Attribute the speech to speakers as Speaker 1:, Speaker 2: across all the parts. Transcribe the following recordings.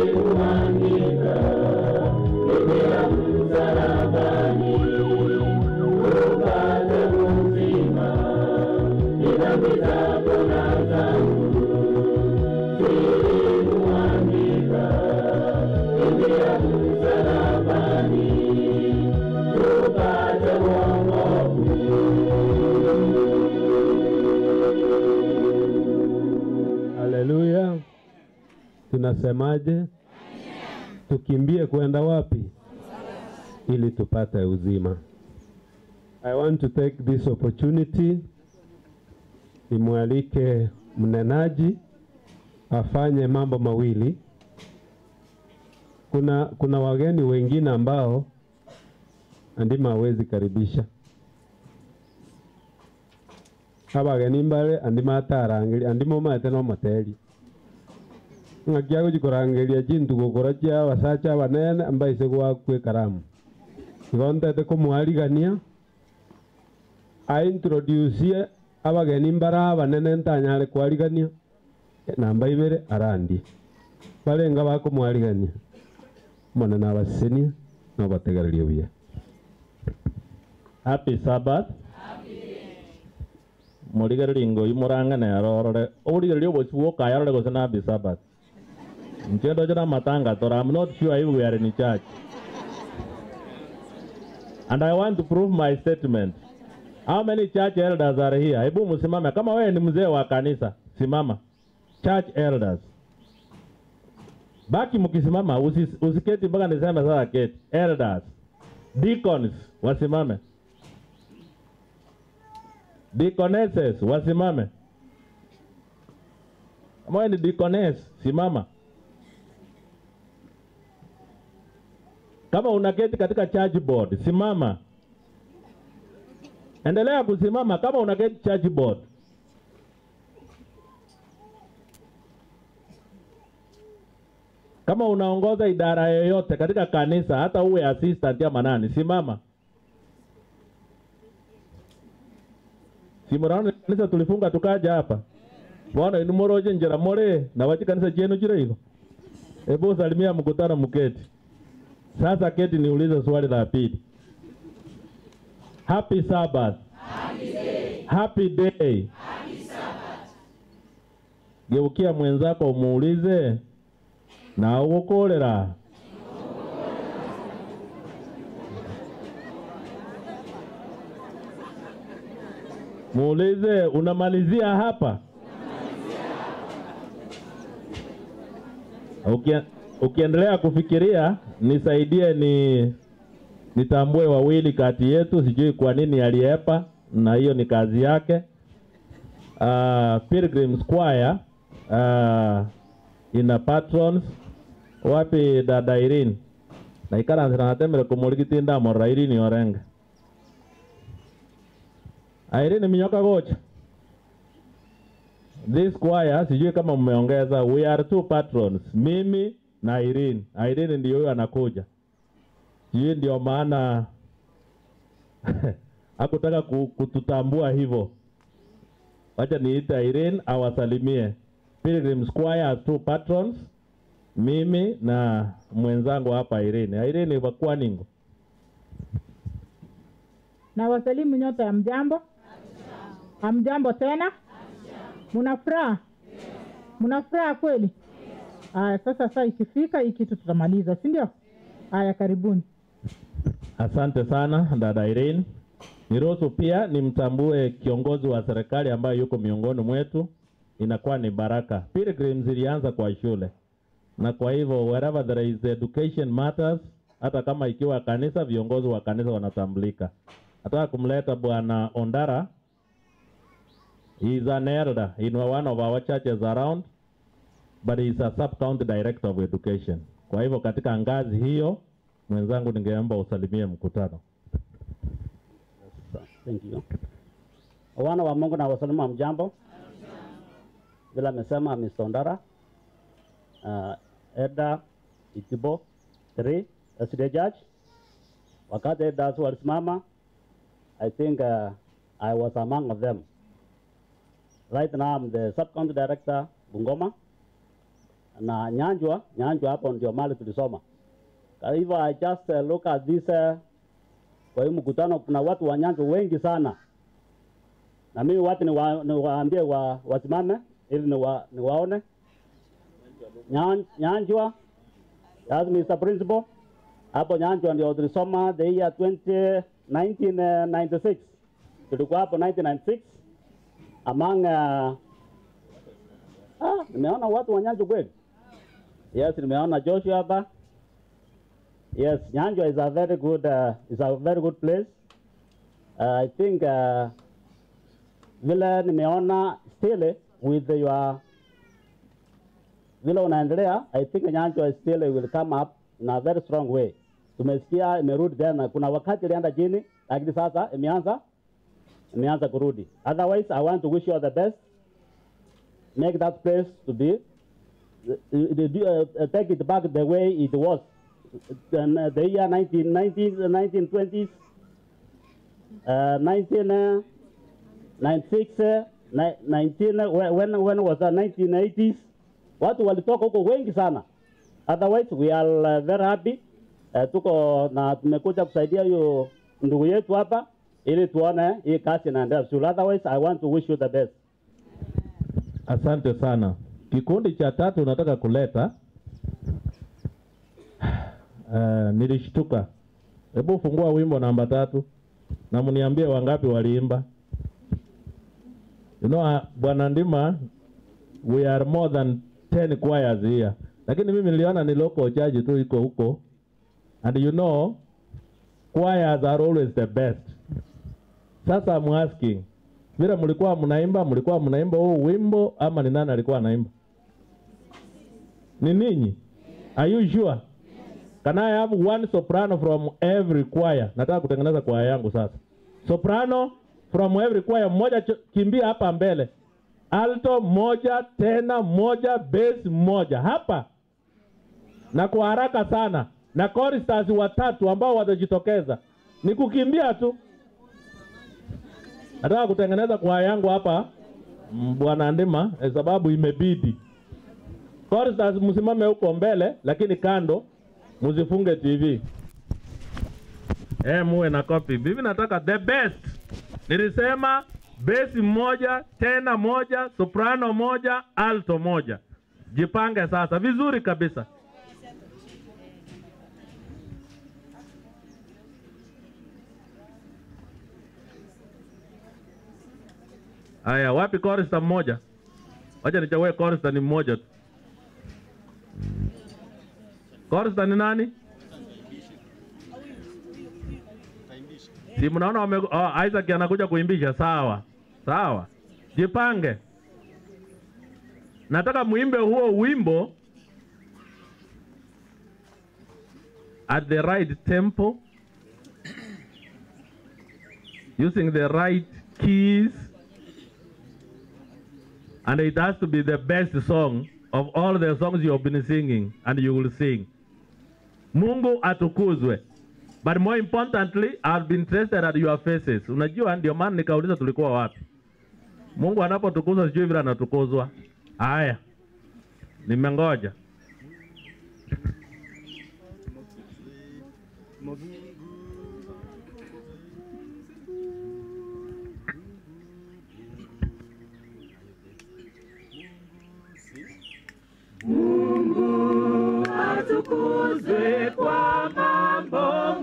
Speaker 1: Zilimuangika ingia msalabani upate uzima, ni dhambi zako na zangu. Zilimuangika ingia msalabani tupate wokovu.
Speaker 2: Haleluya. Tunasemaje? Tukimbie kwenda wapi? Ili tupate uzima. I want to take this opportunity nimwalike mnenaji afanye mambo mawili. Kuna wageni wengine ambao andima hawezi karibisha. Abageni mbale andima atarangeli andima maete no moteli. Ngakia gujikorangeria chintu gukora chia abasacha abanene ambaise gwakwe karamu. Igontete kumwarigania aintroduce abageni mbara abanene ntanyare kwarigania namba ibere arandi. Barenga bakumwarigania mwana nabasenia nabategereria buya.
Speaker 3: Happy Sabbath. Murigereria ngoi murang'ane arorore origereria obosi kayarore gose na happy Sabbath. Nchendo jana matanga tora. I'm not sure if we are in church. And I want to prove my statement. How many church elders are here? Hebu msimame. Kama wewe ni mzee wa kanisa, simama. Church elders. Baki mkisimama, usiketi mpaka niseme sasa keti. Elders. Deacons, wasimame. Deaconesses, wasimame. Kama wewe ni deaconess, simama. Kama unaketi katika church board, simama. Endelea kusimama kama unaketi church board. Kama unaongoza idara yoyote katika kanisa, hata uwe assistant ya manani, simama. Simurano kanisa tulifunga tukaja hapa. Bwana inumoroje njera more na wachi kanisa jenu jira hiyo. Hebu salimia mkutano mketi. Sasa keti niulize swali la pili. Happy Sabbath.
Speaker 4: Happy day.
Speaker 3: Happy day.
Speaker 4: Happy Sabbath.
Speaker 3: Geukia mwenzako umuulize na ugukorera. Muulize unamalizia hapa? Ukiendelea kufikiria nisaidie nitambue wawili kati yetu, sijui kwa nini aliepa na hiyo ni kazi yake. Pilgrim Square ina patrons wapi dada Irene? Na ikara natemere kumurigitinda morra Irene orenga. Irene minyoka gocha. This choir, sijui kama mmeongeza, we are two patrons, mimi na Irene. Irene ndiyo huyo anakuja. Sijui ndio maana hakutaka kututambua hivyo. Wacha niite Irene awasalimie. Pilgrim Square has two patrons, mimi na mwenzangu hapa Irene. Irene wakuwa ningo.
Speaker 5: Na wasalimu nyote, hamjambo? Hamjambo tena? Muna furaha? Muna furaha kweli? Aya, sasa saa ikifika hii kitu tutamaliza, si ndio? Aya, karibuni.
Speaker 3: Asante sana dada Irene. Niruhusu pia nimtambue kiongozi wa serikali ambaye yuko miongoni mwetu. Inakuwa ni baraka. Pilgrims ilianza kwa shule. Na kwa hivyo wherever there is education matters, hata kama ikiwa kanisa, viongozi wa kanisa wanatambulika. Nataka kumleta Bwana Ondara. He is an elder in one of our churches around, but he is a sub-county director of education. Kwa hivyo katika ngazi hiyo, mwenzangu ningeomba usalimie mkutano.
Speaker 6: Thank you. Wana wa Mungu na wasalimu, hamjambo? Vile amesema Mr. Ondara, Elder Itibo 3 SDA Judge. Wakati elders walisimama, I think I was among of them. Right now I'm the sub-county director, Bungoma. na Nyanjwa. Nyanjwa hapo ndio mali tulisoma. Kwa hivyo I just look at this kwa hiyo mkutano kuna watu wa Nyanjwa wengi sana. Na mimi watu niwaambie wasimame ili niwaone. Nyanjwa, that's Mr. Principal. Hapo Nyanjwa ndio tulisoma the year 1996. Tulikuwa hapo 1996 among nimeona watu wa Nyanjwa kweli. Yes, nimeona Joshua hapa. Yes, Nyanjwa is a very good place. I think vile nimeona still with your vile unaendelea, I think Nyanjwa still will come up in a very strong way. Tumesikia imerudi tena, kuna wakati ilienda chini lakini sasa imeanza kurudi. Otherwise, I want to wish you all the best. Make that place to be take it back the way it was in the year 1990s, 1920s, 1996, 19 when was the 1980s? Watu walitoka huko wengi sana. Otherwise we are very happy. Tuko na tumekuja kusaidia hiyo ndugu yetu hapa ili tuone hii kazi inaendelea vizuri. Otherwise I want to wish you the best.
Speaker 3: Asante sana. Kikundi cha tatu nataka kuleta. Nilishtuka. Hebu fungua wimbo namba 3 na mniambie wangapi waliimba. You know, Bwana Ndima, we are more than 10 choirs here. Lakini mimi niliona ni local church tu iko huko. And you know, choirs are always the best. Sasa I'm asking, vile mlikuwa mnaimba huu wimbo ama ni nani alikuwa anaimba? Ni ninyi? Are you sure? Can I have one soprano from every choir? Nataka kutengeneza choir yangu sasa. Soprano from every choir, mmoja kimbia hapa mbele. Alto moja, tena moja, bass moja. Hapa. Na kwa haraka sana. Na choristers watatu ambao watajitokeza. Ni kukimbia tu. Nataka kutengeneza kwa yangu hapa, Bwana Ndima, sababu imebidi. Choristers msimame huko mbele, lakini kando msifunge TV. Muwe na copy. Mimi nataka the best. Nilisema bass moja, tena moja, soprano moja, alto moja. Jipange sasa vizuri kabisa. Aya, wapi chorister mmoja? Wacha nichague chorister ni mmoja tu. Chorister ni nani? Si mnaona Isaac anakuja kuimbisha, sawa. Sawa. Jipange. Nataka muimbe huo wimbo at the right tempo, using the right keys, and it has to be the best song of all the songs you have been singing, and you will sing. Mungu atukuzwe. But more importantly, I've been interested at your faces. Unajua ndio maana nikauliza tulikuwa wapi. Mungu anapotukuzwa sijui vile anatukuzwa. Haya. Nimengoja.
Speaker 1: Mungu atukuzwe kwa mambo.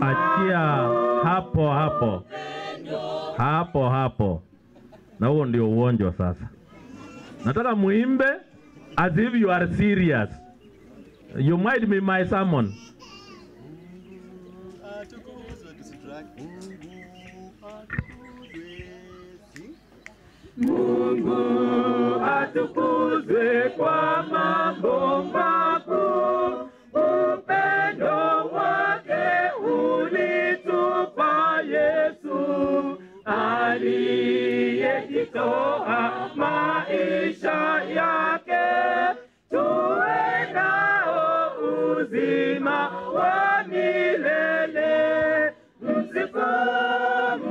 Speaker 3: Achia hapo hapo. Hapo hapo. Na huo ndio uonjo sasa. Nataka muimbe as if you are serious. You might be my sermon.
Speaker 1: Mungu atukuzwe kwa mambo makuu, upendo wake ulitupa Yesu, aliyejitoa maisha yake, tuwe nao uzima wa milele. Msifu,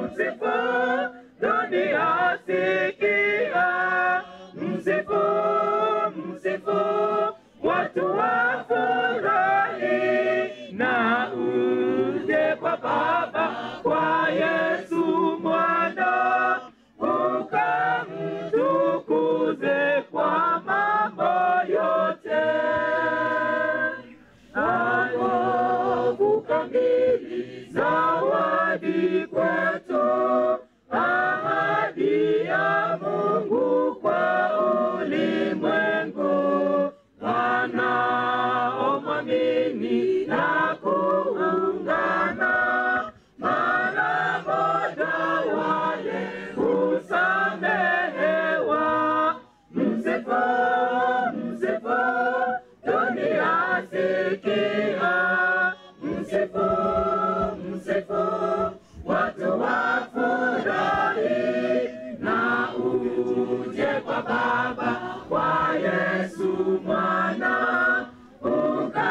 Speaker 1: msifu, dunia sikia, msifu, msifu, watu watu wafurahi, na uje kwa Baba kwa Yesu Mwana, ukamtukuze kwa mambo yote. Wokovu kamili, zawadi kwetu, ahadi ya Mungu kwa ulimwengu, wanaomwamini na kuungana, mara moja wale husamehewa. Msifu, msifu, dunia sikia, msifu, msifu, watu wafurahi, na uje kwa Baba kwa Yesu Mwana, ukamtukuze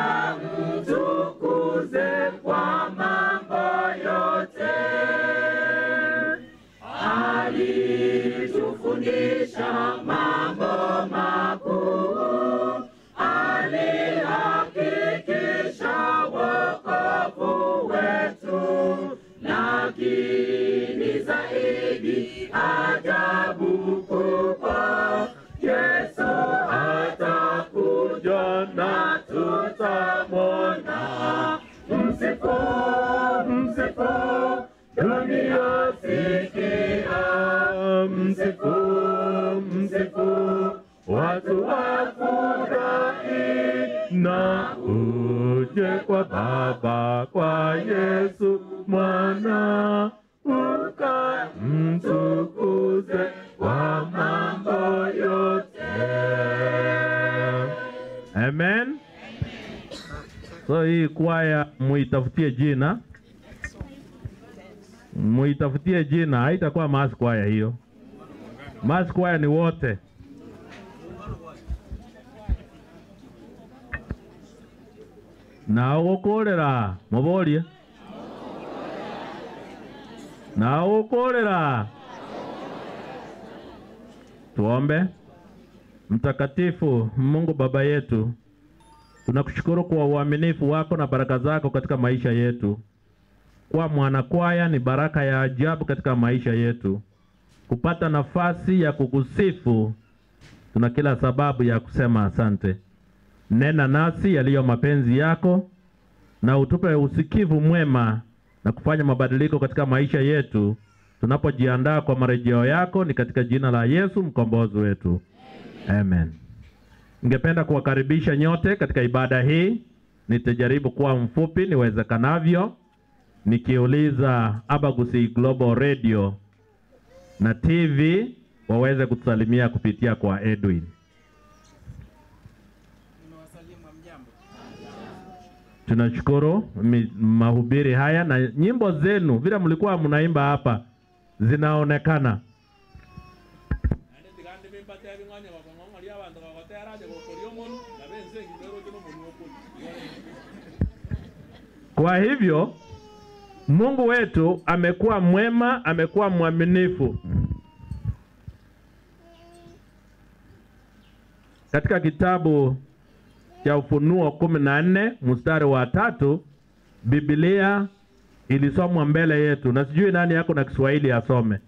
Speaker 1: kwa mambo yote. Alitufundisha mambo makuu, alihakikisha wokovu wetu, lakini zaidi ajabu kubwa, Yesu atakuja na tutamwona. Msifu, msifu, dunia sikia, msifu, msifu, watu wafurahi, na uje kwa Baba kwa Yesu Mwana, ukamtukuze kwa mambo yote.
Speaker 3: Amen. So hii kwaya muitafutie jina. Muitafutie jina, haitakuwa mass kwaya hiyo. Mass kwaya ni wote. Na ugukorera muborie. Na ugukorera. Tuombe. Mtakatifu Mungu Baba yetu, tunakushukuru kwa uaminifu wako na baraka zako katika maisha yetu. Kwa mwanakwaya ni baraka ya ajabu katika maisha yetu. Kupata nafasi ya kukusifu, tuna kila sababu ya kusema asante. Nena nasi yaliyo mapenzi yako, na utupe usikivu mwema na kufanya mabadiliko katika maisha yetu tunapojiandaa kwa marejeo yako, ni katika jina la Yesu mkombozi wetu. Amen. Ningependa kuwakaribisha nyote katika ibada hii. Nitajaribu kuwa mfupi niwezekanavyo, nikiuliza Abagusi Global Radio na TV waweze kutusalimia kupitia kwa Edwin. Tunashukuru mahubiri haya na nyimbo zenu vile mlikuwa mnaimba hapa zinaonekana. Kwa hivyo Mungu wetu amekuwa mwema, amekuwa mwaminifu. Katika kitabu cha Ufunuo 14 mstari wa 3, Biblia ilisomwa mbele yetu, na sijui nani yako na Kiswahili asome.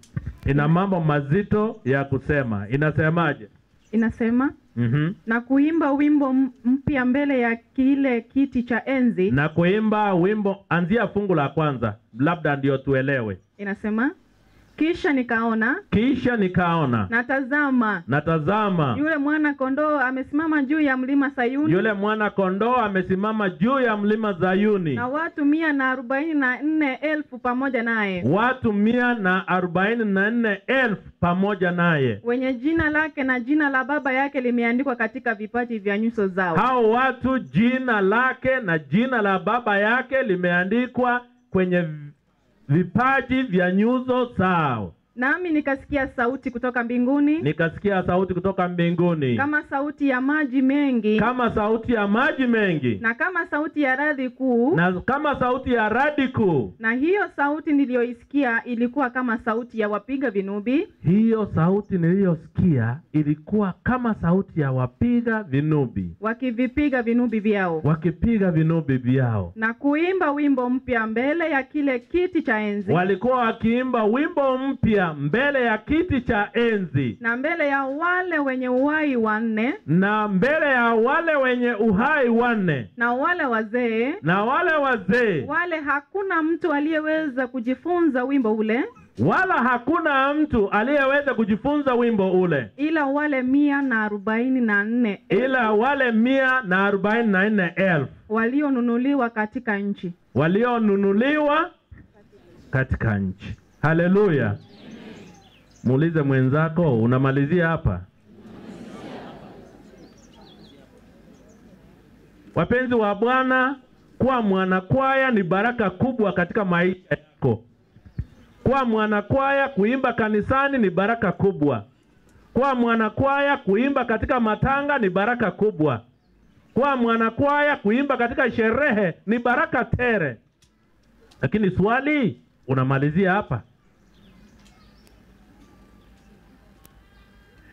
Speaker 3: Ina mambo mazito ya kusema. Inasemaje?
Speaker 7: Inasema na kuimba wimbo mpya mbele ya kile kiti cha enzi.
Speaker 3: Na kuimba wimbo, anzia fungu la kwanza, labda ndio tuelewe.
Speaker 7: Inasema, kisha nikaona,
Speaker 3: kisha nikaona,
Speaker 7: na tazama, yule mwana kondoo amesimama juu ya mlima Sayuni.
Speaker 3: Yule mwana kondoo amesimama juu ya mlima Sayuni.
Speaker 7: Na watu 144,000 pamoja naye.
Speaker 3: Watu 144,000 pamoja naye.
Speaker 7: Wenye jina lake na jina la baba yake limeandikwa katika vipaji vya nyuso zao.
Speaker 3: Hao watu jina lake na jina la baba yake limeandikwa kwenye vipaji vya nyuso zao.
Speaker 7: Nami nikasikia sauti kutoka mbinguni.
Speaker 3: Nikasikia sauti kutoka mbinguni.
Speaker 7: Kama sauti ya maji mengi.
Speaker 3: Kama sauti ya maji mengi.
Speaker 7: Na kama sauti ya radi kuu.
Speaker 3: Na kama sauti ya radi kuu.
Speaker 7: Na hiyo sauti niliyoisikia ilikuwa kama sauti ya wapiga vinubi.
Speaker 3: Hiyo sauti niliyosikia ilikuwa kama sauti ya wapiga vinubi.
Speaker 7: Wakivipiga vinubi vyao.
Speaker 3: Wakipiga vinubi vyao.
Speaker 7: Na kuimba wimbo mpya mbele ya kile kiti cha enzi.
Speaker 3: Walikuwa wakiimba wimbo mpya mbele ya kiti cha enzi.
Speaker 7: Na mbele ya wale wenye uhai wanne.
Speaker 3: Na mbele ya wale wenye uhai wanne.
Speaker 7: Na wale wazee.
Speaker 3: Na wale wazee.
Speaker 7: Wale hakuna mtu aliyeweza kujifunza wimbo ule.
Speaker 3: Wala hakuna mtu aliyeweza kujifunza wimbo ule.
Speaker 7: Ila wale 144,000.
Speaker 3: Ila wale 144,000.
Speaker 7: Walionunuliwa katika nchi.
Speaker 3: Walionunuliwa katika nchi. Haleluya. Muulize mwenzako, unamalizia hapa? Wapenzi wa Bwana, kuwa mwanakwaya ni baraka kubwa katika maisha yako. Kuwa mwanakwaya kuimba kanisani ni baraka kubwa. Kuwa mwanakwaya kuimba katika matanga ni baraka kubwa. Kuwa mwanakwaya kuimba katika sherehe ni baraka tere. Lakini swali, unamalizia hapa?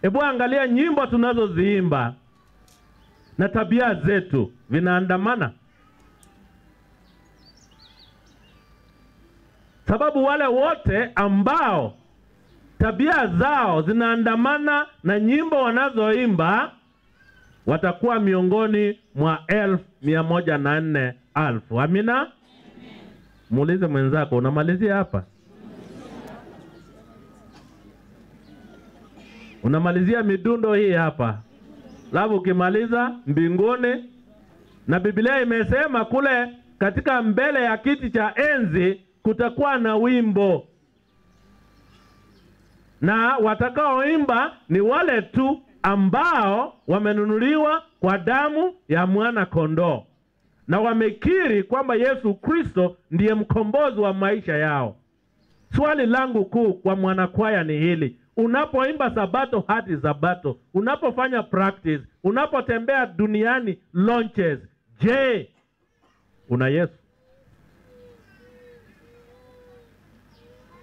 Speaker 3: Ebu angalia nyimbo tunazoziimba na tabia zetu vinaandamana. Sababu wale wote ambao tabia zao zinaandamana na nyimbo wanazoimba watakuwa miongoni mwa 104,000. Amina? Muulize mwenzako, unamalizia hapa? Unamalizia midundo hii hapa. Labu ukimaliza mbinguni, na Biblia imesema kule katika mbele ya kiti cha enzi kutakuwa na wimbo. Na watakaoimba ni wale tu ambao wamenunuliwa kwa damu ya mwana kondoo na wamekiri kwamba Yesu Kristo ndiye mkombozi wa maisha yao. Swali langu kuu kwa mwanakwaya ni hili: unapoimba Sabato hadi Sabato, unapofanya practice, unapotembea duniani launches, je, una Yesu?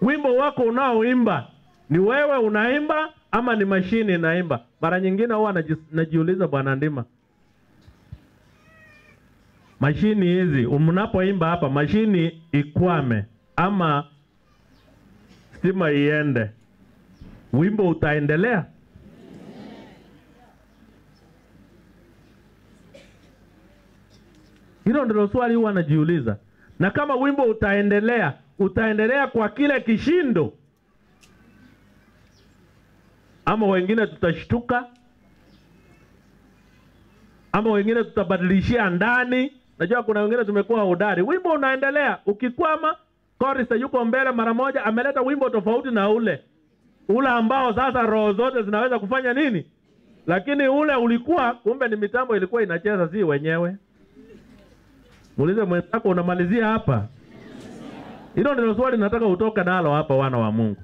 Speaker 3: Wimbo wako unaoimba ni wewe unaimba ama ni mashini inaimba? Mara nyingine huwa najiuliza, Bwana Ndima, mashini hizi mnapoimba hapa, mashini ikwame ama stima iende, wimbo utaendelea? Hilo ndilo swali huwa najiuliza. Na kama wimbo utaendelea, utaendelea kwa kile kishindo, ama wengine tutashtuka, ama wengine tutabadilishia ndani? Najua kuna wengine tumekuwa hodari, wimbo unaendelea, ukikwama chorista yuko mbele mara moja ameleta wimbo tofauti na ule ule ambao sasa roho zote zinaweza kufanya nini, lakini ule ulikuwa kumbe ni mitambo ilikuwa inacheza, si wenyewe. Muulize mwenzako, unamalizia hapa? Hilo ndilo swali nataka utoke nalo hapa, wana wa Mungu.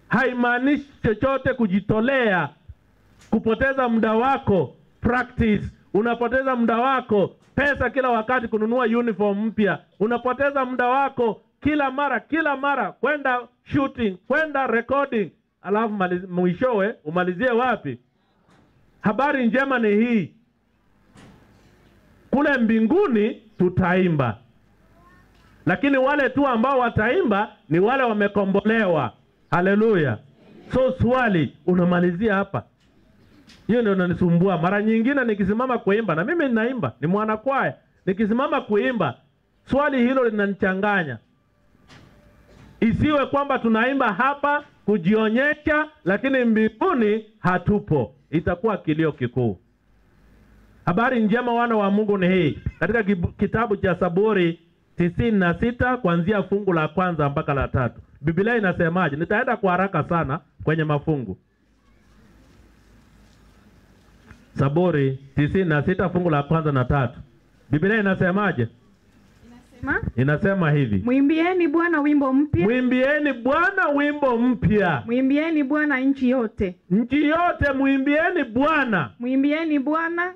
Speaker 3: Haimaanishi chochote kujitolea, kupoteza muda wako practice, unapoteza muda wako pesa kila wakati kununua uniform mpya, unapoteza muda wako kila mara kwenda shooting, kwenda recording, alafu mwishowe umalizie wapi? Habari njema ni hii: kule mbinguni tutaimba, lakini wale tu ambao wataimba ni wale wamekombolewa. Haleluya. So swali, unamalizia hapa? Hiyo ndio inanisumbua. Mara nyingine nikisimama kuimba, na mimi ninaimba, ni mwanakwaya, nikisimama kuimba swali hilo linanichanganya. Isiwe kwamba tunaimba hapa kujionyesha, lakini mbinguni hatupo. Itakuwa kilio kikuu. Habari njema wana wa Mungu ni hii. Katika kitabu cha Saburi 96 kuanzia fungu la kwanza mpaka la 3. Biblia inasemaje? Nitaenda kwa haraka sana kwenye mafungu. Saburi 96 fungu la kwanza na 3. Biblia inasemaje? Inasema hivi:
Speaker 7: Mwimbieni Bwana wimbo mpya.
Speaker 3: Mwimbieni Bwana wimbo mpya.
Speaker 7: Mwimbieni Bwana nchi yote.
Speaker 3: Nchi yote mwimbieni Bwana.
Speaker 7: Mwimbieni Bwana.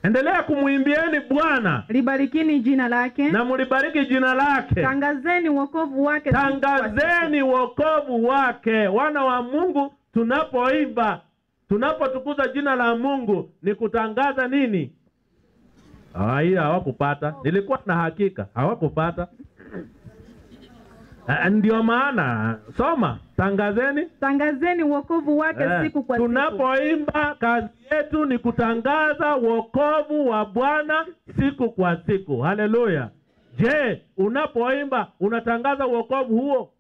Speaker 3: Endelea kumwimbieni Bwana.
Speaker 7: Libarikini jina lake.
Speaker 3: Na mulibariki jina lake.
Speaker 7: Tangazeni wokovu wake.
Speaker 3: Tangazeni wokovu wake. Wana wa Mungu, tunapoimba, tunapotukuza jina la Mungu, ni kutangaza nini? Hii hawakupata. Nilikuwa na hakika hawakupata. Ndio maana soma, tangazeni.
Speaker 7: Tangazeni wokovu wake siku kwa siku.
Speaker 3: Tunapoimba, kazi yetu ni kutangaza wokovu wa Bwana siku kwa siku. Haleluya. Je, unapoimba unatangaza wokovu huo?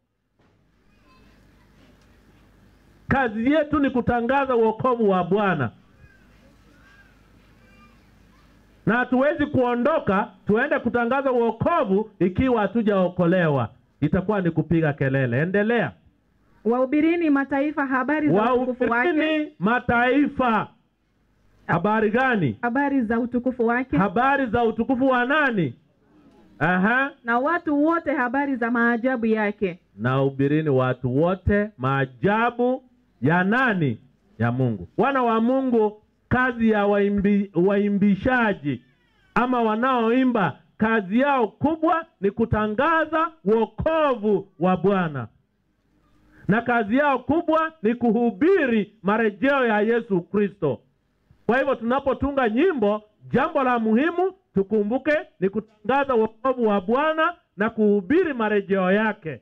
Speaker 3: Kazi yetu ni kutangaza wokovu wa Bwana. Na hatuwezi kuondoka tuende kutangaza wokovu ikiwa hatujaokolewa. Itakuwa ni kupiga kelele. Endelea.
Speaker 7: Wahubirini mataifa habari za utukufu wake.
Speaker 3: Wahubirini mataifa habari gani?
Speaker 7: Habari za utukufu wake.
Speaker 3: Habari za utukufu wa nani? Aha.
Speaker 7: Na watu wote habari za maajabu yake.
Speaker 3: Na hubirini watu wote maajabu ya nani? Ya Mungu. Wana wa Mungu, kazi ya waimbishaji ama wanaoimba, kazi yao kubwa ni kutangaza wokovu wa Bwana. Na kazi yao kubwa ni kuhubiri marejeo ya Yesu Kristo. Kwa hivyo tunapotunga nyimbo, jambo la muhimu tukumbuke ni kutangaza wokovu wa Bwana na kuhubiri marejeo yake.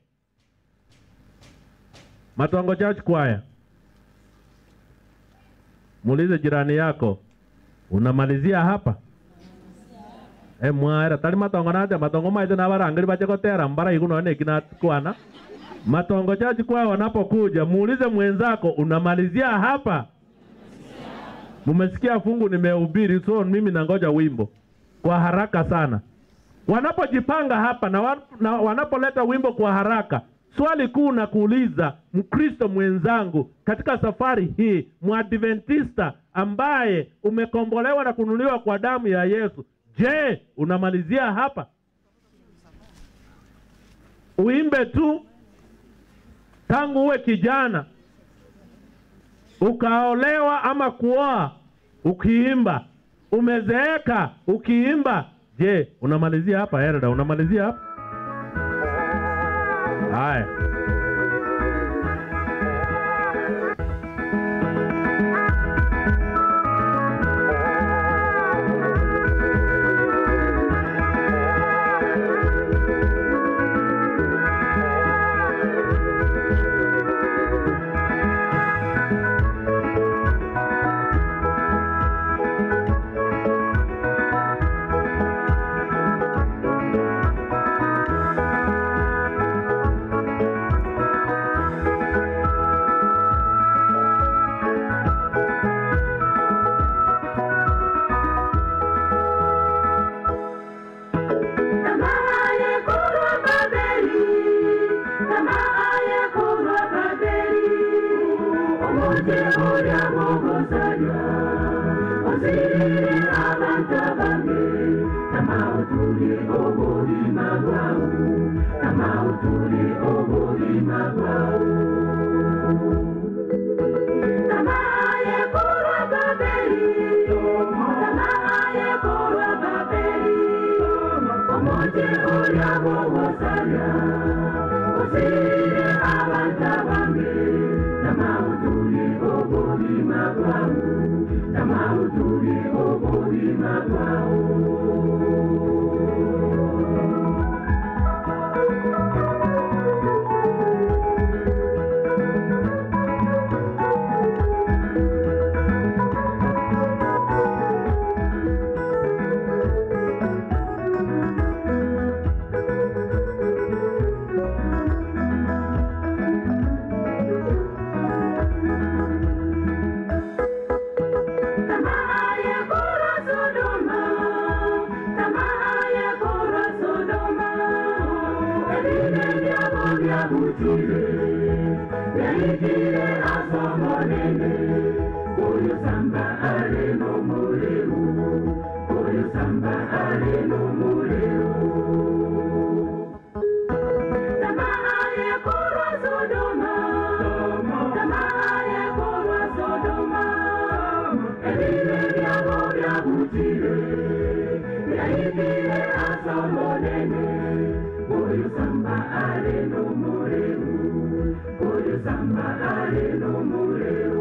Speaker 3: Matongo Church Choir, muulize jirani yako, unamalizia hapa? Mwaera tali matongo nate matongo maite na barangiri bache kotera mbara iguno ne kina kwana. Matongo Church Choir wanapokuja, muulize mwenzako, unamalizia hapa? Mumesikia fungu nimehubiri, so mimi nangoja wimbo kwa haraka sana. Wanapojipanga hapa na wanapoleta wimbo kwa haraka, swali kuu na kuuliza Mkristo mwenzangu katika safari hii, Mwadventista ambaye umekombolewa na kununuliwa kwa damu ya Yesu, je, unamalizia hapa? Uimbe tu tangu uwe kijana, ukaolewa ama kuoa ukiimba, umezeeka ukiimba, je, unamalizia hapa? Herda, unamalizia hapa? Haya.
Speaker 1: Samba ale no mureu. Aibile asomonene Oyo samba ale no moreu Oyo samba ale no moreu.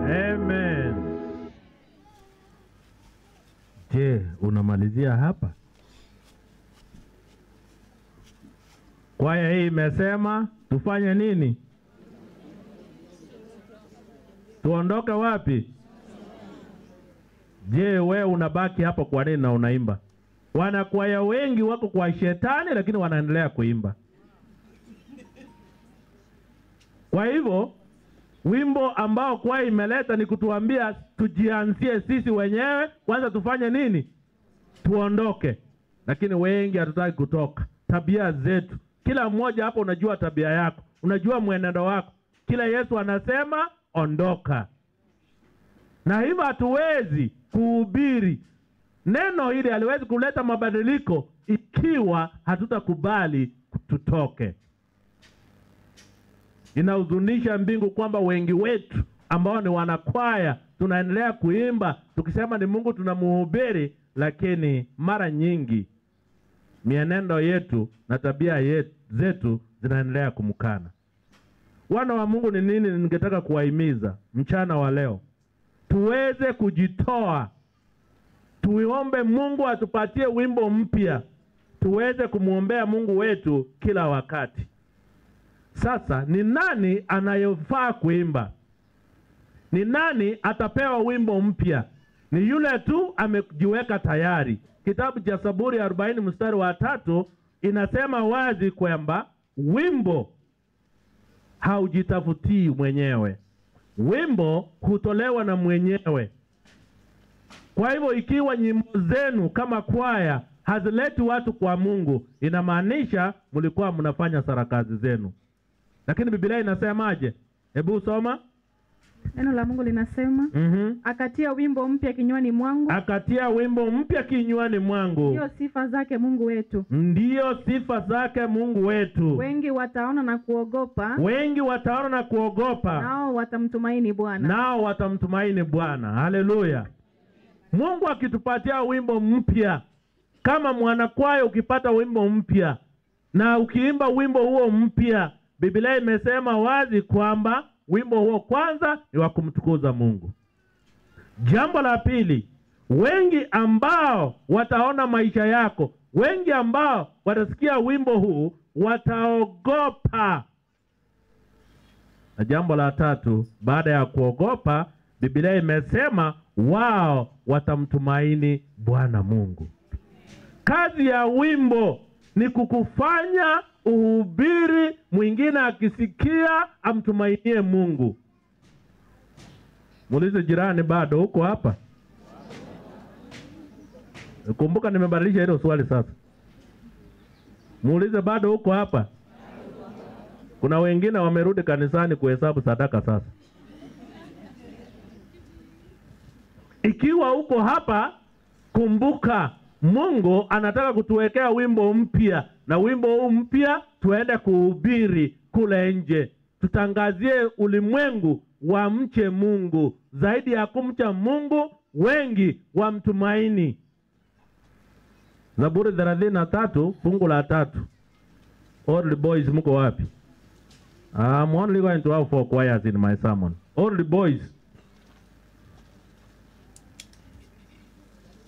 Speaker 3: Amen. Je, unamalizia hapa? Kwaya hii imesema tufanye nini? Tuondoke wapi? Je, wewe unabaki hapo kwa nini na unaimba? Wanakwaya wengi wako kwa shetani lakini wanaendelea kuimba. Kwa hivyo wimbo ambao kwaya imeleta ni kutuambia tujianzie sisi wenyewe kwanza, tufanye nini? Tuondoke. Lakini wengi hatutaki kutoka. Tabia zetu, kila mmoja hapo unajua tabia yako, unajua mwenendo wako. Kila Yesu anasema ondoka. Na hivyo hatuwezi kuhubiri neno hili, haliwezi kuleta mabadiliko ikiwa hatutakubali tutoke. Inahuzunisha mbingu kwamba wengi wetu ambao ni wanakwaya tunaendelea kuimba tukisema ni Mungu tunamuhubiri, lakini mara nyingi mienendo yetu na tabia zetu zinaendelea kumkana. Wana wa Mungu, ni nini ningetaka kuwahimiza mchana wa leo? Tuweze kujitoa, tuombe Mungu atupatie wimbo mpya, tuweze kumuombea Mungu wetu kila wakati. Sasa ni nani anayefaa kuimba? Ni nani atapewa wimbo mpya? Ni yule tu amejiweka tayari. Kitabu cha Zaburi 40 mstari wa 3 inasema wazi kwamba wimbo haujitafutii mwenyewe. Wimbo hutolewa na mwenyewe. Kwa hivyo ikiwa nyimbo zenu kama kwaya hazileti watu kwa Mungu, inamaanisha mlikuwa mnafanya sarakazi zenu. Lakini Biblia inasemaje? Hebu soma.
Speaker 7: Neno la Mungu linasema, akatia wimbo mpya kinywani mwangu.
Speaker 3: Akatia wimbo mpya kinywani mwangu.
Speaker 7: Ndiyo sifa zake Mungu wetu.
Speaker 3: Ndiyo sifa zake Mungu wetu.
Speaker 7: Wengi wataona na kuogopa.
Speaker 3: Wengi wataona na kuogopa.
Speaker 7: Nao watamtumaini Bwana.
Speaker 3: Nao watamtumaini Bwana. Haleluya. Mungu akitupatia wimbo mpya, kama mwanakwaya ukipata wimbo mpya na ukiimba wimbo huo mpya, Biblia imesema wazi kwamba wimbo huo kwanza ni wa kumtukuza Mungu. Jambo la pili, wengi ambao wataona maisha yako Wengi ambao watasikia wimbo huu wataogopa. Na jambo la tatu, baada ya kuogopa, Biblia imesema wao watamtumaini Bwana Mungu. Kazi ya wimbo ni kukufanya uhubiri, mwingine akisikia amtumainie Mungu. Muulize jirani, bado uko hapa? Kumbuka nimebadilisha hilo swali sasa. Muulize, bado uko hapa? Kuna wengine wamerudi kanisani kuhesabu sadaka sasa. Ikiwa uko hapa, kumbuka Mungu anataka kutuwekea wimbo mpya, na wimbo huu mpya tuende kuhubiri kule nje. Tutangazie ulimwengu wamche Mungu. Zaidi ya kumcha Mungu, wengi wamtumaini. Zaburi 33 fungu la 3. All the boys mko wapi? I'm only going to have 4 choirs in my sermon. All the boys.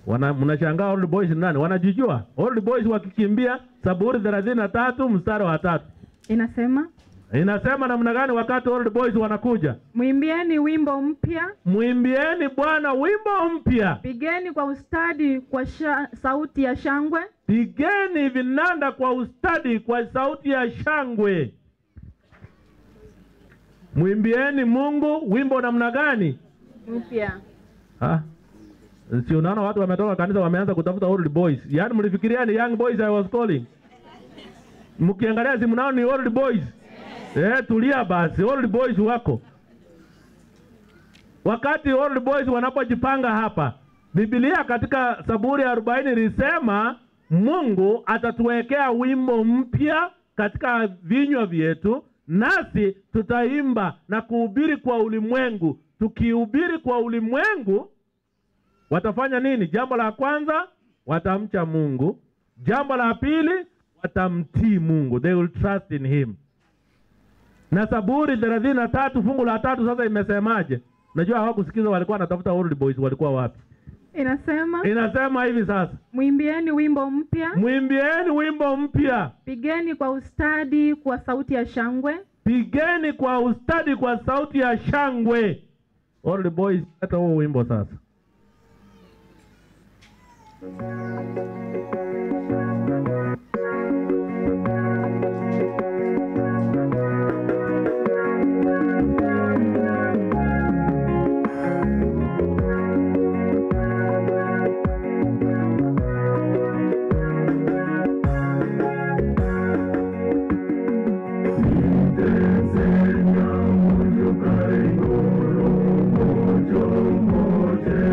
Speaker 3: Mnashangaa all the boys ni nani? Wanajijua. All the boys wakikimbia. Zaburi 33 mstari wa 3.
Speaker 7: Inasema?
Speaker 3: Inasema namna gani wakati all the boys wanakuja?
Speaker 7: Mwimbieni wimbo mpya.
Speaker 3: Mwimbieni Bwana wimbo mpya.
Speaker 7: Pigeni kwa ustadi kwa sauti ya shangwe.
Speaker 3: Pigeni vinanda kwa ustadi kwa sauti ya shangwe. Mwimbieni Mungu wimbo namna gani?
Speaker 7: Mpya.
Speaker 3: Ha? Si unaona watu wametoka kanisa wameanza kutafuta old boys. Yaani mlifikiria ni young boys I was calling. Mkiangalia si mnaona ni old boys. Tulia basi, old boys wako. Wakati old boys wanapojipanga hapa, Biblia katika Zaburi 40 ilisema Mungu atatuwekea wimbo mpya katika vinywa vyetu, nasi tutaimba na kuhubiri kwa ulimwengu. Tukihubiri kwa ulimwengu, watafanya nini? Jambo la kwanza, watamcha Mungu. Jambo la pili, watamtii Mungu. They will trust in him. Na Zaburi 33 fungu la 3 sasa imesemaje? Najua hawakusikiza, walikuwa wanatafuta old boys, walikuwa wapi?
Speaker 7: Inasema?
Speaker 3: Inasema hivi sasa.
Speaker 7: Mwimbieni wimbo mpya.
Speaker 3: Mwimbieni wimbo mpya.
Speaker 7: Pigeni kwa ustadi kwa sauti ya shangwe.
Speaker 3: Pigeni kwa ustadi kwa sauti ya shangwe. Old boys, hata huo wimbo sasa.
Speaker 1: Mojo, mojo,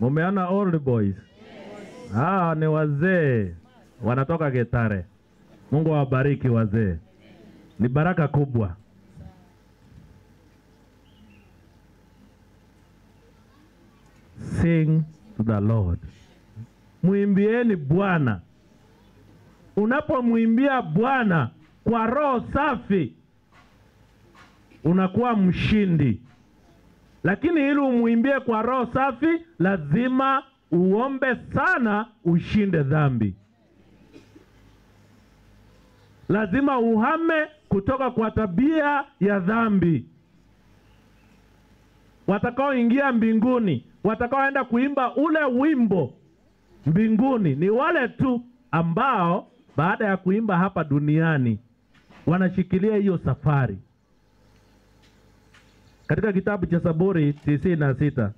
Speaker 3: Mumeona old boys? Yes. Ah, ni wazee wanatoka Getare. Mungu awabariki wazee. Ni baraka kubwa. Sing to the Lord. Muimbieni Bwana. Unapomwimbia Bwana kwa roho safi, unakuwa mshindi. Lakini ili umuimbie kwa roho safi, lazima uombe sana ushinde dhambi. Lazima uhame kutoka kwa tabia ya dhambi. Watakaoingia mbinguni, watakaoenda kuimba ule wimbo mbinguni ni wale tu ambao baada ya kuimba hapa duniani wanashikilia hiyo safari. Katika kitabu cha Zaburi 96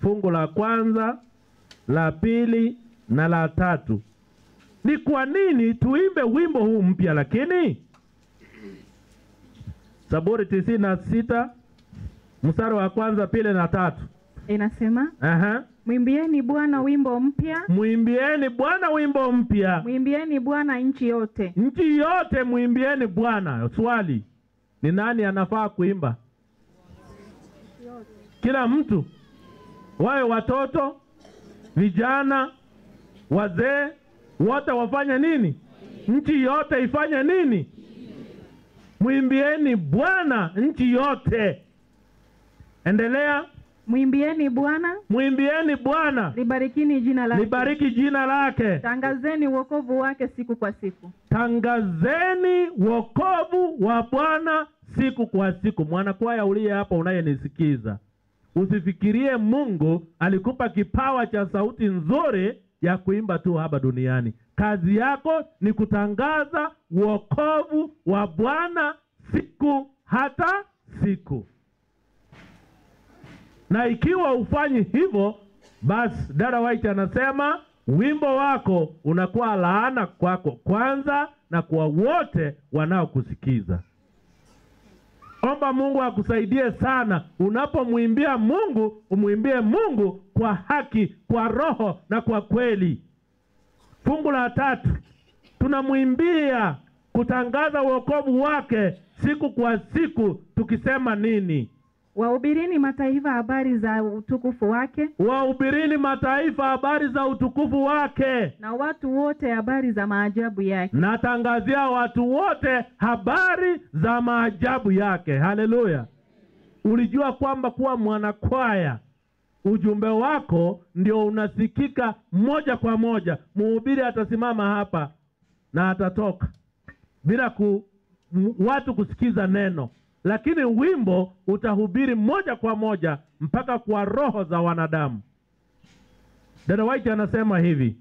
Speaker 3: fungu la kwanza, la pili na la tatu. Ni kwa nini tuimbe wimbo huu mpya lakini? Zaburi 96 mstari wa kwanza, pili na tatu.
Speaker 7: Inasema, mwimbieni Bwana wimbo mpya.
Speaker 3: Mwimbieni Bwana wimbo mpya.
Speaker 7: Mwimbieni Bwana nchi yote.
Speaker 3: Nchi yote mwimbieni Bwana. Swali, ni nani anafaa kuimba? Kila mtu. Wawe watoto, vijana, wazee, wote wafanye nini? Nchi yote ifanye nini? Mwimbieni Bwana nchi yote. Endelea.
Speaker 7: Mwimbieni Bwana.
Speaker 3: Mwimbieni Bwana.
Speaker 7: Libarikini jina lake.
Speaker 3: Libariki jina lake.
Speaker 7: Tangazeni wokovu wake siku kwa siku.
Speaker 3: Tangazeni wokovu wa Bwana siku kwa siku. Mwanakwaya uliye hapa unayenisikiza, usifikirie Mungu alikupa kipawa cha sauti nzuri ya kuimba tu hapa duniani. Kazi yako ni kutangaza wokovu wa Bwana siku hata siku. Na ikiwa ufanyi hivyo, basi Dada White anasema wimbo wako unakuwa laana kwako kwanza na kwa wote wanaokusikiza. Omba Mungu akusaidie sana. Unapomwimbia Mungu, umwimbie Mungu kwa haki, kwa roho na kwa kweli. Fungu la tatu, tunamwimbia kutangaza wokovu wake siku kwa siku, tukisema nini?
Speaker 7: Wahubirini mataifa habari za utukufu wake.
Speaker 3: Wahubirini mataifa habari za utukufu wake.
Speaker 7: Na watu wote habari za maajabu yake.
Speaker 3: Natangazia watu wote habari za maajabu yake. Haleluya. Ulijua kwamba kuwa mwanakwaya, ujumbe wako ndio unasikika moja kwa moja. Mhubiri atasimama hapa na atatoka bila watu kusikiza neno. Lakini wimbo utahubiri moja kwa moja mpaka kwa roho za wanadamu. Dada White anasema hivi,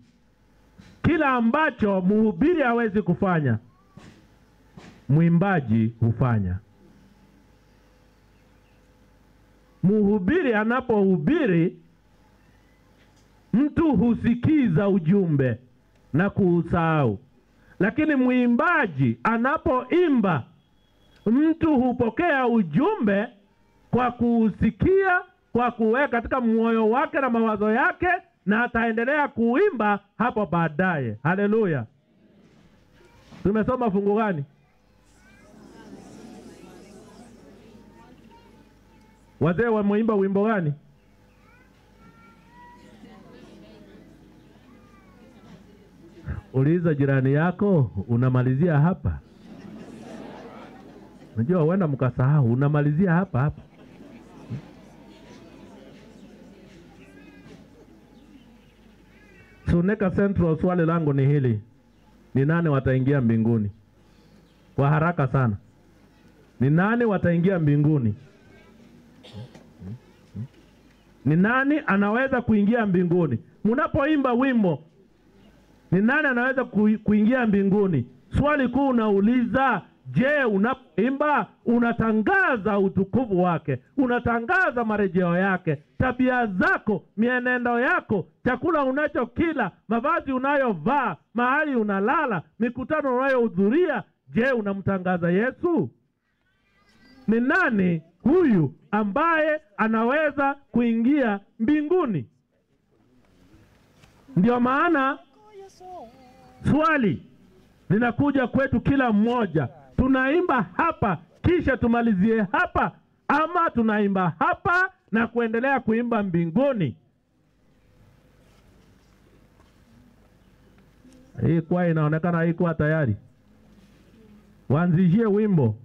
Speaker 3: kila ambacho mhubiri hawezi kufanya, mwimbaji hufanya. Mhubiri anapohubiri, mtu husikiza ujumbe na kuusahau. Lakini mwimbaji anapoimba, mtu hupokea ujumbe kwa kuusikia, kwa kuweka katika moyo wake na mawazo yake, na ataendelea kuimba hapo baadaye. Haleluya. Tumesoma fungu gani? Wazee wameimba wimbo gani? Uliza jirani yako, unamalizia hapa. Unajua huenda mkasahau, unamalizia hapa hapa. Suneka Central, swali langu ni hili. Ni nani wataingia mbinguni? Kwa haraka sana. Ni nani wataingia mbinguni? Ni nani anaweza kuingia mbinguni? Mnapoimba wimbo, ni nani anaweza kuingia mbinguni? Swali kuu unauliza, je, unapoimba unatangaza utukufu wake, unatangaza marejeo yake, tabia zako, mienendo yako, chakula unachokila, mavazi unayovaa, mahali unalala, mikutano unayohudhuria, je, unamtangaza Yesu? Ni nani huyu ambaye anaweza kuingia mbinguni? Ndio maana swali linakuja kwetu kila mmoja, tunaimba hapa kisha tumalizie hapa, ama tunaimba hapa na kuendelea kuimba mbinguni? Hii kwa inaonekana haikuwa tayari. Waanzishie wimbo.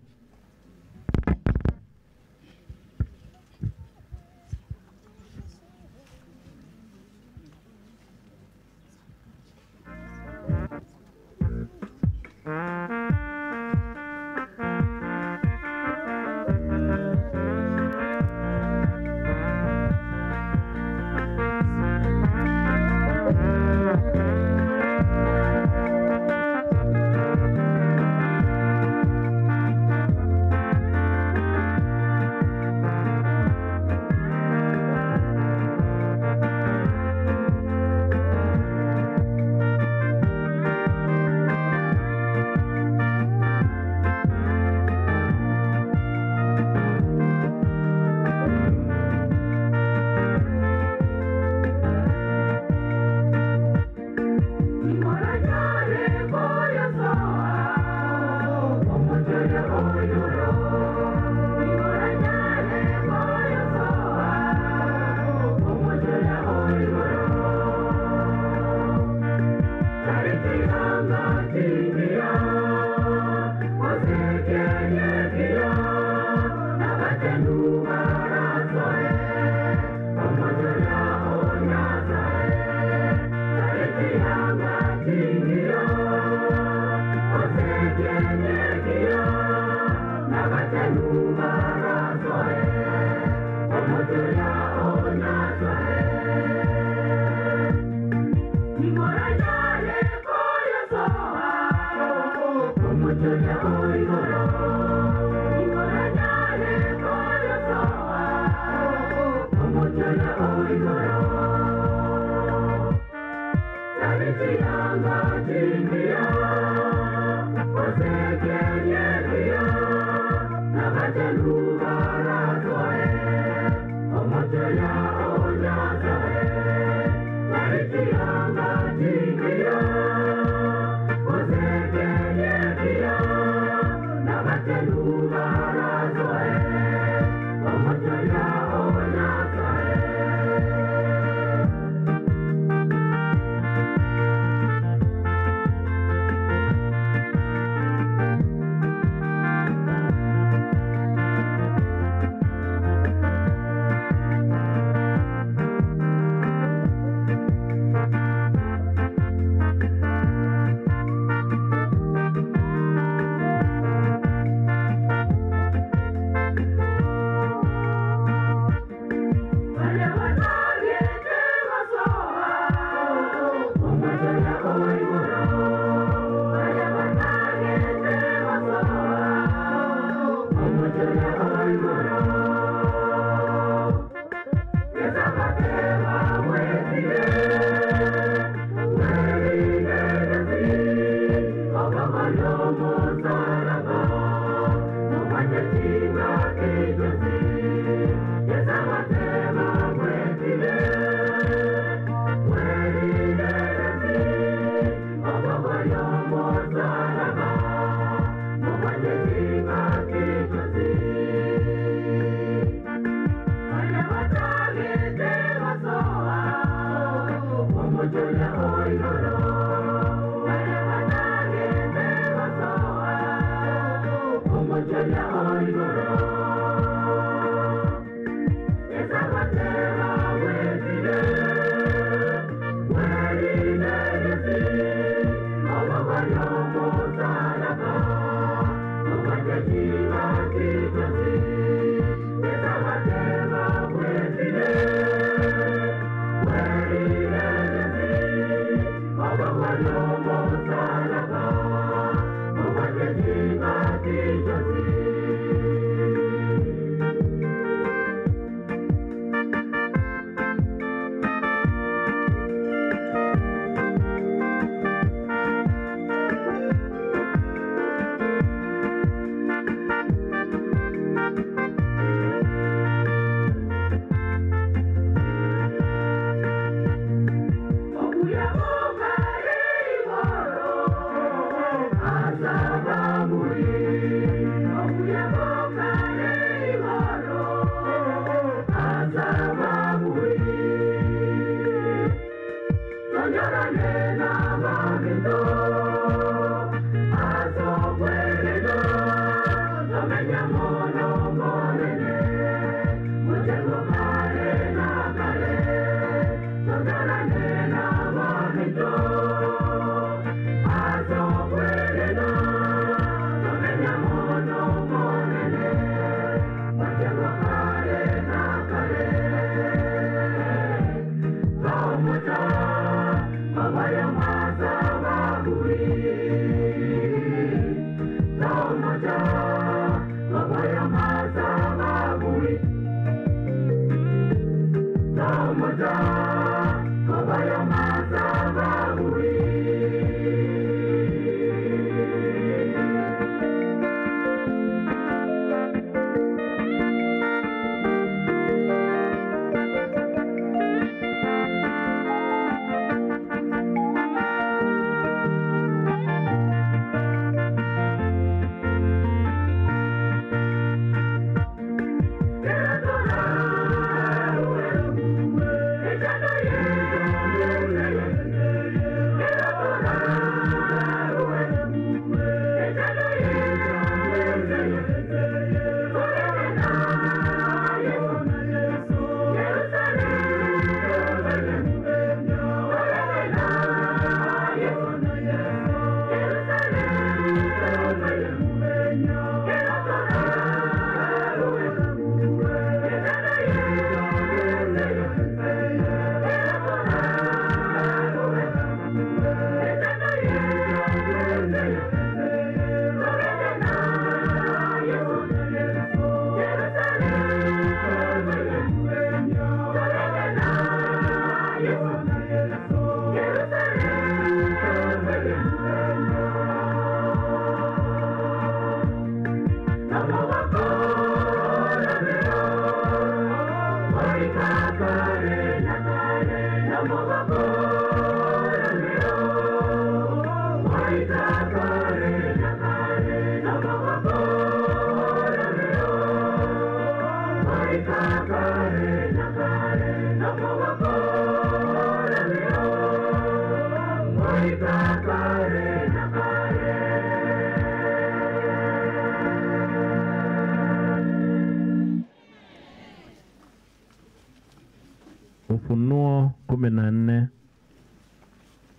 Speaker 3: Ufunuo 14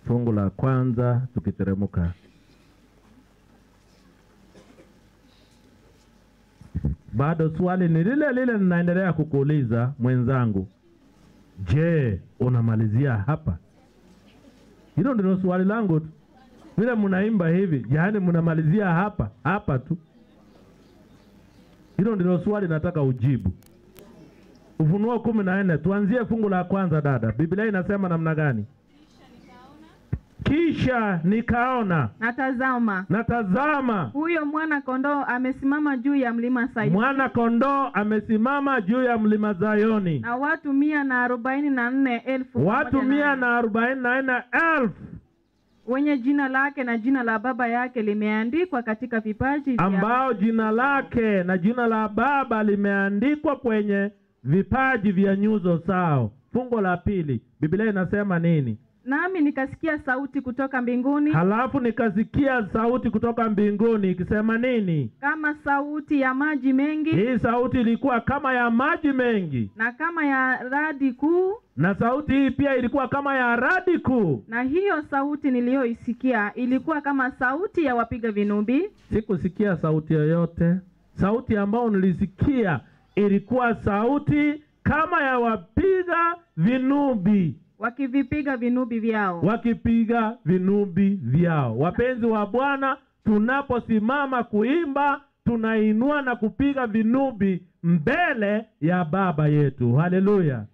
Speaker 3: fungu la kwanza tukiteremuka. Bado swali ni lile lile ninaendelea kukuuliza mwenzangu. Je, unamalizia hapa? Hilo ndilo swali langu tu. Vile mnaimba hivi, yaani mnamalizia hapa, hapa tu. Hilo ndilo swali nataka ujibu. Ufunuo 14, tuanzie fungu la kwanza dada. Biblia inasema namna gani? Kisha nikaona, natazama,
Speaker 7: huyo mwana kondoo amesimama juu ya mlima Sayuni.
Speaker 3: Mwana kondoo amesimama juu ya mlima Zayoni.
Speaker 7: Na watu 144,000.
Speaker 3: Watu 144,000
Speaker 7: wenye jina lake na jina la baba yake limeandikwa katika vipaji vyao.
Speaker 3: Ambao jina lake na jina la baba limeandikwa kwenye vipaji vya nyuso zao. Fungu la pili, Biblia inasema nini?
Speaker 7: Nami nikasikia sauti kutoka mbinguni.
Speaker 3: Halafu nikasikia sauti kutoka mbinguni ikisema nini?
Speaker 7: Kama sauti ya maji mengi.
Speaker 3: Hii sauti ilikuwa kama ya maji mengi.
Speaker 7: Na kama ya radi kuu.
Speaker 3: Na sauti hii pia ilikuwa kama ya radi kuu.
Speaker 7: Na hiyo sauti niliyoisikia ilikuwa kama sauti ya wapiga vinubi.
Speaker 3: Sikusikia sauti yoyote. Sauti ambayo nilisikia ilikuwa sauti kama ya wapiga vinubi.
Speaker 7: Wakivipiga vinubi vyao.
Speaker 3: Wakipiga vinubi vyao. Wapenzi wa Bwana, tunaposimama kuimba, tunainua na kupiga vinubi mbele ya Baba yetu. Haleluya.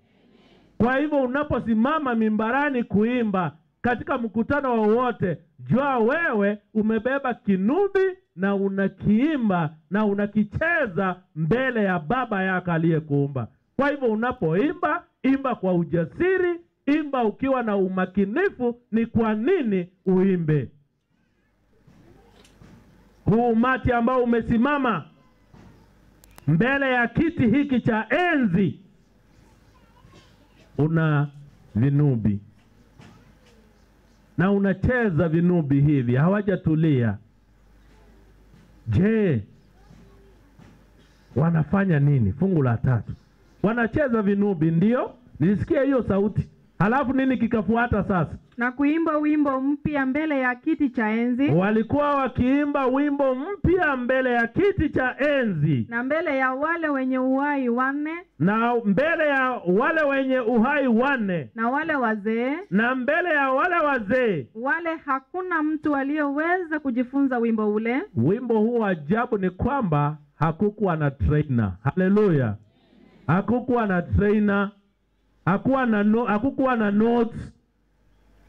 Speaker 3: Kwa hivyo unaposimama mimbarani kuimba katika mkutano wowote, jua wewe umebeba kinubi na unakiimba na unakicheza mbele ya Baba yako aliyekuumba. Kwa hivyo unapoimba, imba kwa ujasiri, imba ukiwa na umakinifu. Ni kwa nini uimbe? Huu umati ambao umesimama mbele ya kiti hiki cha enzi una vinubi na unacheza vinubi hivi, hawajatulia. Je, wanafanya nini? Fungu la 3, wanacheza vinubi, ndio nilisikia hiyo sauti. Halafu nini kikafuata sasa?
Speaker 7: Na kuimba wimbo mpya mbele ya kiti cha enzi.
Speaker 3: Walikuwa wakiimba wimbo mpya mbele ya kiti cha enzi,
Speaker 7: na mbele ya wale wenye uhai wanne,
Speaker 3: na mbele ya wale wenye uhai wanne,
Speaker 7: na wale wazee,
Speaker 3: na mbele ya wale wazee.
Speaker 7: Wale hakuna mtu aliyeweza kujifunza wimbo ule.
Speaker 3: Wimbo huu ajabu ni kwamba hakukuwa na trainer. Haleluya. Hakukuwa na trainer. Hakukuwa na notes.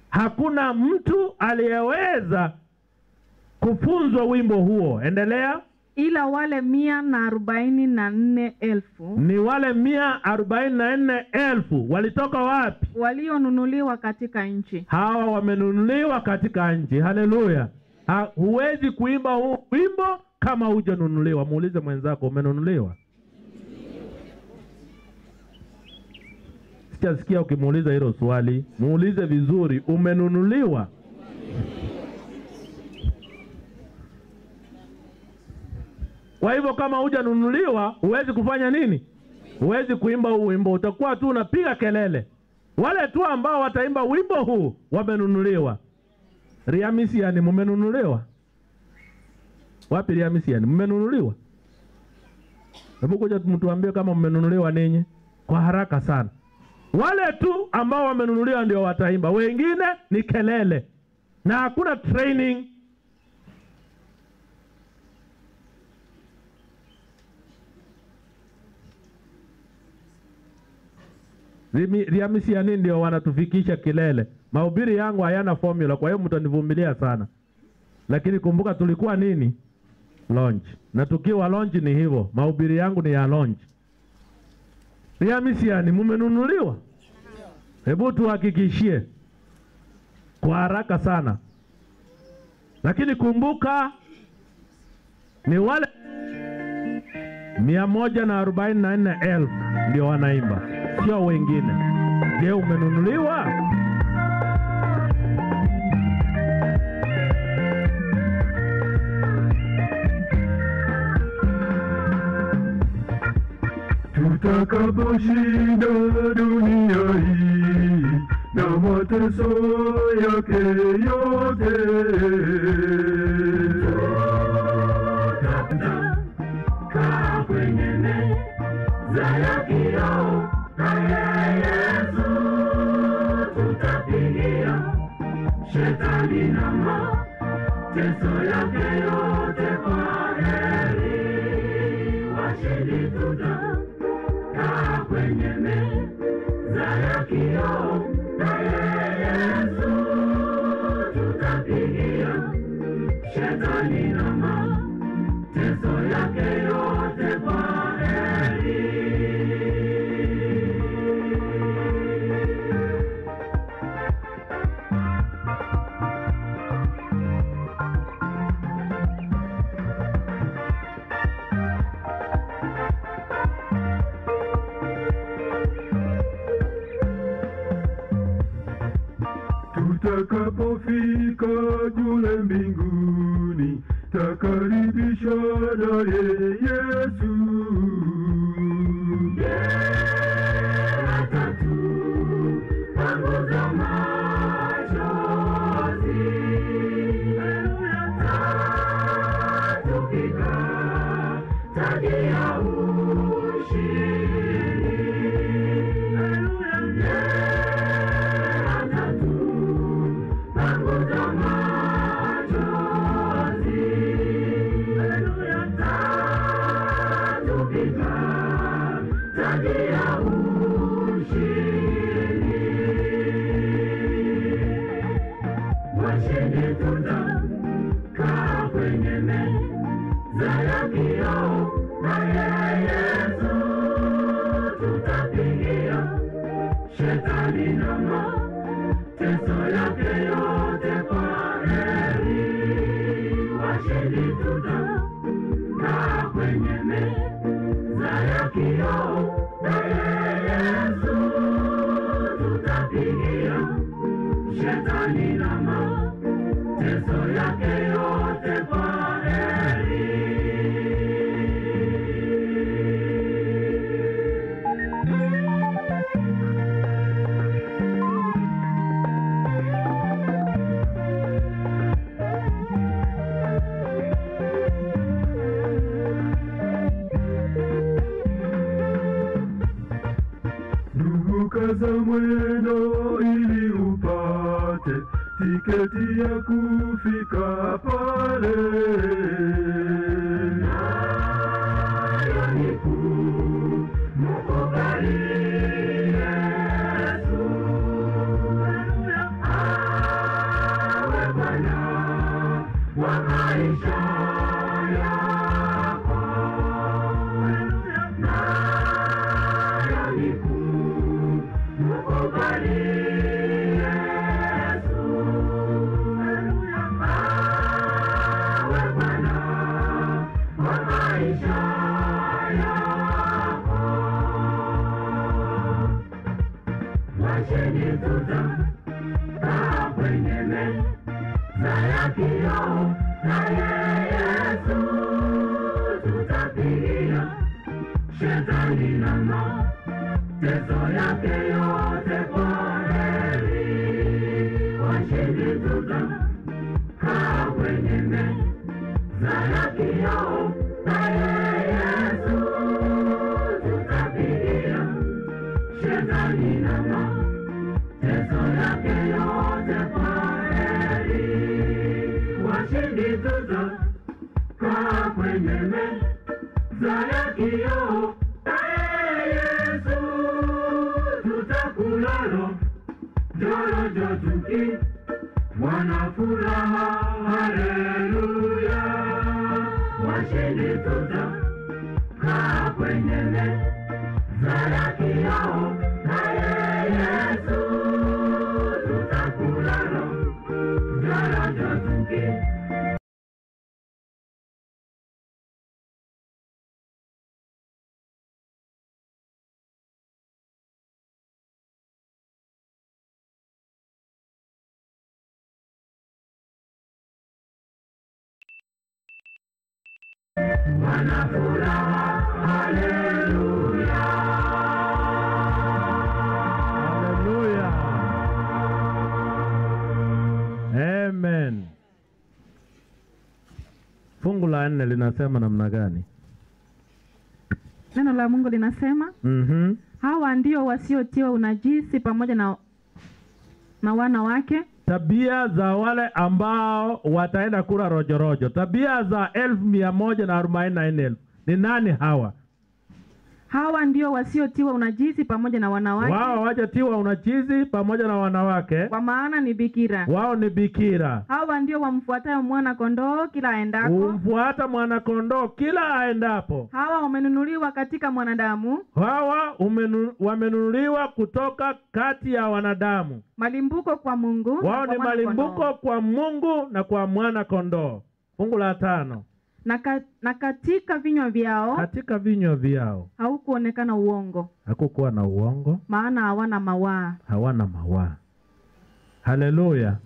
Speaker 3: Hakuna mtu aliyeweza kufunzwa wimbo huo. Endelea.
Speaker 7: Ila wale 144,000.
Speaker 3: Ni wale 144,000 walitoka wapi?
Speaker 7: Walionunuliwa katika nchi.
Speaker 3: Hawa wamenunuliwa katika nchi. Haleluya. Huwezi kuimba huu wimbo kama hujanunuliwa. Muulize mwenzako, umenunuliwa? Sijasikia ukimuuliza hilo swali. Muulize vizuri, umenunuliwa? Kwa hivyo kama hujanunuliwa, huwezi kufanya nini? Huwezi kuimba huu wimbo, utakuwa tu unapiga kelele. Wale tu ambao wataimba wimbo huu wamenunuliwa. Riamisiani, mumenunuliwa? Wapi Riamisiani? Mmenunuliwa? Hebu kuja mtuambie kama mmenunuliwa ninyi kwa haraka sana. Wale tu ambao wamenunuliwa ndio wataimba, wengine ni kelele na hakuna training. Riamisiani ndio wanatufikisha kilele. Mahubiri yangu hayana formula, kwa hiyo mtanivumilia sana. Lakini kumbuka tulikuwa nini? Launch. Na tukiwa launch ni hivyo, mahubiri yangu ni ya launch. Riamisiani, mumenunuliwa? Hebu tuhakikishie kwa haraka sana. Lakini kumbuka ni wale 144,000 ndio wanaimba, sio wengine. Je, umenunuliwa?
Speaker 1: Tutakaposhinda dunia hii na mateso yake yote, tutakaa kwenye meza ya kioo naye Yesu, tutapigia shetani na mateso yake yote kwa heri. Washindi tutakaa kwenye meza ya kioo naye Yesu, tutapigia shetani na mateso yake yote kwa heri. Tutakapofika jule mbinguni, takaribishwa naye Yesu. Atatupanguza machozi, atatuvika taji ya ushindi. Atatupanguza machozi, atatuvika taji ya ushindi. Washindi tutakaa kwenye meza ya kioo naye Yesu, tutapigia shetani na mateso yake yote kwa heri. Washindi Washindi tutakaa kwenye meza ya kioo, naye Yesu tutapigia shetani na mateso yake yote kwa heri. Ndugu, kaza mwendo ili upate tiketi ya kufika pale. Nayo ni kumkubali Yesu awe Bwana wa maisha yako. Nayo ni kumkubali Yesu awe Bwana wa maisha yako. Washindi tutakaa kwenye meza ya kioo, naye Yesu tutapigia shetani na mateso yake yote kwa heri. Washindi tutakaa kwenye meza ya kioo, naye Yesu tutapigia shetani na mateso yake yote kwa heri. Washindi tutakaa kwenye meza ya kioo, naye Yesu tutakula rojo tuki wana furaha, haleluya. Washindi tutakaa kwenye meza ya kioo, naye Yesu tutakula rojo tuki. Wana furaha, haleluya.
Speaker 3: Haleluya. Amen. Fungu la 4 linasema namna gani?
Speaker 7: Neno la Mungu linasema, hawa ndio wasiotiwa unajisi pamoja na wanawake.
Speaker 3: Tabia za wale ambao wataenda kula rojorojo. Tabia za 144,000. Ni nani hawa?
Speaker 7: Hawa ndio wasiotiwa unajisi pamoja na wanawake.
Speaker 3: Wao hawajatiwa unajisi pamoja na wanawake,
Speaker 7: kwa maana ni bikira.
Speaker 3: Wao ni bikira.
Speaker 7: Hawa ndio wamfuatao mwana kondoo kila aendako.
Speaker 3: Humfuata mwana kondoo kila aendapo.
Speaker 7: Hawa wamenunuliwa katika mwanadamu.
Speaker 3: Hawa wamenunuliwa kutoka kati ya wanadamu.
Speaker 7: Malimbuko kwa Mungu.
Speaker 3: Wao ni malimbuko kwa Mungu na kwa mwana kondoo. Fungu la 5.
Speaker 7: Na katika vinywa vyao,
Speaker 3: katika vinywa vyao
Speaker 7: haukuonekana uongo.
Speaker 3: Hakukuwa na uongo,
Speaker 7: maana hawana mawaa.
Speaker 3: Hawana mawaa. Haleluya.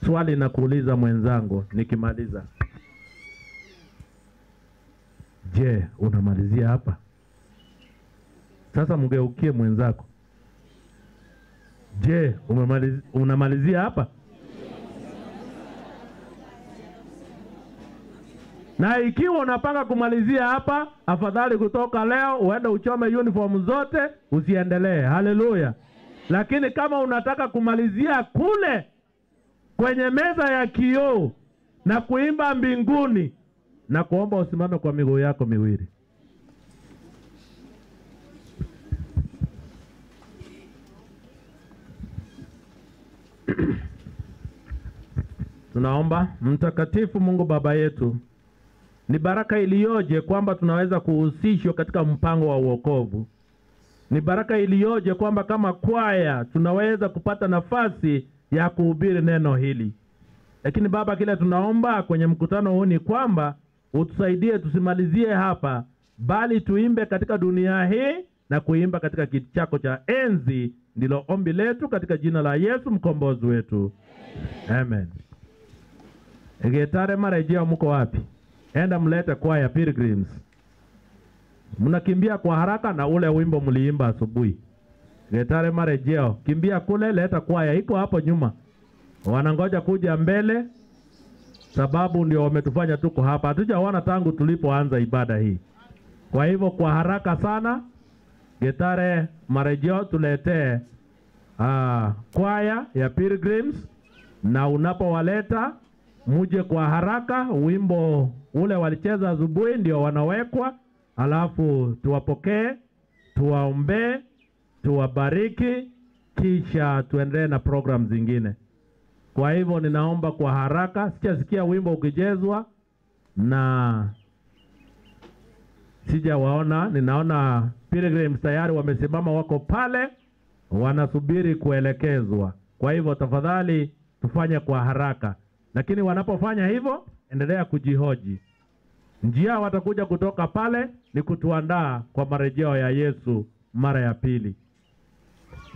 Speaker 3: Swali na kuuliza mwenzangu nikimaliza. Je, unamalizia hapa? Sasa mgeukie mwenzako. Je, unamalizia hapa? Na ikiwa unapanga kumalizia hapa, afadhali kutoka leo uende uchome uniform zote, usiendelee. Haleluya. Lakini kama unataka kumalizia kule kwenye meza ya kioo na kuimba mbinguni, na kuomba usimame kwa miguu yako miwili. Tunaomba. Mtakatifu Mungu Baba yetu, ni baraka iliyoje kwamba tunaweza kuhusishwa katika mpango wa wokovu. Ni baraka iliyoje kwamba kama kwaya tunaweza kupata nafasi ya kuhubiri neno hili. Lakini Baba, kile tunaomba kwenye mkutano huu ni kwamba utusaidie tusimalizie hapa, bali tuimbe katika dunia hii na kuimba katika kiti chako cha enzi. Ndilo ombi letu katika jina la Yesu mkombozi wetu. Amen. Getare marejeo, mko wapi? Enda mlete kwaya Pilgrims. Mnakimbia kwa haraka na ule wimbo mliimba asubuhi. Getare marejeo, kimbia kule, leta kwaya, iko hapo nyuma. Wanangoja kuja mbele, sababu ndio wametufanya tuko hapa. Hatujaona tangu tulipoanza ibada hii. Kwa hivyo kwa haraka sana, Getare marejeo tuletee kwaya ya Pilgrims, na unapowaleta muje kwa haraka. Wimbo ule walicheza asubuhi ndio wanawekwa, alafu tuwapokee, tuwaombee, tuwabariki, kisha tuendelee na program zingine. Kwa hivyo ninaomba kwa haraka, sijasikia wimbo ukichezwa na sijawaona. Ninaona Pilgrims tayari wamesimama, wako pale wanasubiri kuelekezwa. Kwa hivyo tafadhali tufanye kwa haraka, lakini wanapofanya hivyo endelea kujihoji. Njia watakuja kutoka pale ni kutuandaa kwa marejeo ya Yesu mara ya pili.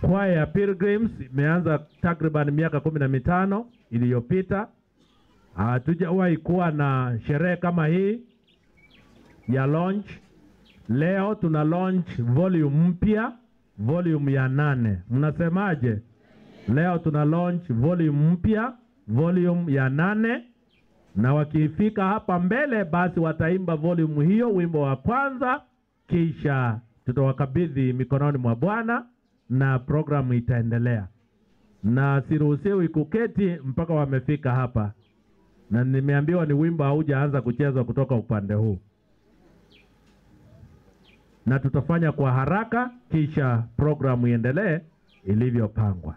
Speaker 3: Kwaya ya Pilgrims imeanza takriban miaka 15 iliyopita. Hatujawahi kuwa na sherehe kama hii ya launch. Leo tuna launch volume mpya, volume ya 8. Mnasemaje? Leo tuna launch volume mpya, volume ya 8. Na wakifika hapa mbele basi wataimba volume hiyo, wimbo wa kwanza, kisha tutawakabidhi mikononi mwa Bwana na programu itaendelea. Na siruhusiwi kuketi mpaka wamefika hapa. Na nimeambiwa ni wimbo haujaanza kuchezwa kutoka upande huu. Na tutafanya kwa haraka kisha programu iendelee ilivyopangwa.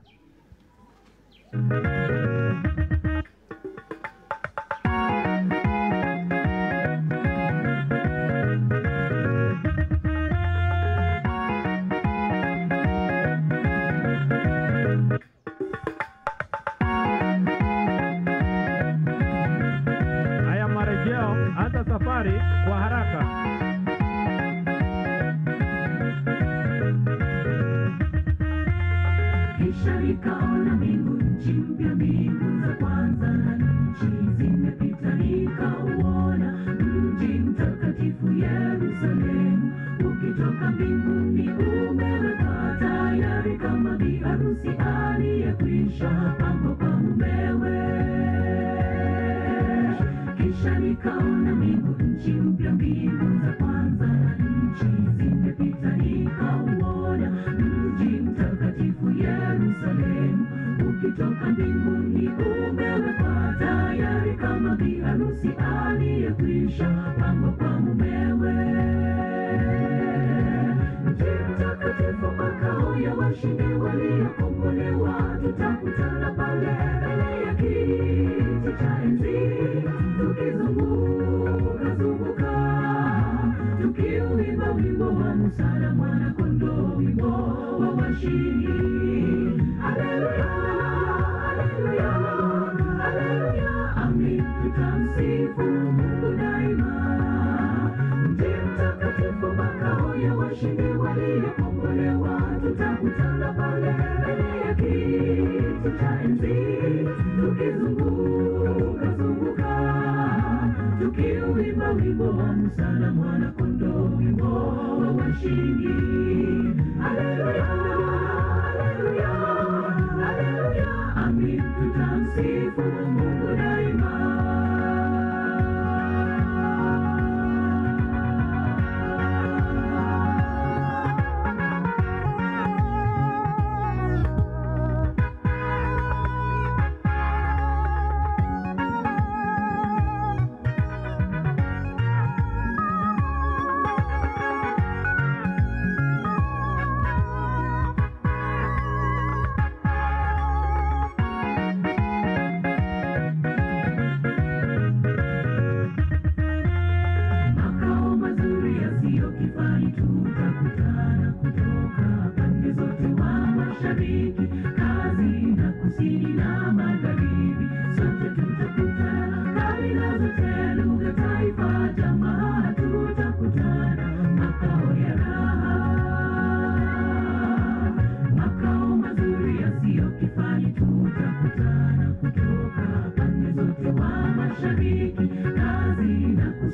Speaker 3: Haya marejeo, anza safari kwa haraka.
Speaker 1: Kisha nikaona mbingu, nchi mpya, mbingu za kwanza na nchi zimepita. Nikauona mji mtakatifu Yerusalemu ukitoka mbinguni, umewekwa tayari kama bi harusi aliyekwisha pambwa kwa mumewe. Kisha nikaona mbingu, nchi mpya, mbingu za kwanza na nchi zimepita. Nikauona mji mtakatifu Yerusalemu ukitoka mbinguni, umewekwa tayari kama bi harusi aliyekwisha pambwa kwa mumewe. Mji mtakatifu, makao ya washindi waliokombolewa, tutakutana pale mbele ya kiti cha enzi, tukizunguka zunguka, tukiuimba wimbo wa Musa na Mwana Kondoo, wimbo wa washindi. Haleluya, haleluya, haleluya, amin, tutamsifu Mungu daima. Mji mtakatifu, makao ya washindi waliokombolewa, tutakutana pale mbele ya kiti cha enzi, tukizunguka zunguka, tukiuimba wimbo wa Musa na Mwana Kondoo, wimbo wa washindi. Haleluya, haleluya, haleluya, amin, tutamsifu Mungu daima.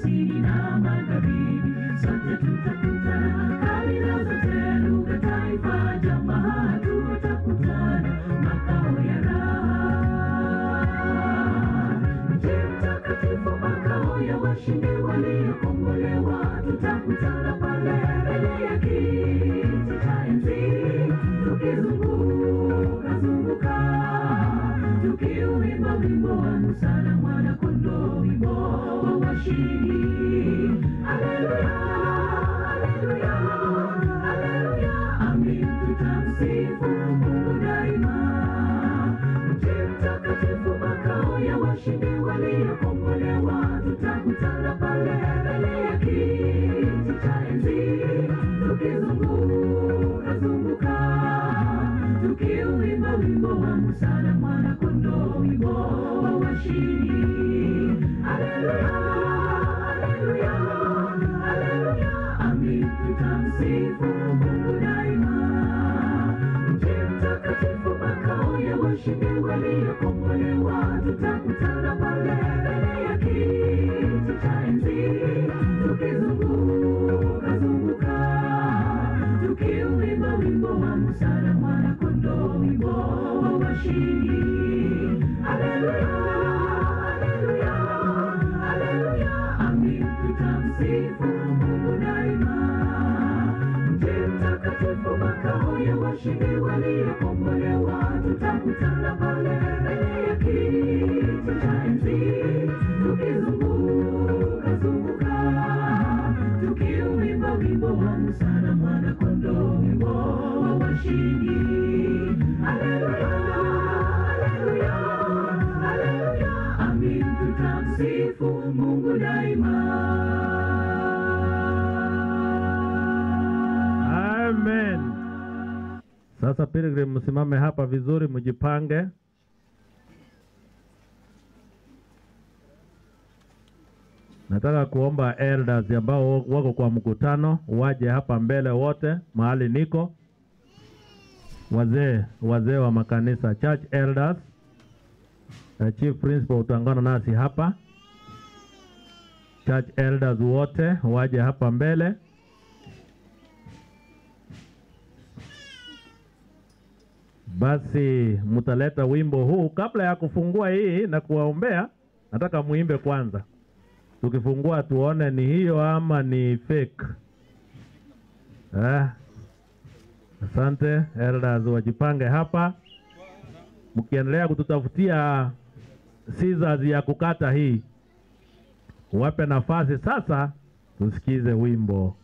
Speaker 1: kusini na magharibi, sote tutakutana, kabila zote, lugha, taifa, jamaa, tutakutana makao ya raha. Mji mtakatifu, makao ya washindi waliokombolewa, tutakutana pale mbele ya kiti cha enzi, tukizunguka zunguka, tukiuimba wimbo wa Musa na Mwana Kondoo, wimbo wa washindi. Haleluya, haleluya, haleluya, amin, tutamsifu Mungu daima. Mji mtakatifu, makao ya washindi waliokombolewa, tutakutana pale mbele ya kiti cha enzi, tukizunguka zunguka, tukiuimba wimbo wa Musa na Mwana Kondoo, wimbo wa washindi. Haleluya, haleluya, haleluya, amin, tutamsifu Mungu daima. Mji mtakatifu, makao ya washindi waliokombolewa, tutakutana pale mbele ya kiti cha enzi, tukizunguka zunguka, tukiuimba wimbo wa Musa na Mwana Kondoo, wimbo wa washindi. Haleluya, haleluya, haleluya, amin, tutamsifu Mungu daima. Mji mtakatifu, makao ya washindi waliokombolewa, tutakutana pale mbele ya kiti cha enzi, tukizunguka zunguka, tukiuimba wimbo wa Musa na Mwana Kondoo, wimbo wa washindi. Haleluya, haleluya, haleluya, amin, tutamsifu Mungu daima.
Speaker 3: Amen. Sasa Pilgrim, msimame hapa vizuri, mjipange. Nataka kuomba elders ambao wako kwa mkutano waje hapa mbele wote mahali niko. Wazee wa makanisa, church elders, chief principal utaungana nasi hapa. Church elders wote waje hapa mbele. Basi mtaleta wimbo huu kabla ya kufungua hii na kuwaombea. Nataka muimbe kwanza. Tukifungua tuone ni hiyo ama ni fake. Asante elders, wajipange hapa. Mkiendelea kututafutia scissors ya kukata hii, wape nafasi sasa tusikize wimbo.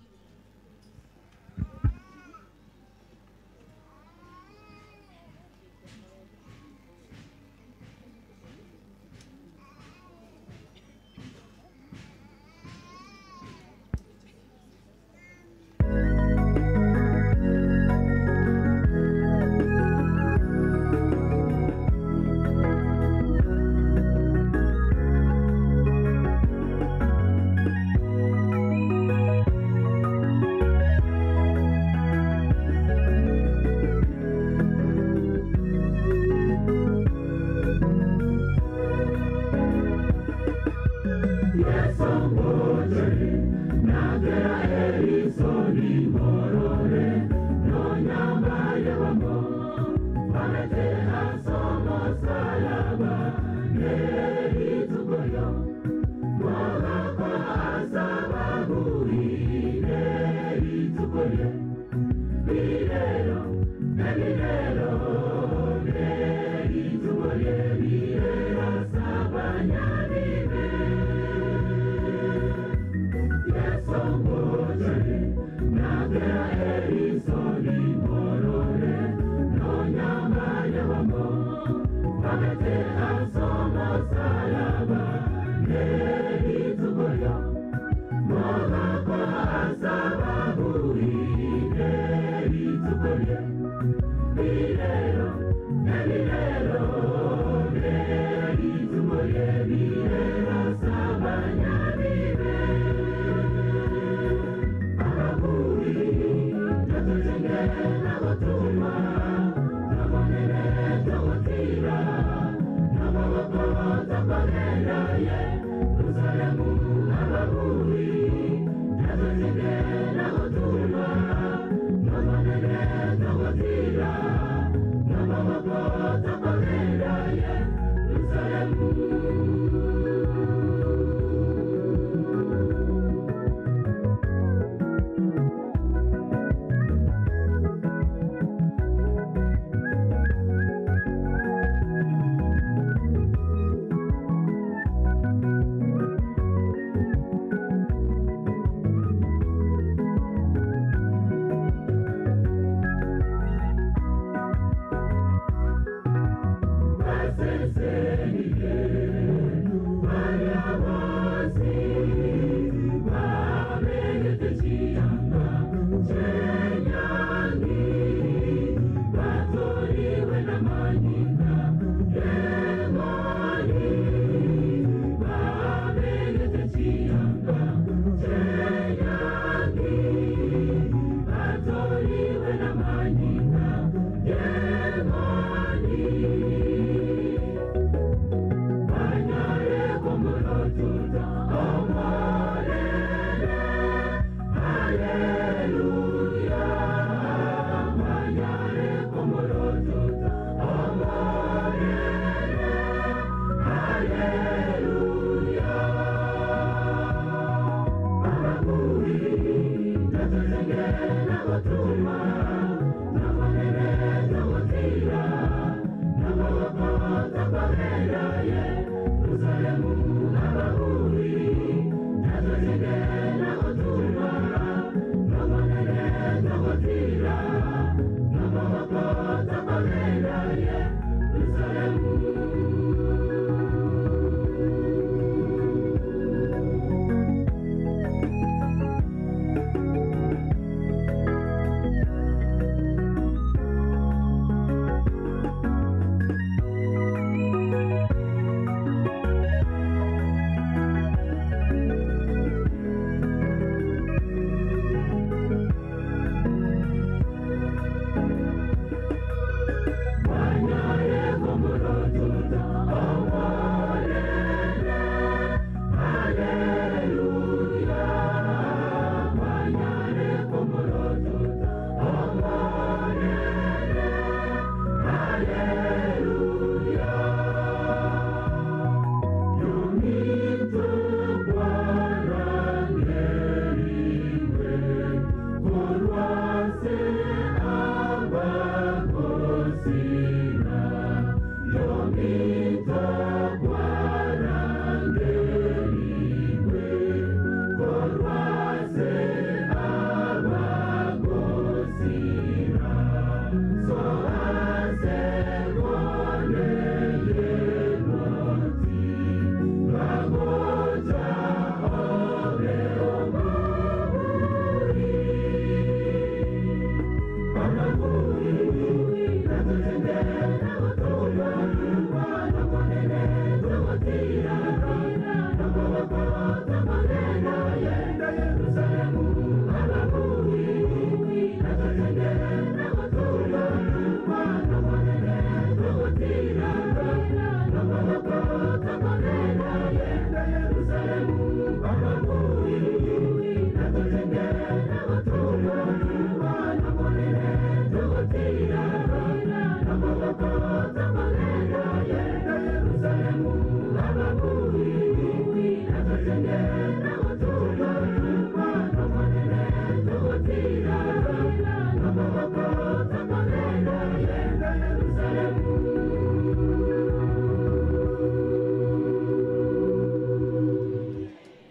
Speaker 1: Thank you.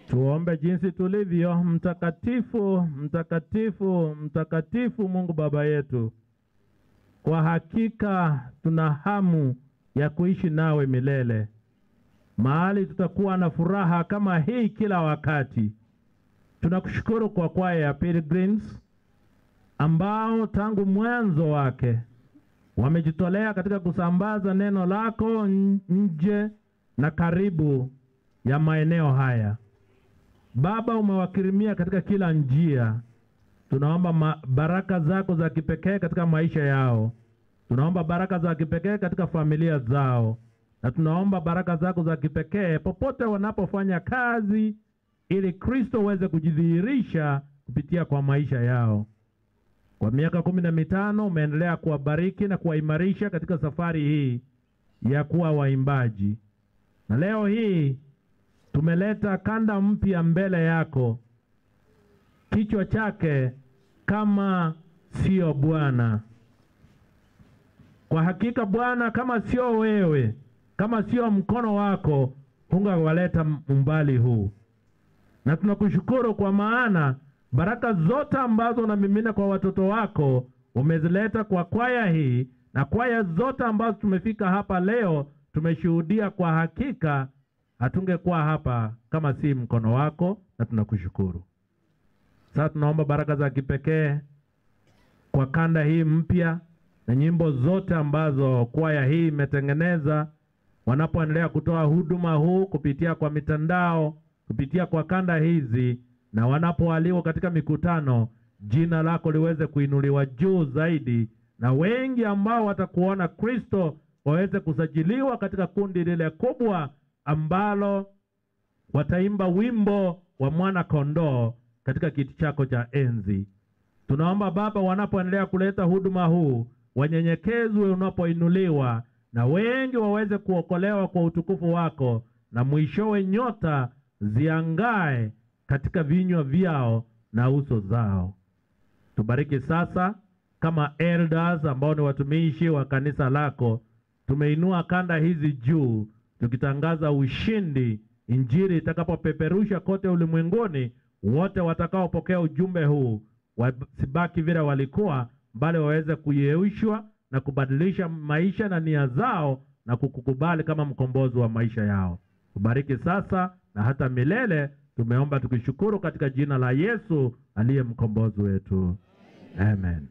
Speaker 3: Tuombe jinsi tulivyo. Mtakatifu, mtakatifu, mtakatifu Mungu Baba yetu, kwa hakika tuna hamu ya kuishi nawe milele, mahali tutakuwa na furaha kama hii kila wakati. Tunakushukuru kwa kwaya ya Pilgrims ambao tangu mwanzo wake wamejitolea katika kusambaza neno lako nje na karibu ya maeneo haya. Baba, umewakirimia katika kila njia. Tunaomba baraka zako za kipekee katika maisha yao. Tunaomba baraka za kipekee katika familia zao. Na tunaomba baraka zako za kipekee popote wanapofanya kazi, ili Kristo uweze kujidhihirisha kupitia kwa maisha yao. Kwa miaka 15 umeendelea kuwabariki na kuwaimarisha katika safari hii ya kuwa waimbaji. Na leo hii tumeleta kanda mpya mbele yako, kichwa chake kama sio Bwana. Kwa hakika Bwana, kama sio wewe, kama sio mkono wako, hungewaleta umbali huu. Na tunakushukuru kwa maana baraka zote ambazo unamimina kwa watoto wako umezileta kwa kwaya hii, na kwaya zote ambazo tumefika hapa leo tumeshuhudia kwa hakika hatungekuwa hapa kama si mkono wako, na tunakushukuru. Sasa tunaomba baraka za kipekee kwa kanda hii mpya na nyimbo zote ambazo kwaya hii imetengeneza, wanapoendelea kutoa huduma huu kupitia kwa mitandao, kupitia kwa kanda hizi, na wanapoalikwa katika mikutano, jina lako liweze kuinuliwa juu zaidi, na wengi ambao watakuona Kristo waweze kusajiliwa katika kundi lile kubwa ambalo wataimba wimbo wa mwana kondoo katika kiti chako cha enzi. Tunaomba Baba, wanapoendelea kuleta huduma huu, wanyenyekezwe unapoinuliwa, na wengi waweze kuokolewa kwa utukufu wako, na mwishowe nyota ziangae katika vinywa vyao na uso zao. Tubariki sasa kama elders ambao ni watumishi wa kanisa lako. Tumeinua kanda hizi juu tukitangaza ushindi. Injili itakapopeperusha kote ulimwenguni, wote watakaopokea ujumbe huu wasibaki vile walikuwa, bali waweze kuyeushwa na kubadilisha maisha na nia zao na kukukubali kama mkombozi wa maisha yao. Tubariki sasa na hata milele. Tumeomba tukishukuru katika jina la Yesu aliye mkombozi wetu. Amen.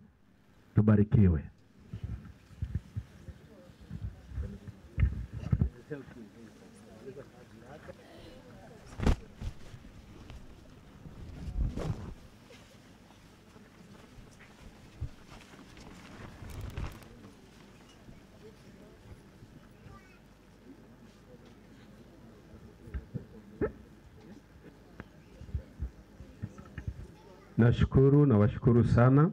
Speaker 3: Tubarikiwe.
Speaker 2: Nashukuru na washukuru sana.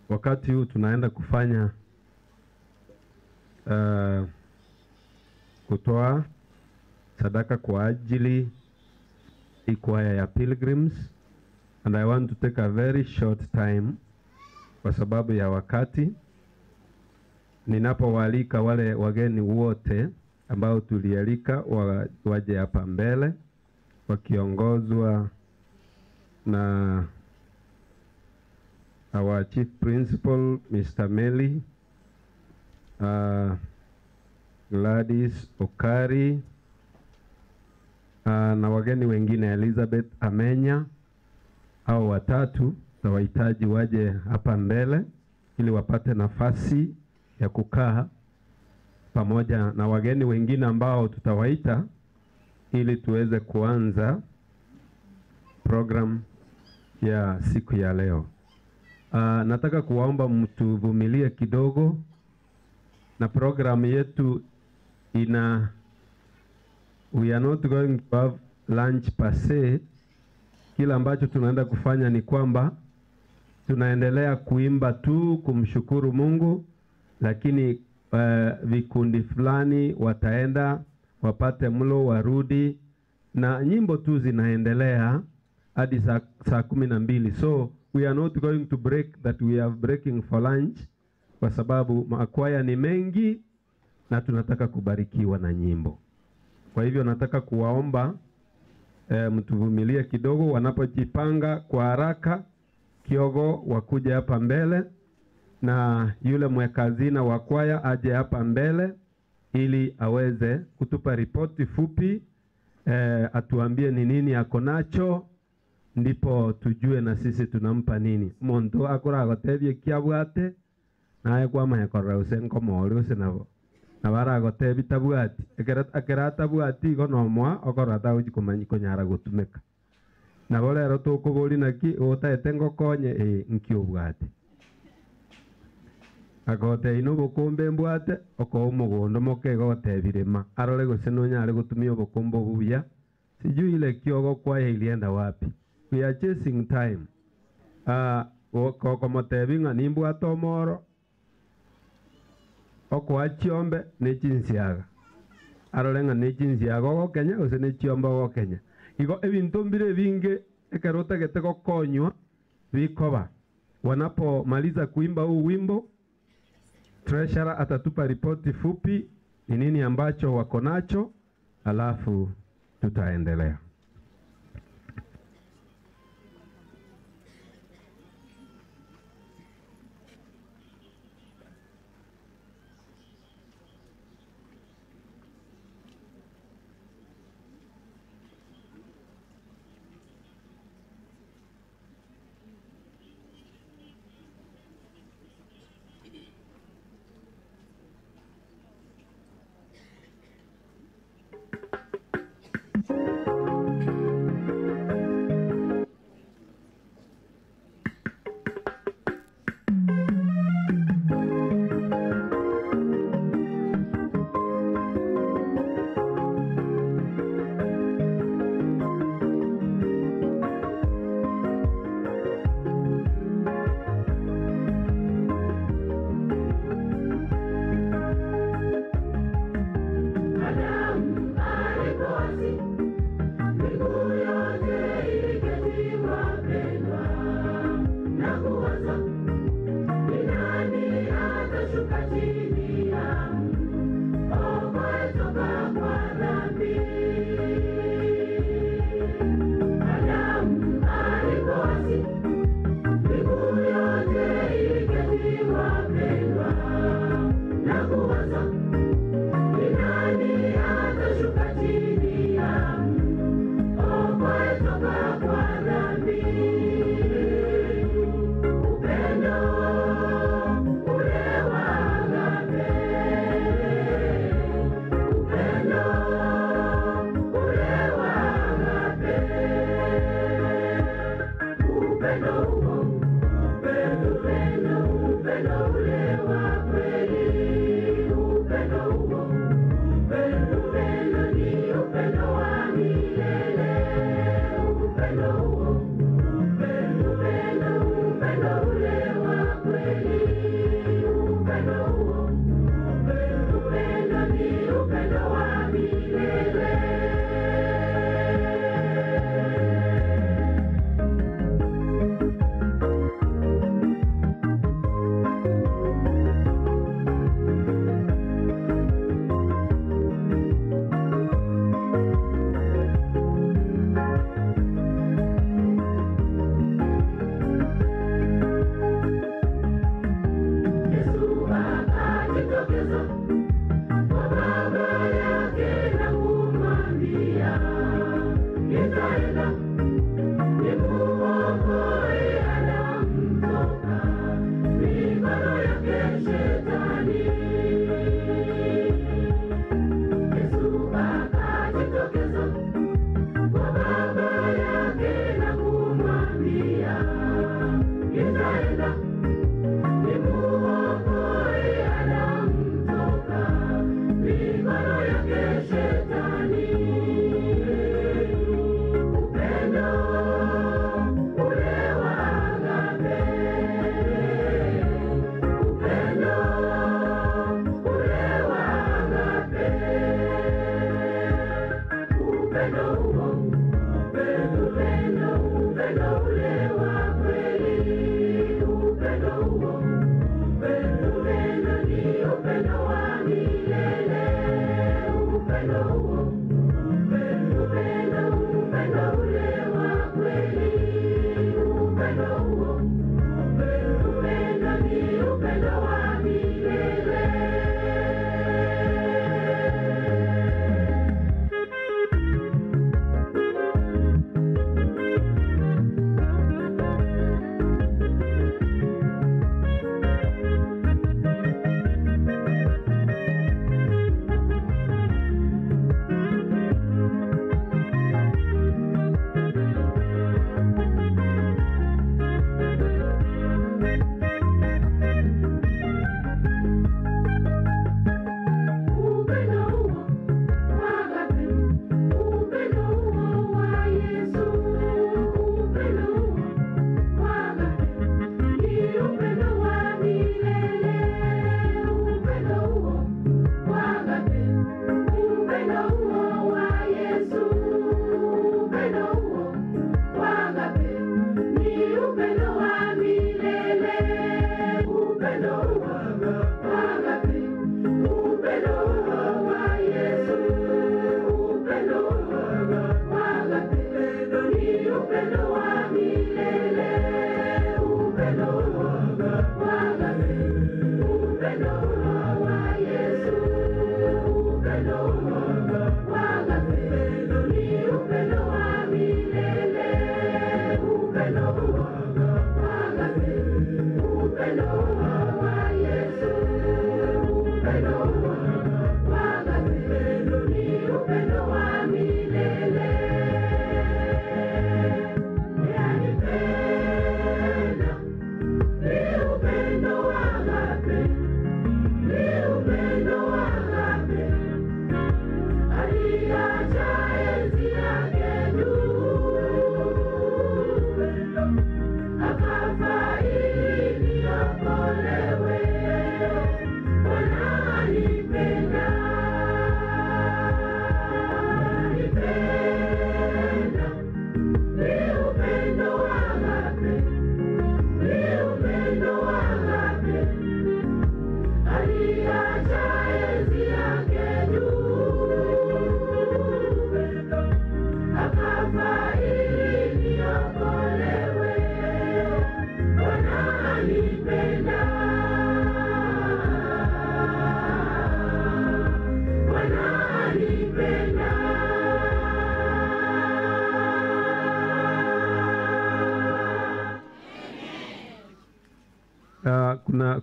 Speaker 2: Wakati huu tunaenda kufanya kutoa sadaka kwa ajili ikwaya ya Pilgrims, and I want to take a very short time kwa sababu ya wakati. Ninapowaalika wale wageni wote ambao tulialika waje hapa mbele wakiongozwa na our Chief Principal Mr. Meli, Gladys Okari, na wageni wengine Elizabeth Amenya. Hao watatu tawahitaji waje hapa mbele ili wapate nafasi ya kukaa pamoja na wageni wengine ambao tutawaita ili tuweze kuanza program ya siku ya leo. Nataka kuwaomba mtuvumilie kidogo, na program yetu ina, we are not going to have lunch per se. Kila ambacho tunaenda kufanya ni kwamba tunaendelea kuimba tu kumshukuru Mungu, lakini vikundi fulani wataenda wapate mlo warudi, na nyimbo tu zinaendelea hadi saa 12. So we are not going to break that, we are breaking for lunch, kwa sababu makwaya ni mengi na tunataka kubarikiwa na nyimbo. Kwa hivyo nataka kuwaomba mtuvumilie kidogo, wanapojipanga kwa haraka kiogo wakuja hapa mbele, na yule mwekazina wa kwaya aje hapa mbele ili aweze kutupa ripoti fupi, atuambie ni nini ako nacho, ndipo tujue na sisi tunampa nini. Muntu akora agotebie kiabwate naye kwamahekorera use nkomori use nabo nabaragotebi tabwati ekera tabwati igo nomwa okora tagochi komanyi konyara gotumeka nabo rero tukobori naki otaete ngokonye nki obwate agote ino bokombe mbwate oko omogondo moke gotebirema arore gose nonyare gotumia obokombe obuya sijui ile kiogo kwaya ilienda wapi. We are chasing time. Kokomotebi ng'a nimbwate omoro okoa chiombe ne chinsiaga arore ng'a ne chinsiaga ogokenya gose ne chiombe ogokenya igo ebinto mbire binge ekero otagete gokonywa bikoba. Wanapomaliza kuimba huu wimbo, treasurer atatupa ripoti fupi ni nini ambacho wako nacho, alafu tutaendelea.
Speaker 1: Thank you.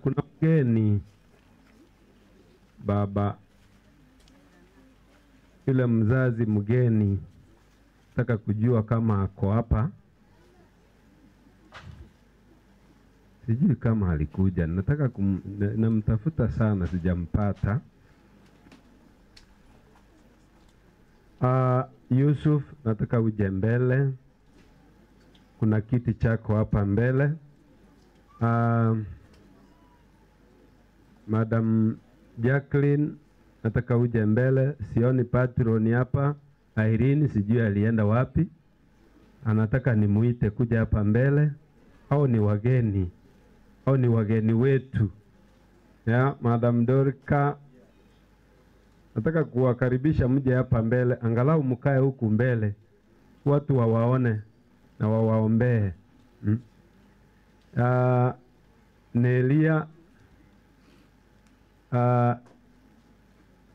Speaker 2: Kuna mgeni baba, yule mzazi mgeni, nataka kujua kama ako hapa. Sijui kama alikuja, nataka namtafuta sana, sijampata. Yusuf, nataka uje mbele. Kuna kiti chako hapa mbele. Madam Jacqueline, nataka uje mbele. Sioni patroni hapa. Irene sijui alienda wapi. Anataka nimuite kuja hapa mbele. Au ni wageni, au ni wageni wetu. Ya, Madam Dorika, nataka kuwakaribisha mje hapa mbele, angalau mkae huku mbele, watu wawaone na wawaombee. Nelia,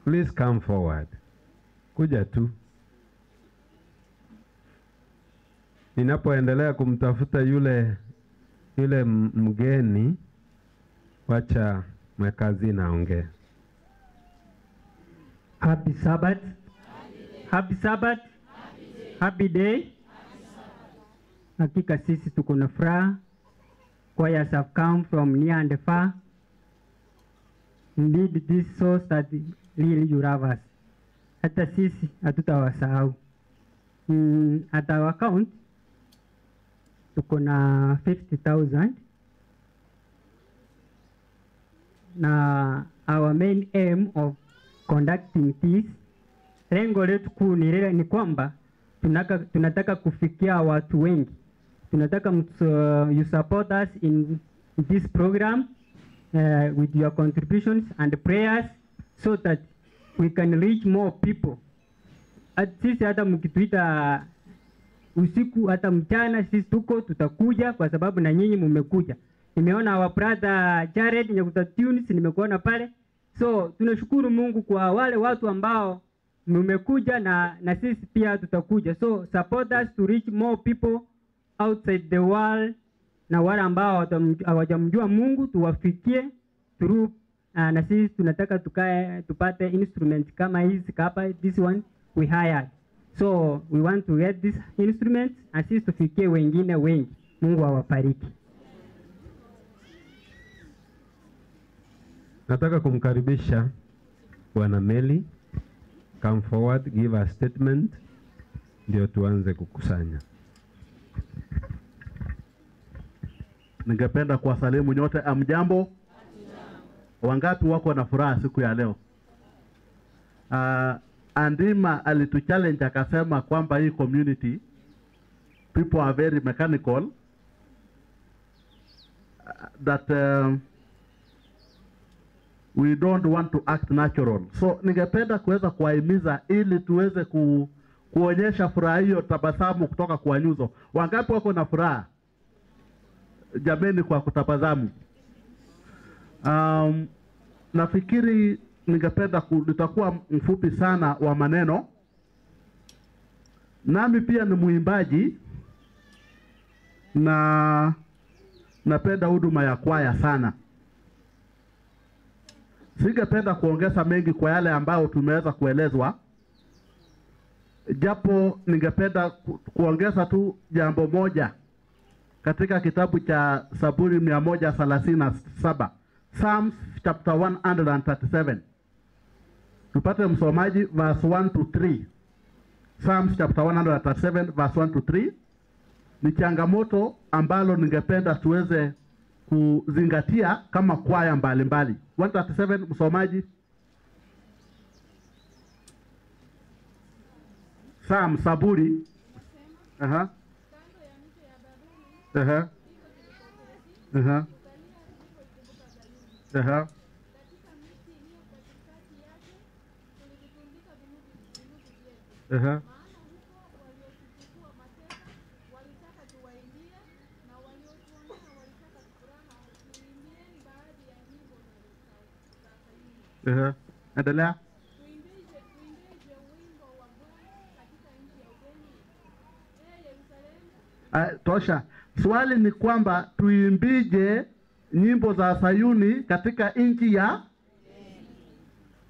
Speaker 2: please come forward. Kuja tu. Ninapoendelea kumtafuta yule mgeni, wacha mwekazi naongee.
Speaker 8: Happy Sabbath. Happy Sabbath. Happy day. Hakika sisi tuko na furaha. Choirs have come from near and far. Indeed, this shows that really you love us. Hata sisi hatutawasahau. At our account tuko na 50,000. Na our main aim of conducting this, lengo letu kuu ni kwamba tunataka kufikia watu wengi. Tunataka you support us in this program with your contributions and prayers so that we can reach more people. Sisi hata mkituita usiku hata mchana, sisi tuko tutakuja kwa sababu na nyinyi mmekuja. Nimeona our brother Jared Nyakuta Tunes, nimekuona pale. So tunashukuru Mungu kwa wale watu ambao mmekuja na sisi pia tutakuja. So support us to reach more people outside the world, na wale ambao hawajamjua Mungu tuwafikie through na sisi tunataka tukae tupate instrument kama hizi hapa, this one we hired. So we want to get this instrument na sisi tufikie wengine wengi. Mungu awabariki.
Speaker 2: Nataka kumkaribisha Bwana Meli. Come forward, give a statement, ndio tuanze kukusanya.
Speaker 9: Ningependa kuwasalimu nyote. Amjambo? Wangapi wako na furaha siku ya leo? Andima alituchallenge akasema kwamba hii community people are very mechanical, that we don't want to act natural. So ningependa kuweza kuwahimiza ili tuweze kuonyesha furaha hiyo, tabasamu kutoka kwa nyuso. Wangapi wako na furaha jameni kwa kutabasamu? Nafikiri ningependa nitakuwa mfupi sana wa maneno. Nami pia ni muimbaji na napenda huduma ya kwaya sana. Singependa kuongeza mengi kwa yale ambayo tumeweza kuelezwa, japo ningependa kuongeza tu jambo moja katika kitabu cha Zaburi 137, Psalms chapter 137. Tupate msomaji verse 1 to 3. Psalms chapter 137 verse 1 to 3. Ni changamoto ambalo ningependa tuweze kuzingatia kama kwaya mbalimbali. 137 msomaji. Psalm, Zaburi. Aha. Aha. Aha. Aha. Aha. Aha. Endelea. Tosha. Swali ni kwamba tuimbije nyimbo za Sayuni katika nchi ya,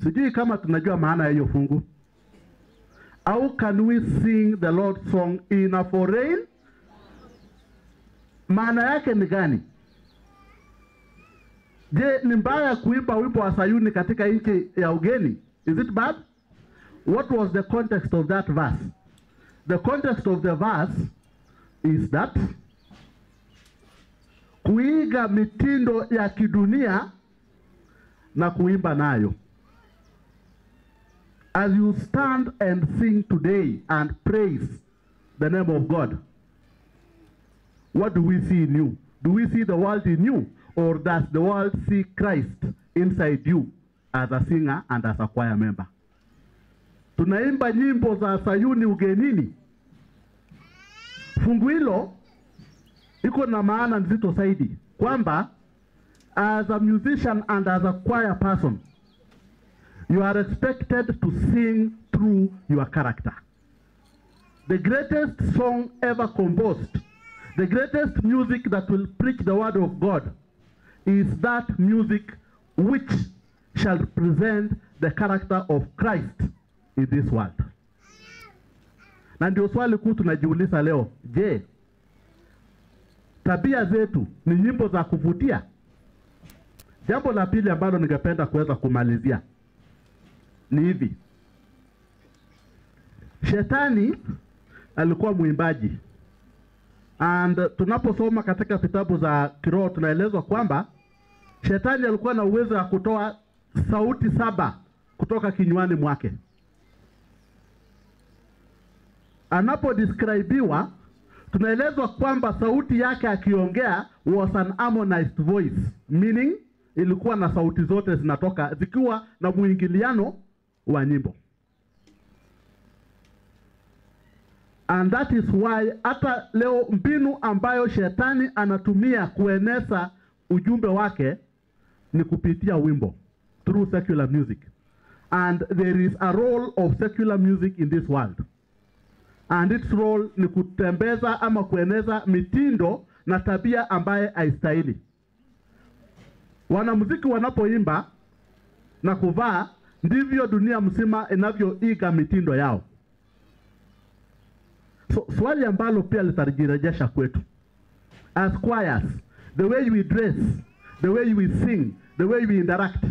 Speaker 9: sijui kama tunajua maana ya hiyo fungu. How can we sing the Lord's song in a foreign? Maana yake ni gani? Je, ni mbaya kuimba wimbo wa Sayuni katika nchi ya ugeni? Is it bad? What was the context of that verse? The context of the verse is that kuiga mitindo ya kidunia na kuimba nayo. As you stand and sing today and praise the name of God, what do we see in you? Do we see the world in you, or does the world see Christ inside you as a singer and as a choir member? Tunaimba nyimbo za Sayuni ugenini. Fungu hilo iko na maana nzito zaidi, kwamba as a musician and as a choir person, you are expected to sing through your character. The greatest song ever composed, the greatest music that will preach the word of God is that music which shall present the character of Christ in this world. Na ndio swali kuu tunajiuliza leo, je, tabia zetu ni nyimbo za kuvutia? Jambo la pili ambalo ningependa kuweza kumalizia ni hivi. Shetani alikuwa mwimbaji. And tunaposoma katika vitabu za kiroho tunaelezwa kwamba shetani alikuwa na uwezo wa kutoa sauti 7 kutoka kinywani mwake. Anapodescribiwa tunaelezwa kwamba sauti yake akiongea was an harmonized voice, meaning ilikuwa na sauti zote zinatoka zikiwa na muingiliano wa nyimbo. And that is why hata leo mbinu ambayo shetani anatumia kueneza ujumbe wake ni kupitia wimbo, through secular music. And there is a role of secular music in this world. And its role ni kutembeza ama kueneza mitindo na tabia ambaye haistahili. Wanamuziki wanapoimba na kuvaa, ndivyo dunia mzima inavyoiga mitindo yao. So, swali ambalo pia litajirejesha kwetu as choirs, the way we dress, the way we sing, the way we interact,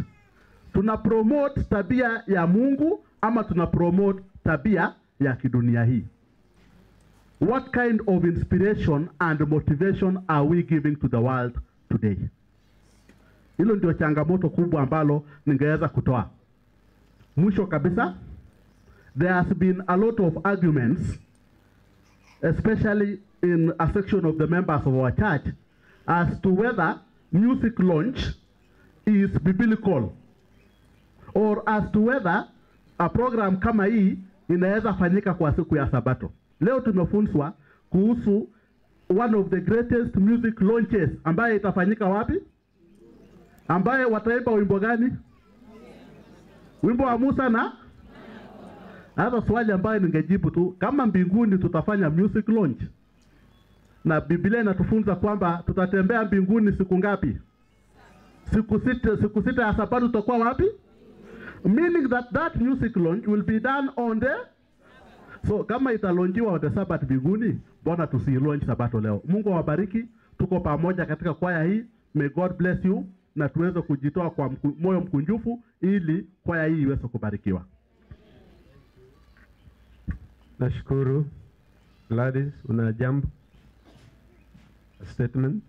Speaker 9: tuna promote tabia ya Mungu ama tuna promote tabia ya kidunia hii? What kind of inspiration and motivation are we giving to the world today? Hilo ndio changamoto kubwa ambalo ningeweza kutoa. Mwisho kabisa, there has been a lot of arguments, especially in a section of the members of our church, as to whether music launch is biblical, or as to whether a program kama hii inaweza fanyika kwa siku ya Sabato. Leo tumefunzwa kuhusu one of the greatest music launches ambaye itafanyika wapi? Ambaye wataimba wimbo gani? Wimbo wa Musa na? Hata swali ambayo ningejibu tu, kama mbinguni tutafanya music launch, na Biblia inatufunza kwamba tutatembea mbinguni siku ngapi? Siku sita ya Sabato tutakuwa wapi? Meaning that that music launch will be done on the... So kama italonjiwa on the Sabbath mbinguni, mbona tusilaunch Sabato leo? Mungu awabariki, tuko pamoja katika kwaya hii. May God bless you, na tuweze kujitoa kwa moyo mkunjufu ili kwaya hii iweze kubarikiwa.
Speaker 2: Nashukuru. Gladys, una jambo? A statement?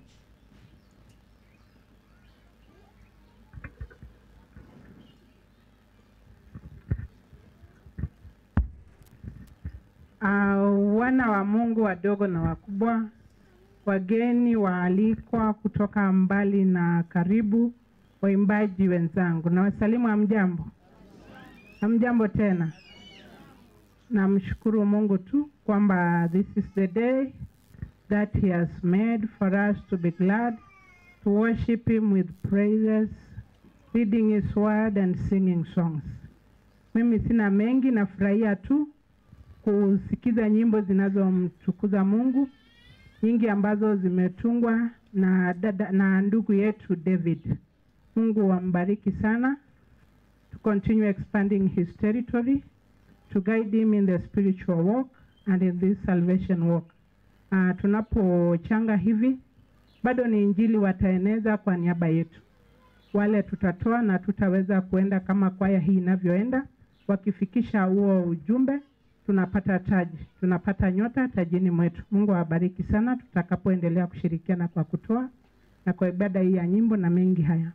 Speaker 5: Wana wa Mungu wadogo na wakubwa, wageni waalikwa kutoka mbali na karibu, waimbaji wenzangu, na wasalimu, hamjambo? Hamjambo tena. Namshukuru Mungu tu kwamba this is the day that he has made for us to be glad, to worship him with praises, reading his word and singing songs. Mimi sina mengi, nafurahia tu kusikiza nyimbo zinazomtukuza Mungu, nyingi ambazo zimetungwa na dada na ndugu yetu David. Mungu ambariki sana, to continue expanding his territory, to guide him in the spiritual walk and in this salvation walk. Tunapochanga hivi, bado ni injili wataeneza kwa niaba yetu. Wale tutatoa na tutaweza kuenda kama kwaya hii inavyoenda, wakifikisha huo ujumbe, tunapata taji, tunapata nyota tajini mwetu. Mungu awabariki sana tutakapoendelea kushirikiana kwa kutoa na kwa ibada hii ya nyimbo na mengi haya.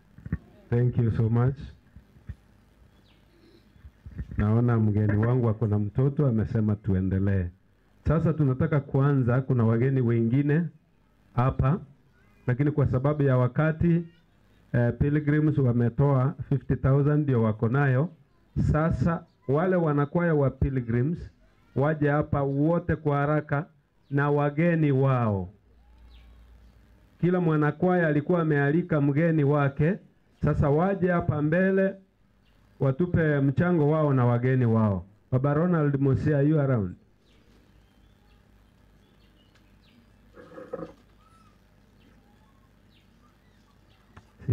Speaker 2: Thank you so much. Naona mgeni wangu ako na mtoto amesema tuendelee. Sasa tunataka kuanza, kuna wageni wengine hapa, lakini kwa sababu ya wakati Pilgrims wametoa 50,000 ndio wako nayo. Sasa wale wanakwaya wa Pilgrims waje hapa wote kwa haraka na wageni wao. Kila mwanakwaya alikuwa amealika mgeni wake. Sasa waje hapa mbele watupe mchango wao na wageni wao. Baba Ronald Musia, you around?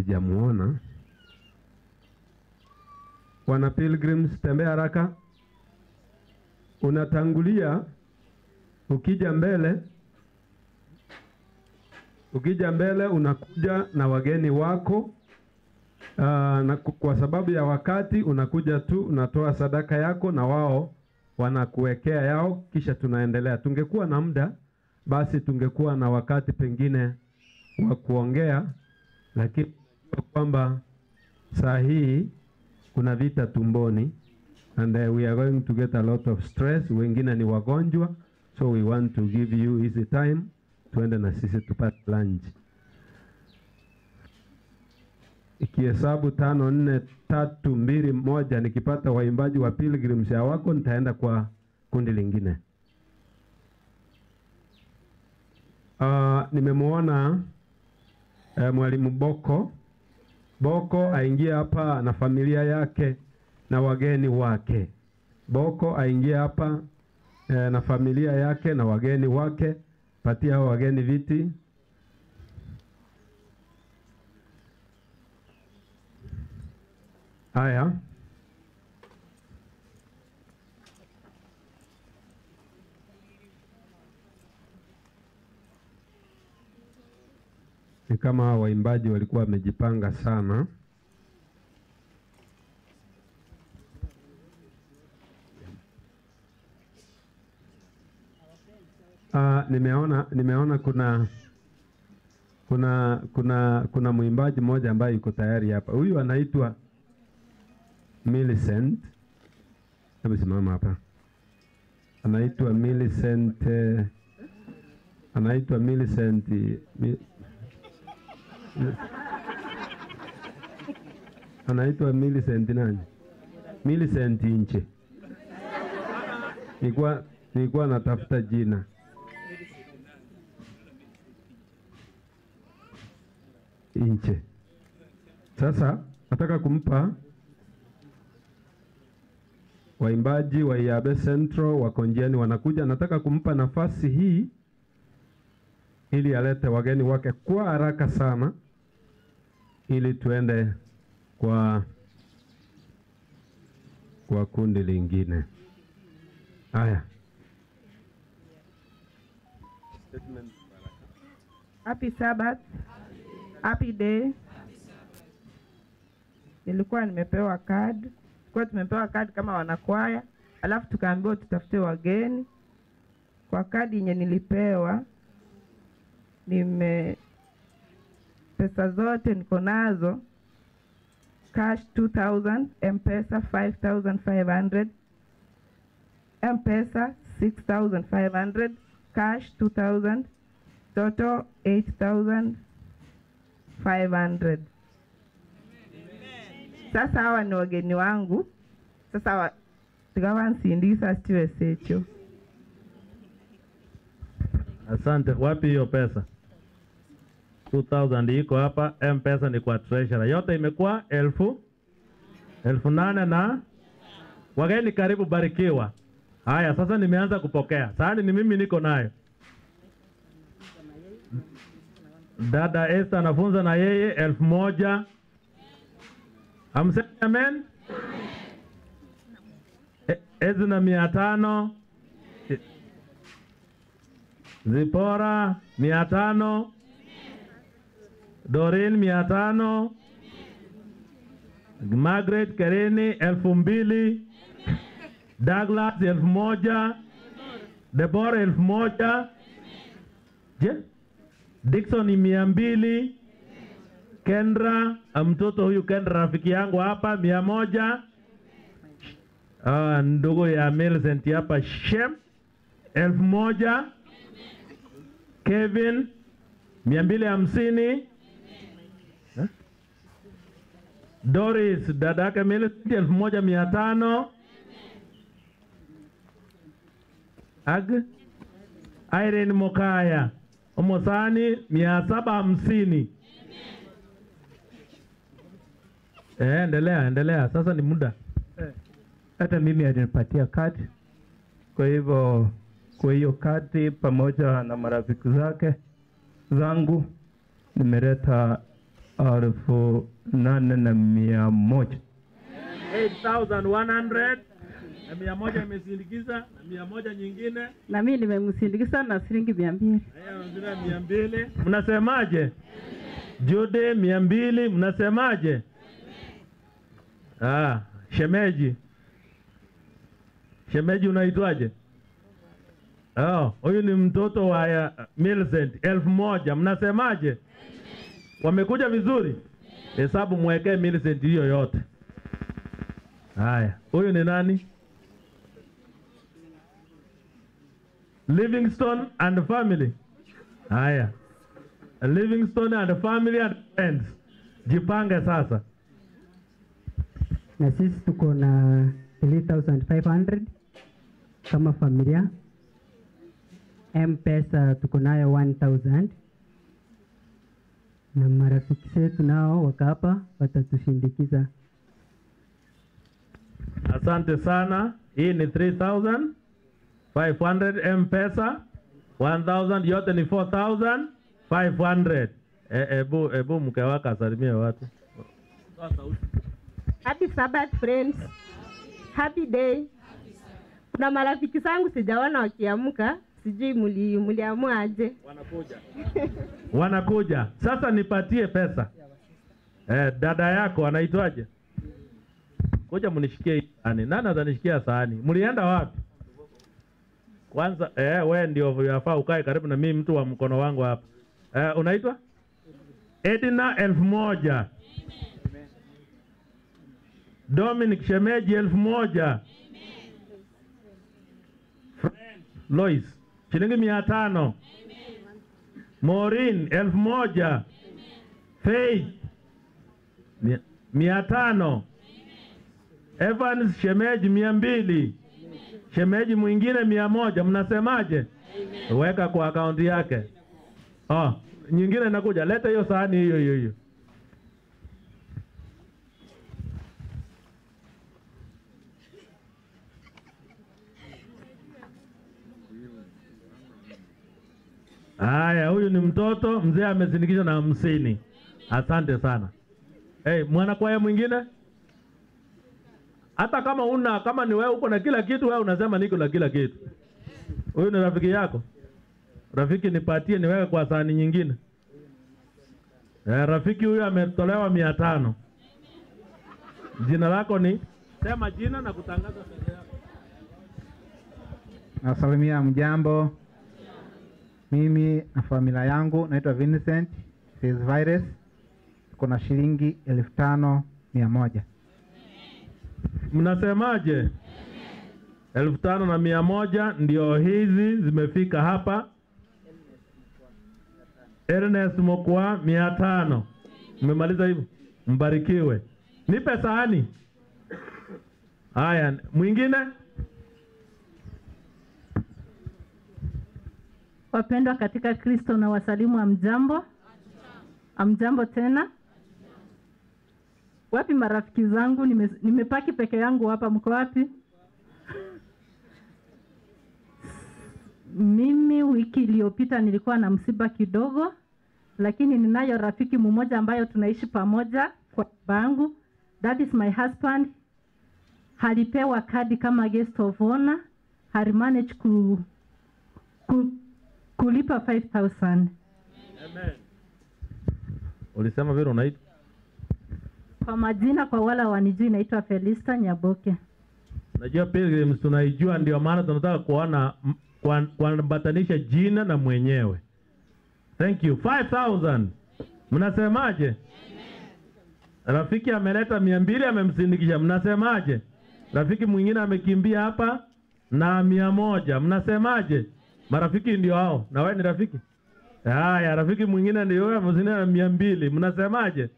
Speaker 2: Sijamuona. Wana Pilgrims, tembea haraka. Unatangulia, ukija mbele, ukija mbele unakuja na wageni wako. Na kwa sababu ya wakati unakuja tu unatoa sadaka yako na wao wanakuwekea yao, kisha tunaendelea. Tungekuwa na muda basi tungekuwa na wakati pengine wa kuongea, lakini kwamba saa hii kuna vita tumboni and we are going to get a lot of stress. Wengine ni wagonjwa, so we want to give you easy time tuende na sisi tupate lunch. Ikihesabu 5 4 3 2 1, nikipata waimbaji wa Pilgrims hawako nitaenda kwa kundi lingine. Nimemuona Mwalimu Boko. Boko aingie hapa na familia yake na wageni wake. Boko aingie hapa na familia yake na wageni wake. Patia hao wageni viti. Haya. Ni kama waimbaji walikuwa wamejipanga sana. Nimeona kuna mwimbaji mmoja ambaye yuko tayari hapa. Huyu anaitwa Millicent. Hebu simama hapa. Anaitwa Millicent. Anaitwa Millicent. Anaitwa Millicent nani? Millicent Inche. Nilikuwa natafuta jina. Inche. Sasa nataka kumpa waimbaji wa Iyabe Central wako njiani wanakuja. Nataka kumpa nafasi hii ili alete wageni wake kwa haraka sana ili tuende kwa kundi lingine. Haya.
Speaker 10: Happy Sabbath. Happy day. Nilikuwa nimepewa card. Kwa tumepewa card kama wanakwaya, alafu tukaambiwa tutafute wageni. Kwa kadi yenye nilipewa, nime pesa zote niko nazo, cash 2000, M-Pesa 5500, M-Pesa 6500, cash 2000, total 8500. Sasa hawa ni wageni wangu. Sasa tukawansindisa stiwe secho.
Speaker 3: Asante. Wapi hiyo pesa? 2000 iko hapa, M-Pesa ni kwa treasurer. Yote imekuwa 8,000 na wageni karibu, barikiwa. Haya, sasa nimeanza kupokea. Sahani ni mimi niko nayo. Dada Esther anafunza na yeye 1000. Hamsemi amen? Ezna 500. Zipora 500. Doreen 500. Margaret Kereni 2000. Douglas 1000. Deborah 1000. Je? Dickson 200. Kendra, mtoto huyu Kendra rafiki yangu hapa 100. Ndugu ya Millicent hapa Shem 1000. Kevin 250. Doris dadake Millicent 1500. Ag Irene Mokaya Omosani 750. Endelea, sasa ni muda.
Speaker 11: Hata mimi alinipatia kadi. Kwa hivyo kwa hiyo kadi pamoja na marafiki zake zangu nimeleta 8,100.
Speaker 3: 8,100 na 100 imesindikiza na 100 nyingine.
Speaker 7: Na mimi nimemsindikiza na shilingi 200.
Speaker 3: Haya, 200. Mnasemaje? Jude 200, mnasemaje? Ah, shemeji. Shemeji unaitwaje? Oh, huyu ni mtoto wa Millicent 1,000. Mnasemaje? Wamekuja vizuri? Hesabu mwekee Millicent hiyo yote. Haya, huyu ni nani? Livingstone and family. Haya. Livingstone and family and friends. Jipange sasa.
Speaker 8: Na sisi tuko na 3,500 kama familia. M-Pesa tuko nayo 1,000. Na marafiki zetu nao waka hapa watatushindikiza.
Speaker 3: Asante sana. Hii ni 3,500 M-Pesa, 1,000, yote ni 4,500. Ebu mke wako asalimie watu.
Speaker 12: Happy Sabbath friends. Happy day. Kuna marafiki zangu sijaona wakiamka, sijui muliamua aje.
Speaker 3: Wanakuja. Wanakuja. Sasa nipatie pesa. Dada yako anaitwaje? Kuja mnishikie sahani. Nani atanishikia sahani? Mlienda wapi? Kwanza wewe ndio yafaa ukae karibu na mimi, mtu wa mkono wangu hapa. Unaitwa? Edna 1,000. Dominic Shemeji 1,000. Friend Lois shilingi 500. Maureen 1,000. Faith 500. Evans Shemeji 200. Shemeji mwingine 100. Mnasemaje? Weka kwa akaunti yake. Oh, nyingine inakuja. Leta hiyo sahani hiyo hiyo hiyo. Haya, huyu ni mtoto mzee amesindikizwa na 50. Asante sana. Hey, mwanakwaya mwingine? Hata kama una, kama ni wewe uko na kila kitu, wewe unasema niko na kila kitu. Huyu ni rafiki yako. Rafiki nipatie niweke kwa sahani nyingine. Rafiki huyu ametolewa 500. Jina lako ni? Sema jina na kutangaza mbele yako.
Speaker 13: Nasalimia mjambo. Mimi na familia yangu naitwa Vincent Virus. Kuna shilingi 5,100.
Speaker 3: Mnasemaje? 5,100 ndio hizi zimefika hapa. Ernest Mokwa 500. Mmemaliza hivyo? Mbarikiwe. Nipe sahani. Haya, mwingine?
Speaker 7: Wapendwa katika Kristo na wasalimu, amjambo. Amjambo tena. Wapi marafiki zangu? Nimepaki peke yangu hapa, mko wapi? Mimi wiki iliyopita nilikuwa na msiba kidogo, lakini ninayo rafiki mmoja ambayo tunaishi pamoja kwa bangu. That is my husband. Alipewa kadi kama guest of honor. Alimanage kulipa 5,000.
Speaker 3: Amen. Ulisema vile unaitwa?
Speaker 7: Kwa majina, kwa wala wanijui, naitwa Felista Nyaboke.
Speaker 3: Najua Pilgrims tunaijua, ndio maana tunataka kuona kuambatanisha jina na mwenyewe. Thank you. 5,000. Mnasemaje? Rafiki ameleta 200 amemsindikisha. Mnasemaje? Rafiki mwingine amekimbia hapa na 100. Mnasemaje? Marafiki ndio hao. Na wewe ni rafiki? Haya, rafiki mwingine ndio wewe amesindikisha na 200. Mnasemaje?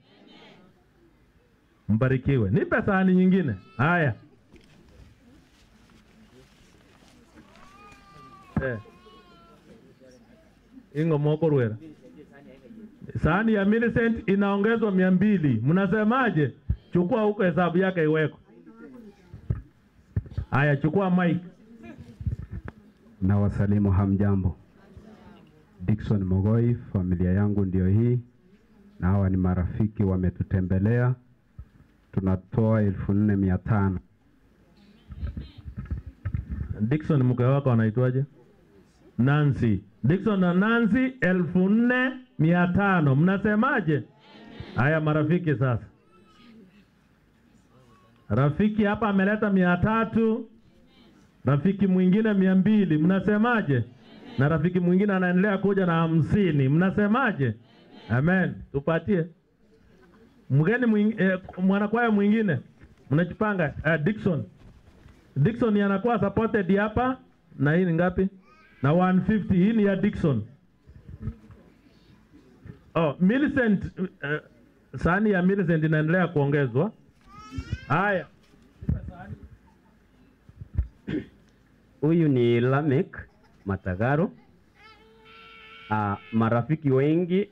Speaker 3: Mbarikiwe. Nipe sahani nyingine. Haya. Ingo moko ruera. Sahani ya Millicent inaongezwa 200. Mnasemaje? Chukua huko hesabu yake iweko. Haya, chukua mic.
Speaker 14: Na wasalimu hamjambo. Dickson Mogoi, familia yangu ndio hii. na hawa ni marafiki wametutembelea. Tunatoa 4,500.
Speaker 3: Dickson, mke wako anaitwaje? Nancy. Dickson na Nancy 4,500. Mnasemaje? Haya marafiki sasa. Rafiki hapa ameleta 300, rafiki mwingine 200. Mnasemaje? Na rafiki mwingine anaendelea kuja na 50. Mnasemaje? Amen. Tupatie. Mgeni mwingine, mwanakwaya mwingine. Mnajipanga. Dickson. Dickson anakuwa supported hapa na hii ni ngapi? Na 150. Hii ni ya Dickson. Oh, Millicent, sahani ya Millicent inaendelea kuongezwa. Haya.
Speaker 15: Huyu ni Lamek Matagaro. Marafiki wengi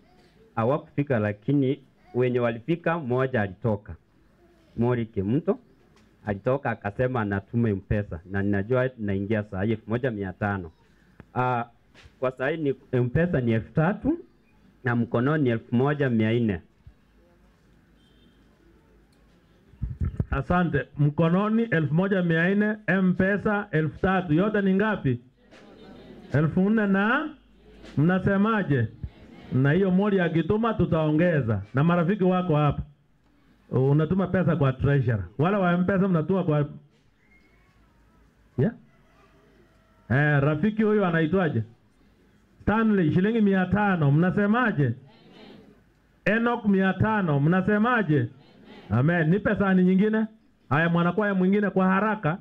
Speaker 15: hawakufika, lakini wenye walifika mmoja alitoka. Mori Kimto alitoka akasema anatume M-Pesa, na ninajua naingia saa hii 1,500. Kwa saa hii ni M-Pesa ni 3,000 na mkononi 1,400.
Speaker 3: Asante. Mkononi 1,400, M-Pesa 3,000. Yote ni ngapi? 4,000 na mnasemaje? Na hiyo moli akituma tutaongeza. Na marafiki wako hapa. Unatuma pesa kwa treasurer. Wala wa M-Pesa mnatuma kwa yeah? Rafiki huyu anaitwaje? Stanley, shilingi 500. Mnasemaje? Enoch 500. Mnasemaje? Amen. Nipe sahani nyingine. Haya, mwanakwaya mwingine kwa haraka.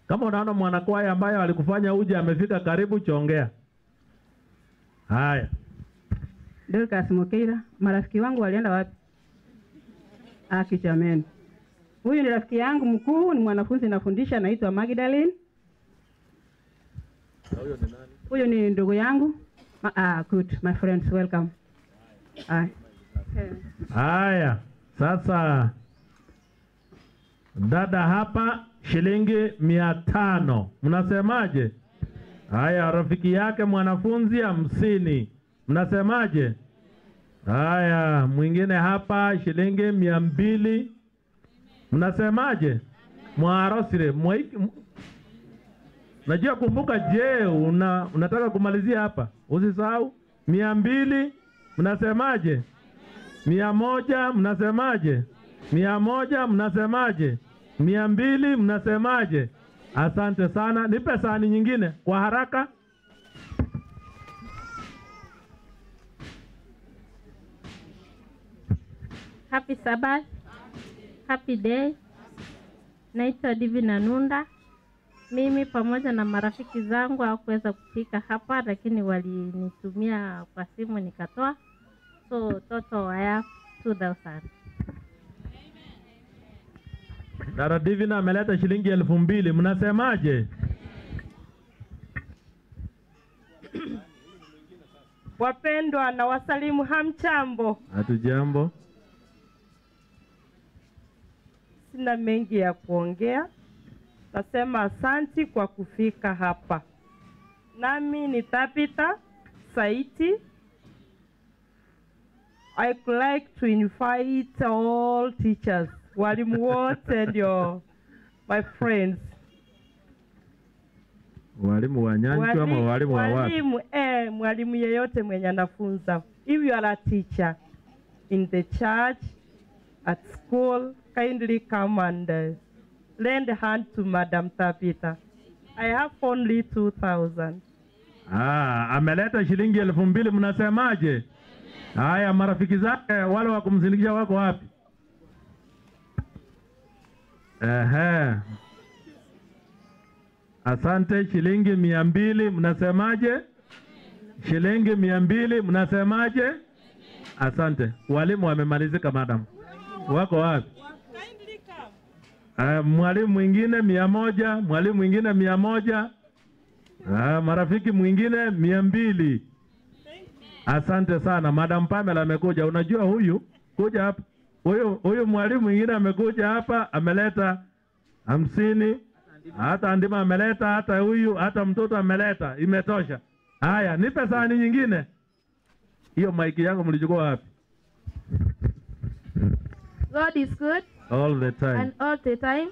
Speaker 3: Kama unaona mwanakwaya ambaye alikufanya uje amefika karibu, chongea. Haya.
Speaker 16: Dorcas Mokeira, marafiki wangu walienda wapi? Akichameni. Huyu ni rafiki yangu mkuu, ni mwanafunzi nafundisha, anaitwa Magdalene.
Speaker 3: Huyo ni nani?
Speaker 16: Huyu ni ndugu yangu. Good, my friends, welcome. Haya.
Speaker 3: Haya, sasa dada hapa shilingi 500. Mnasemaje? Haya, rafiki yake mwanafunzi 50. Mnasemaje? Haya, mwingine hapa shilingi 200. Mnasemaje? Mwarosire, najua kumbuka, je, unataka kumalizia hapa? Usisahau 200. Mnasemaje? 100. Mnasemaje? 100. Mnasemaje? 200. Mnasemaje? Asante sana. Nipe sahani nyingine kwa haraka.
Speaker 17: Happy Sabbath. Happy day. Naitwa Divina Nunda. Mimi pamoja na marafiki zangu hawakuweza kufika hapa, lakini walinitumia kwa simu nikatoa. So total I have 2,000.
Speaker 3: Dada Divina ameleta shilingi 2,000. Mnasemaje?
Speaker 18: Wapendwa, na wasalimu hamchambo.
Speaker 3: Hatujambo.
Speaker 18: Sina mengi ya kuongea. Nasema asanti kwa kufika hapa. Nami ni Tabitha Saiti. I would like to invite all teachers, walimu wote ndio my friends.
Speaker 3: Walimu wa Nyanchwa ama walimu wa wapi?
Speaker 18: Mwalimu, mwalimu yeyote mwenye anafunza. If you are a teacher in the church, at school, kindly come and lend a hand to Madam Tabitha. I have only 2,000.
Speaker 3: Ameleta shilingi 2,000. Mnasemaje? Haya, marafiki zake wale wa kumsindikisha wako wapi? Ehe. Asante. Shilingi 200. Mnasemaje? Shilingi 200. Mnasemaje? Asante. Walimu wamemalizika, madam. Wako wapi? Mwalimu mwingine 100, mwalimu mwingine 100. Marafiki mwingine 200. Asante sana. Madam Pamela amekuja. Unajua huyu kuja hapa. Huyu mwalimu mwingine amekuja hapa ameleta 50. Hata ndima ameleta, hata huyu, hata mtoto ameleta. Imetosha. Haya, nipe sahani nyingine. Hiyo mic yangu mlichukua wapi?
Speaker 19: God is good
Speaker 3: All the time.
Speaker 19: and all the time.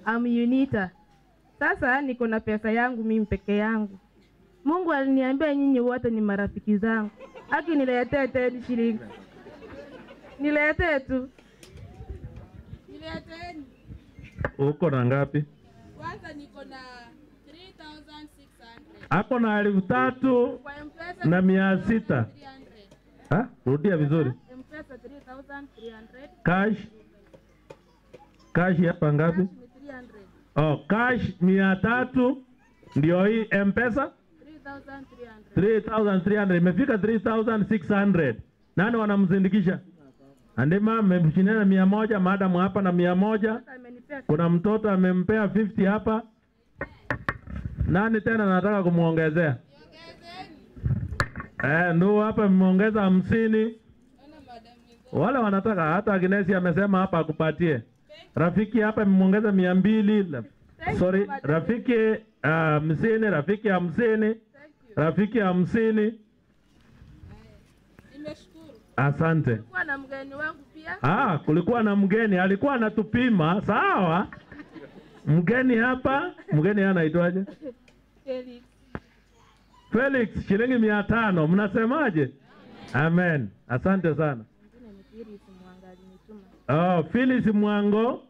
Speaker 19: I'm Unita. Sasa niko na pesa yangu mimi peke yangu. Mungu aliniambia nyinyi wote ni marafiki zangu. Aki niletee 10 shillings. Niletee tu.
Speaker 4: Nileteeni.
Speaker 3: Uko na ngapi?
Speaker 4: Kwanza niko na 3600.
Speaker 3: Hapo na 3,600.
Speaker 4: Kwa M-Pesa
Speaker 3: Ha? Rudia vizuri.
Speaker 4: M-Pesa 3300.
Speaker 3: Cash. Cash hapa ngapi?
Speaker 4: Ni 300.
Speaker 3: Oh, cash 300 ndio hii M-Pesa
Speaker 4: 3300.
Speaker 3: 3300 imefika 3600. Nani wanamzindikisha? Andima mmemshindana 100, madam hapa na 100. Kuna mtoto amempea 50 hapa. Nani tena nataka kumuongezea? Ndio hapa mmeongeza 50. Wale wanataka hata Agnesi amesema hapa akupatie. Rafiki hapa amemuongeza 200. Sorry, rafiki 50, rafiki 50. Rafiki 50.
Speaker 4: Nimeshukuru.
Speaker 3: Asante.
Speaker 4: Kulikuwa na mgeni wangu pia.
Speaker 3: Ah, kulikuwa na mgeni alikuwa anatupima, sawa? Mgeni hapa, mgeni anaitwaje?
Speaker 4: Felix.
Speaker 3: Felix, shilingi 500. Mnasemaje? Amen. Asante sana.
Speaker 4: Mwingine ni Phyllis Mwanga alinituma.
Speaker 3: Oh, Phyllis Mwango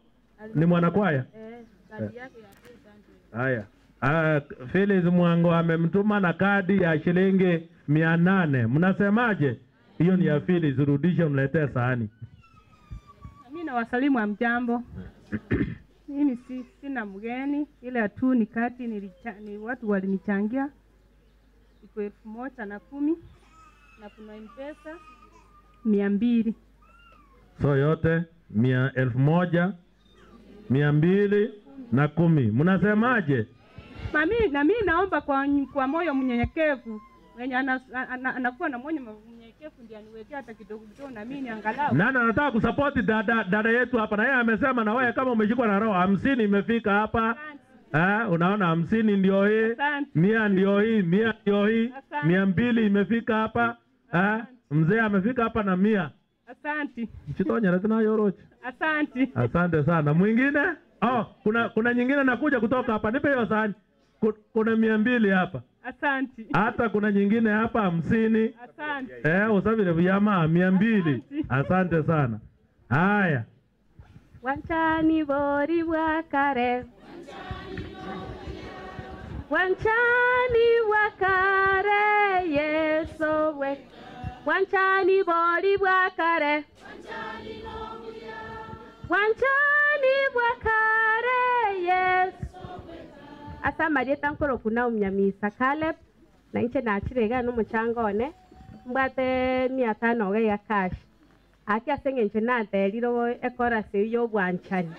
Speaker 3: ni mwanakwaya?
Speaker 4: Kadi yake ya 800.
Speaker 3: Haya. Phyllis Mwango amemtuma na kadi ya shilingi 800. Mnasemaje? Hiyo ni ya Phyllis, rudishe mletee sahani.
Speaker 16: Mimi nawasalimu hamjambo. Mimi sina mgeni, ila tu ni kati ni watu walinichangia iko 1010 na kuna M-Pesa 200.
Speaker 3: So yote 1210. Mnasemaje?
Speaker 16: Mami, na mimi naomba kwa moyo mnyenyekevu, mwenye anakuwa na moyo mnyenyekevu ndiye aniwekea hata kidogo kidogo na mimi angalau.
Speaker 3: Nani anataka kusupport dada yetu hapa? Na yeye amesema na wewe kama umeshikwa na roho 50 imefika hapa. Unaona 50 ndio hii, 100 ndio hii, 100 ndio hii, 200 imefika hapa. Mzee amefika hapa na 100.
Speaker 16: Asante.
Speaker 3: Chitonya tena yoroche.
Speaker 16: Asante.
Speaker 3: Asante sana. Mwingine? Oh, kuna nyingine nakuja kutoka hapa. Nipe hiyo sahani. Kuna 200 hapa.
Speaker 16: Asante.
Speaker 3: Hata kuna nyingine hapa 50.
Speaker 16: Asante.
Speaker 3: Usafiri vyama 200. Asante sana. Haya.
Speaker 12: Wanchani bori wakare. Wanchani wakare Yesu we. Wanchani bori wakare. Wanchani wakare Yesu. Asa marieta nkoro kuna umnyamisa Caleb na inche nachirega n'umuchango one mbwate 500 ga ya cash aki asenge nateriro ekorase yo bwanchani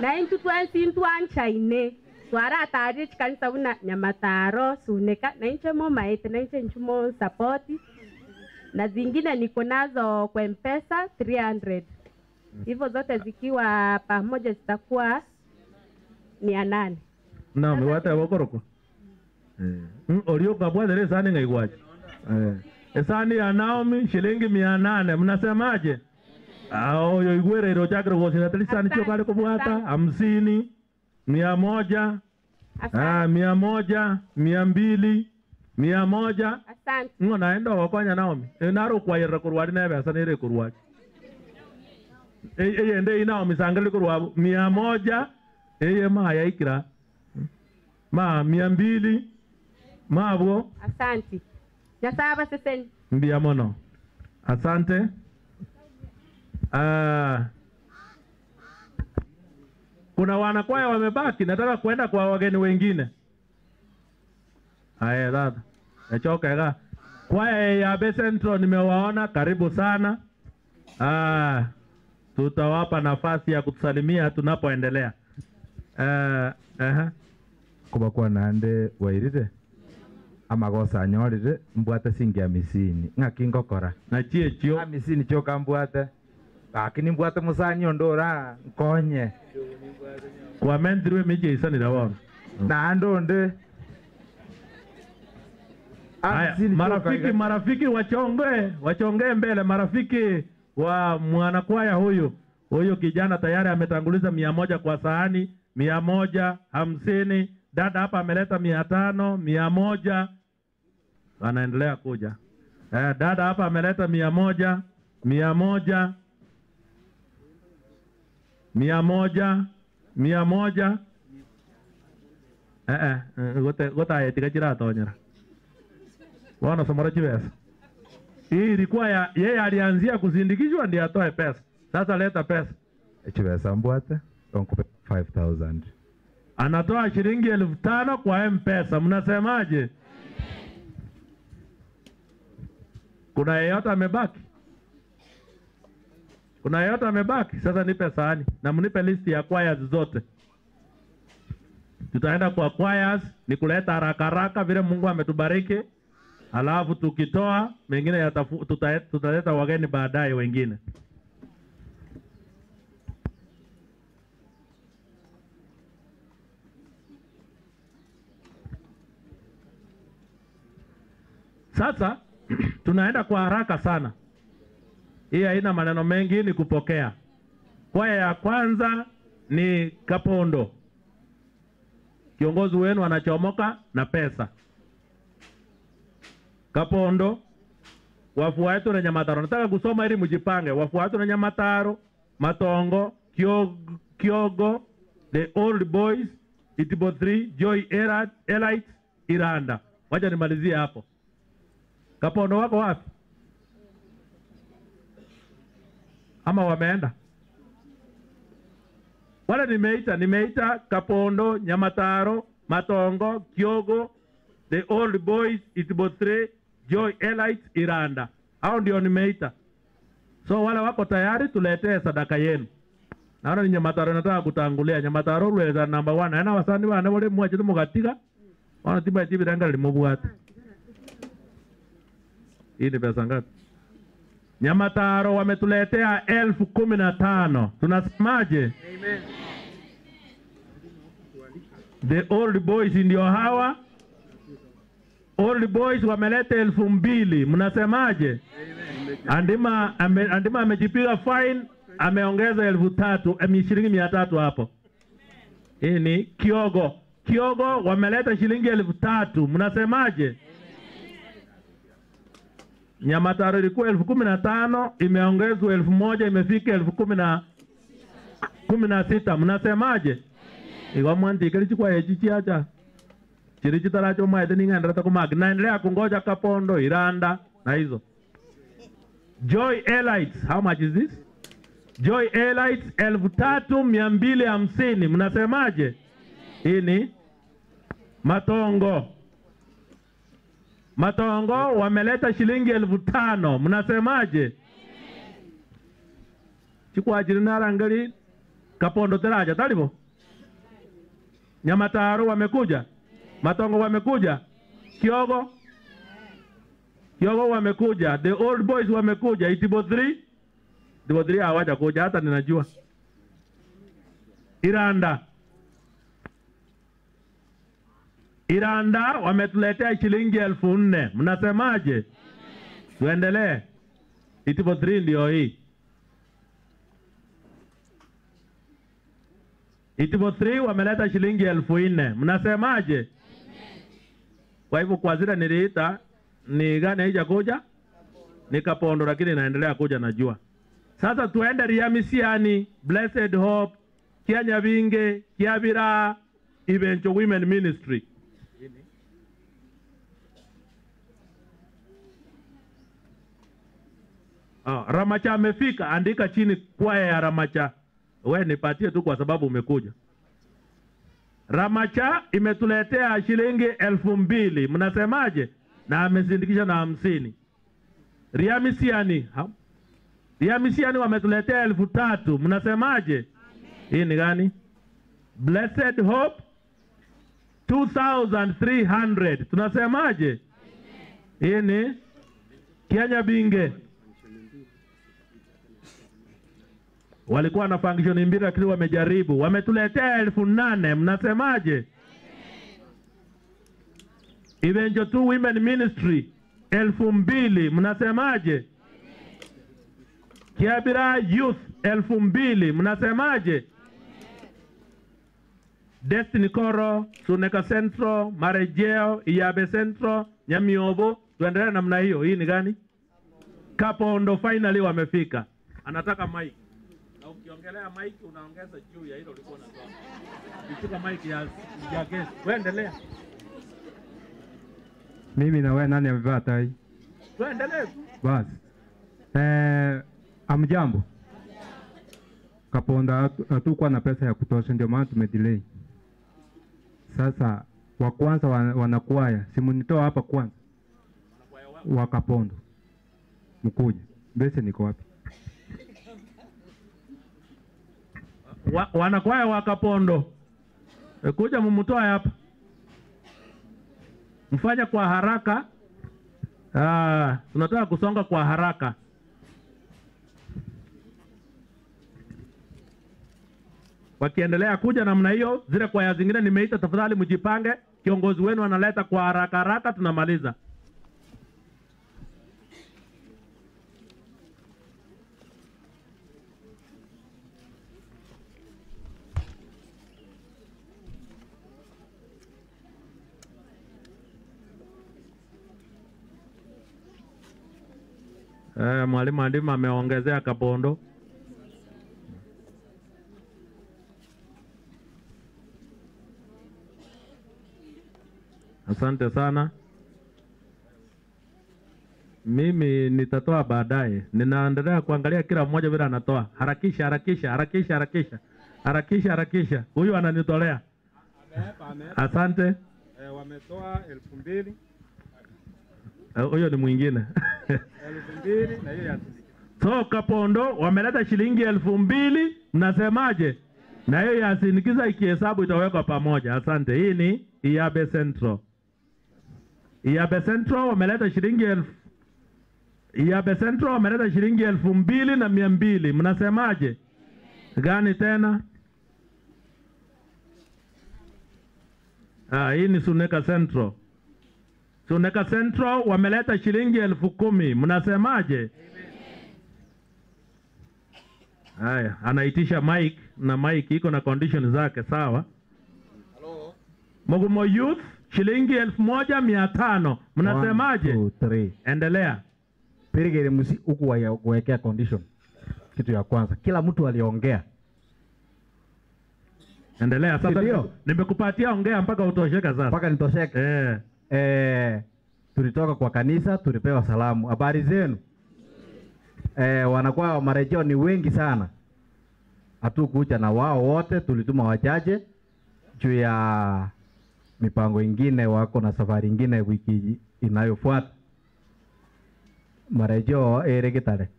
Speaker 12: na intu twansi ntwanchaine twaratarire chikanisa buna nyamataro suneka na inche mo maete na inche nchumo support na zingine niko nazo kwa M-Pesa 300 hivyo zote zikiwa pamoja zitakuwa 800.
Speaker 3: Naam, wata wakoroko. Olioka bwana sani ngaigwaje. Esani ya Naomi shilingi 800. Mnasemaje? Oyo igwere iro chakro gosina talisani chio kale kubwata 50, 100, 100, 200, 100.
Speaker 12: Asante.
Speaker 3: Ngo naenda wakonya Naomi. Naro kwayera kurwari nebe asane ire kurwari. Eyende Naomi sangale kurwa 100 eye maya ikira. Ma 200 mabo.
Speaker 12: Asante. Nyasaba seseni.
Speaker 3: Mbia mono. Asante. Kuna wanakwaya wamebaki, nataka kuenda kwa wageni wengine. Haya dada. Echoka ga. Kwaya ya Bay Central nimewaona, karibu sana. Tutawapa nafasi ya kutusalimia tunapoendelea.
Speaker 20: Kubakuwa nande wairire amagosa anyorire mbwate singi amisini ng'aki ngokora
Speaker 3: na chie chio
Speaker 20: amisini chio kambwate lakini mbwate musanyi ondora nkonye
Speaker 3: kwamentirwe mije isanira bono
Speaker 20: naande onde
Speaker 3: Haya, marafiki wachongee mbele, marafiki wa mwanakwaya huyu. Huyu kijana tayari ametanguliza 100 kwa sahani, 150. Dada hapa ameleta 500, 100. Anaendelea kuja. Dada hapa ameleta 100, 100, 100, 100. Gota etika chiratonyera. Wana somora chibesa. Hii ilikuwa ya yeye alianzia kusindikizwa ndiye atoe pesa. Sasa leta pesa.
Speaker 20: Chibesa mbwate, onkupe 5000.
Speaker 3: Anatoa shilingi 5000 kwa M-Pesa. Mnasemaje? Kuna yeyote amebaki? Kuna yeyote amebaki? Sasa nipe sahani na mnipe list ya choirs zote. Tutaenda kwa choirs ni kuleta haraka haraka vile Mungu ametubariki. Alafu tukitoa mengine tutaleta wageni baadaye wengine. Sasa tunaenda kwa haraka sana. Hii haina maneno mengi, ni kupokea. Kwaya ya kwanza ni Kapondo. Kiongozi wenu anachomoka na pesa. Kapondo, wafuatu na Nyamataro. Nataka kusoma ili mjipange. Wafuatu na Nyamataro, Matongo, Kyogo, The Old Boys, Itibo 3, Joy Elite, Iranda. Wacha nimalizie hapo. Kapondo wako wapi? Ama wameenda? Wale nimeita Kapondo, Nyamataro, Matongo, Kyogo, The Old Boys, Itibo 3, Joy Elite, Iranda. Hao ndio nimeita. So wale wako tayari tuletee sadaka yenu. Naona ni Nyamataro nataka kutangulia. Nyamataro lweza number 1. Ana wasani wana wale mwache tumugatiga. Wana tiba tibi ranga limobwate. Hii ni pesa ngapi? Nyamataro wametuletea 15,000. Tunasemaje?
Speaker 20: Amen.
Speaker 3: The Old Boys ndio hawa. Old Boys wameleta 2,000. Mnasemaje? Andima amejipiga fine, ameongeza 3,000, shilingi 300 hapo. Hii ni Kyogo. Kyogo wameleta shilingi 3,000. Mnasemaje? Nyamataro ilikuwa 15,000, imeongezwa 1,000, imefika 16,000. Mnasemaje? Igwa mwandike lichukua echichi acha. Chirichitaracho maete ningaendelea takumaki. Naendelea kungoja Kapondo, Iranda na hizo. Joy Elites, how much is this? Joy Elites 3,250. Mnasemaje? Hii ni Matongo. Matongo wameleta shilingi 5,000. Mnasemaje? Chukua ajiri rangali Kapondo teraja talibo. Nyamataro wamekuja. Matongo wamekuja. Kyogo. Kyogo wamekuja. The Old Boys wamekuja. Itibo 3. Itibo 3 hawajakuja hata ninajua. Iranda. Iranda wametuletea shilingi 4,000. Mnasemaje? Tuendelee. Itibo 3 ndio hii. Itibo 3 wameleta shilingi 4,000. Mnasemaje? Kwa hivyo kwa zile niliita ni gani haijakuja? Ni Kapondo, lakini inaendelea kuja najua. Sasa tuende Riamisiani, Blessed Hope, Kianyabinge, Kiabira, Ibencho Women Ministry. Ramacha amefika, andika chini kwaya ya Ramacha. We nipatie tu kwa sababu umekuja. Ramacha imetuletea shilingi 2,000. Mnasemaje? Na amesindikisha na 50. Riamisiani, Riamisiani wametuletea 3,000. Mnasemaje? Hii ni gani? Blessed Hope 2,300. Tunasemaje? Hii ni Kenya Binge. Walikuwa na function mbili lakini wamejaribu. Wametuletea 8,000. Mnasemaje? Ibenjo 2 Women Ministry 2,000, mnasemaje? Kiabira Youth 2,000, mnasemaje? Destiny Koro, Suneka Central, Marejeo, Iyabe Central, Nyamiobo, tuendelee namna hiyo. Hii ni gani? Kapondo finally wamefika. Anataka mic. Na ukiongelea mic unaongeza juu ya hilo ulikuwa unatoa. Ukichukua mic ya guest. Tuendelea.
Speaker 14: Mimi na wewe nani amevaa tai?
Speaker 3: Tuendelee.
Speaker 14: Basi. Amjambo. Kaponda hatukuwa na pesa ya kutosha, ndio maana tumedelay. Sasa wa kwanza wanakwaya, simunitoa hapa kwanza. Wa Kapondo. Mkuja. Mbese niko wapi?
Speaker 3: Wanakwaya wa Kapondo. Kuja mumtoe hapa. Mfanye kwa haraka. Tunataka kusonga kwa haraka. Wakiendelea kuja namna hiyo, zile kwaya zingine nimeita, tafadhali mjipange. Kiongozi wenu analeta kwa haraka haraka, tunamaliza. Mwalimu Andima ameongezea Kapondo. Asante sana. Mimi nitatoa baadaye. Ninaendelea kuangalia kila mmoja vile anatoa. Harakisha, harakisha, harakisha, harakisha. Harakisha, harakisha. Huyu ananitolea. Asante.
Speaker 14: Wametoa 2,000.
Speaker 3: Huyo ni mwingine.
Speaker 14: 2,000 na hiyo ya
Speaker 3: So Kapondo wameleta shilingi 2,000, mnasemaje? Na hiyo ya sindikiza ikihesabu itawekwa pamoja. Asante. Hii ni Iyabe Central. Iyabe Central wameleta shilingi Iyabe Central wameleta shilingi 2,200. Mnasemaje? Gani tena? Hii ni Suneka Central. Suneka Central wameleta shilingi 10,000. Mnasemaje? Haya, anaitisha mic na mic iko na condition zake, sawa? Hello. Mugumo Youth shilingi 1,500. Mnasemaje?
Speaker 20: 1, 2, 3.
Speaker 3: Endelea.
Speaker 20: Pirigere msi huku kuwekea condition. Kitu ya kwanza, kila mtu aliongea.
Speaker 3: Endelea sasa. Nimekupatia ongea mpaka utosheka sasa.
Speaker 20: Mpaka nitosheke. Tulitoka kwa kanisa, tulipewa salamu. Habari zenu? Wanakuwa wa marejeo ni wengi sana. Hatukuja na wao wote, tulituma wachache juu ya mipango ingine, wako na safari ingine wiki inayofuata. Marejeo ere getare.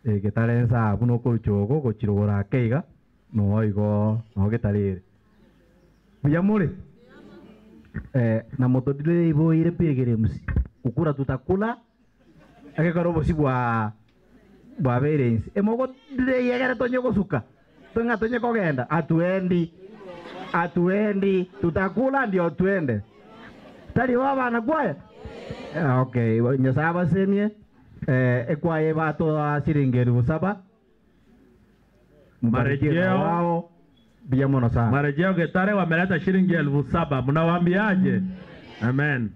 Speaker 20: Getare nsa buno kuruchogo gochirogora keiga no igo no getare. Biyamure. Na motodile ibo ire pigere musi. Kukura tutakula. Akekaro bosi bwa bwa berensi. Emogo dire yegere tonyo gosuka. Tonga tonyo kogenda. Atuendi. Atuendi. Tutakula ndio tuende. Tari baba na kwaya. Okay, nyasaba semie. Ekwaye bato shilingi 7,000.
Speaker 3: Marejeo
Speaker 20: wao biamono sana.
Speaker 3: Marejeo Getare wameleta shilingi 7,000. Mnawaambiaje? Amen.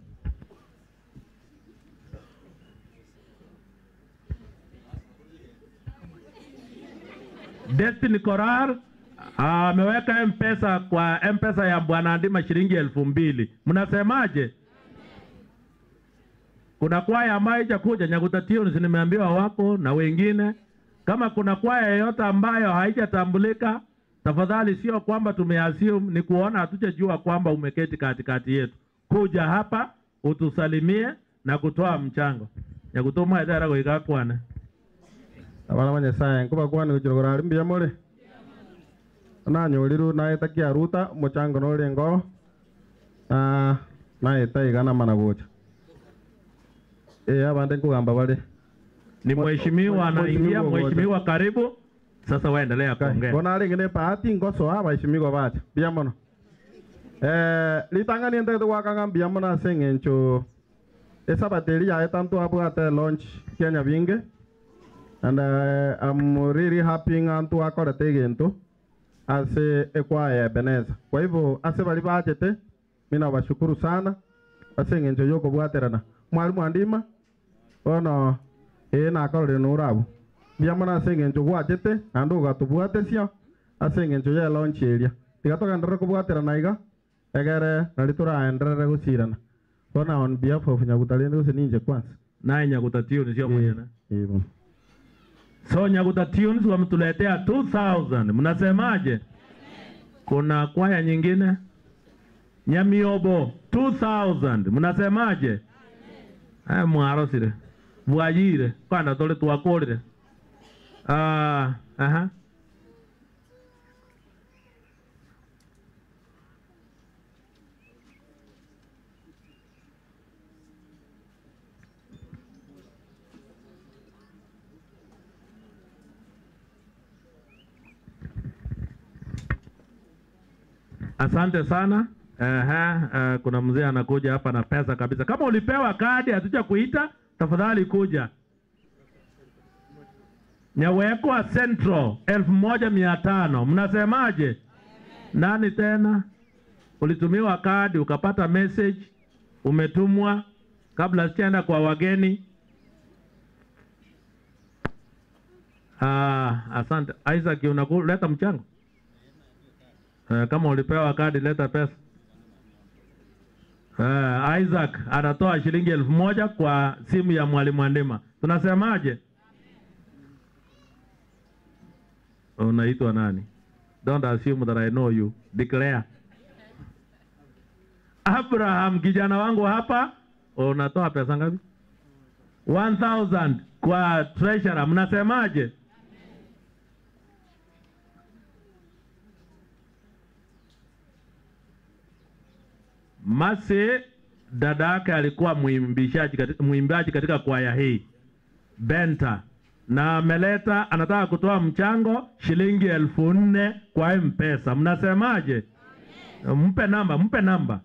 Speaker 3: Destiny Korar ameweka M-Pesa kwa M-Pesa ya Bwana Andima shilingi 2,000. Mnasemaje? Kuna kwaya ambayo haijakuja, Nyaguta Tunes nimeambiwa wako na wengine. Kama kuna kwaya yoyote ambayo haijatambulika, tafadhali sio kwamba tumeassume, ni kuona hatujajua kwamba umeketi katikati yetu. Kuja hapa utusalimie na kutoa mchango. Nyagutuma idara goika kwana.
Speaker 9: Abana banyasaye nkuba kwana kuchirogora ari mbuya more. Nanyoriru naetakia ruta muchango nore ngo. Naeta igana mana gocha. Abande nkugamba bale.
Speaker 3: Ni mheshimiwa anaingia, mheshimiwa karibu. Sasa waendelea kuongea.
Speaker 9: Bona ringine bahati ngoso waheshimiwa bacha. Bia mono. Litangani ente gwakanga mbia mono ase eng'encho esabati eri yaye tanto abwate launch Kenya binge and I'm really happy ng'antu akorete egento ase ekwaya Ebeneza. Kwa hivyo ase bari bachete mina bashukuru sana ase eng'encho yokobwaterana. Mwalimu Andima bono nakorire norabu mbia mono ase eng'encho gwachete naende ogatobwatesia ase eng'encho ya launch eria. Tiga togenderere kobwaterana iga egere nari toraenderere gosirana. Bona on behalf of Nyaguta rende gose ninje kwanza.
Speaker 3: Naye Nyaguta Tunes sio mwenyewe.
Speaker 9: Hivyo.
Speaker 3: So Nyaguta Tunes wametuletea 2000. Mnasemaje? Kuna kwaya nyingine? Nyamiobo 2000. Mnasemaje? Haya mwarosire. Bwajire kwana tole twakorire. Aha. Asante sana. Kuna mzee anakuja hapa na pesa kabisa. Kama ulipewa kadi hatuja kuita, tafadhali kuja. Nyawekwa Central 1500. Mnasemaje? Nani tena? Ulitumiwa kadi ukapata message, umetumwa kabla sijaenda kwa wageni. Asante. Isaac, unakuleta mchango? Kama ulipewa kadi leta pesa. Isaac anatoa shilingi 1000 kwa simu ya Mwalimu Andima. Tunasemaje? Unaitwa nani? Don't assume that I know you. Declare. Abraham kijana wangu hapa, unatoa pesa ngapi? 1000 kwa treasurer. Mnasemaje? Masi dada yake alikuwa mwimbaji katika kwaya hii Benta, na ameleta, anataka kutoa mchango shilingi 4000 kwa M-Pesa. Mnasemaje? Mpe namba, mpe namba.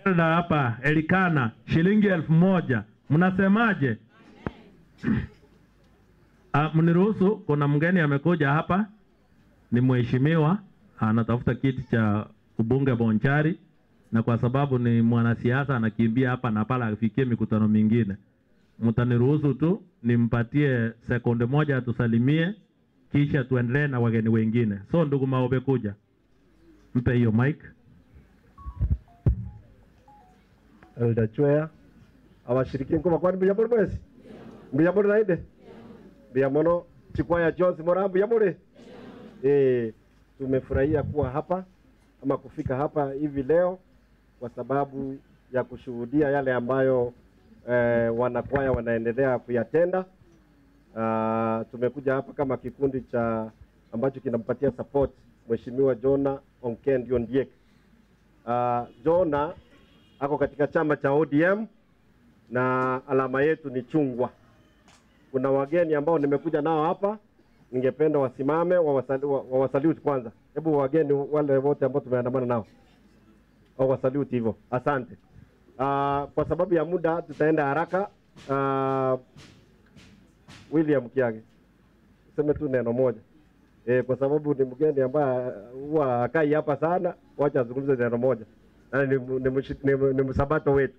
Speaker 3: Elda hapa Elikana shilingi 1000. Mnasemaje? Mniruhusu, kuna mgeni amekuja hapa, ni mheshimiwa, anatafuta kiti cha ubunge Bonchari, na kwa sababu ni mwanasiasa anakimbia hapa na pala afikie mikutano mingine. Mtaniruhusu tu nimpatie sekunde moja atusalimie, kisha tuendelee na wageni wengine. So ndugu Maobe, kuja mpe hiyo mic.
Speaker 21: Elda Chwea abashiriki nkoma kwani mbuya muri mwesi mbuya muri naide mbuya mono Chikwaya Jones mora mbuya muri. Tumefurahia kuwa hapa ama kufika hapa hivi leo kwa sababu ya kushuhudia yale ambayo wanakwaya wanaendelea kuyatenda. Tumekuja hapa kama kikundi cha ambacho kinampatia support Mheshimiwa Jonah Onkendi Ondiek. Jonah ako katika chama cha ODM na alama yetu ni chungwa. Kuna wageni ambao nimekuja nao hapa, ningependa wasimame wawasalute kwanza. Hebu wageni wale wote ambao tumeandamana nao wawasalute hivyo. Asante. Kwa sababu ya muda tutaenda haraka. William Kiage, sema tu neno moja. Kwa sababu ni mgeni ambaye huwa hakai hapa sana, wacha azungumze neno moja. Ni msabato wetu.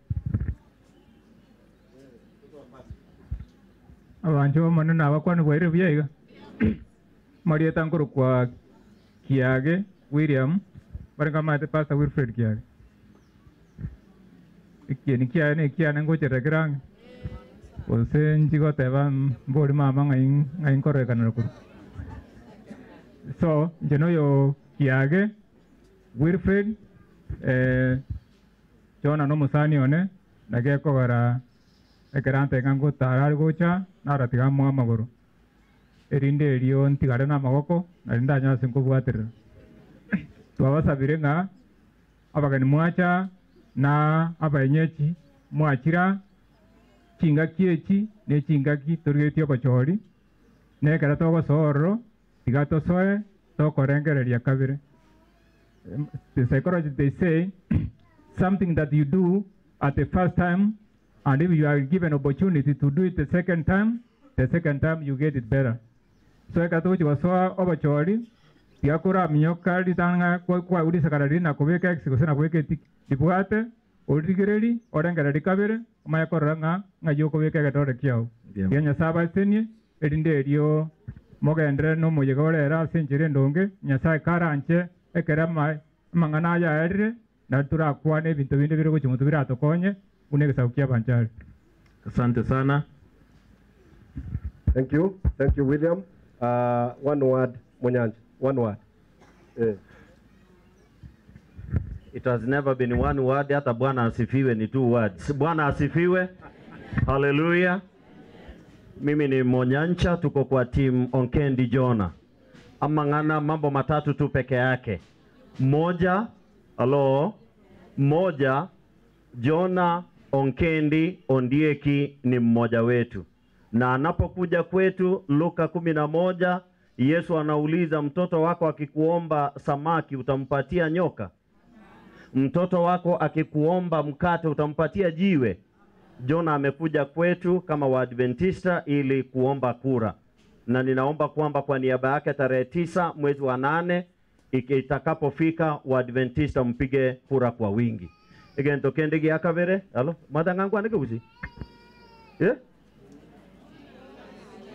Speaker 22: Abantu maneno abakwani bwaire byaiga. Marieta nkuru kwa Kiage William baringa mate Pastor Wilfred Kiage. Ikieni kiane kiane ngocherekerang. Ose njigoteba mbori mama ngai ngai nkorekana kuru. So njeno yo Kiage Wilfred Jona no musani one nagekogora ekerante ngango tarari gocha naratiga mwa magoro erinde erio ntigare na magoko narinda nyase nkobwaterera twabasabire ng'a abageni mwacha na abaenyechi mwachira chingaki echi ne chingaki turigetie ogochori nekera togosororo tiga tosoe tokorengereria kabere. The psychology, they say something that you do at the first time, and if you are given opportunity to do it the second time you get it better. So ekatochi wasoa obachori tiakura minyoka litanga kwa ulisakara lina kubeka x gose na kubeka dibwate origereri orengera likabere mayakorora nga ngayoko beka gatore kiao ya Nyasaye senie erinde erio mogendere no muyegorera senjere ndonge Nyasaye karanje ekera mangana ya erire na turakwane ebintu binde bire gochimutu biratokonye unege banjari.
Speaker 3: Asante sana.
Speaker 21: Thank you. Thank you, William. One word, Munyanja. One word.
Speaker 3: It has never been one word. Hata Bwana asifiwe ni two words. Bwana asifiwe. Hallelujah. Mimi ni Monyancha, tuko kwa team Onkendi Jona. Amangana mambo matatu tu peke yake. Moja, alo, moja, Jona Onkendi Ondieki ni mmoja wetu. Na anapokuja kwetu Luka 11, Yesu anauliza, mtoto wako akikuomba samaki utampatia nyoka? Mtoto wako akikuomba mkate utampatia jiwe? Jona amekuja kwetu kama Waadventista ili kuomba kura. Na ninaomba kwamba kwa niaba yake tarehe 9 mwezi wa 8 itakapofika, Waadventista mpige kura kwa wingi. Again tokende giakavere. Alo, madangangu anike? Yeah?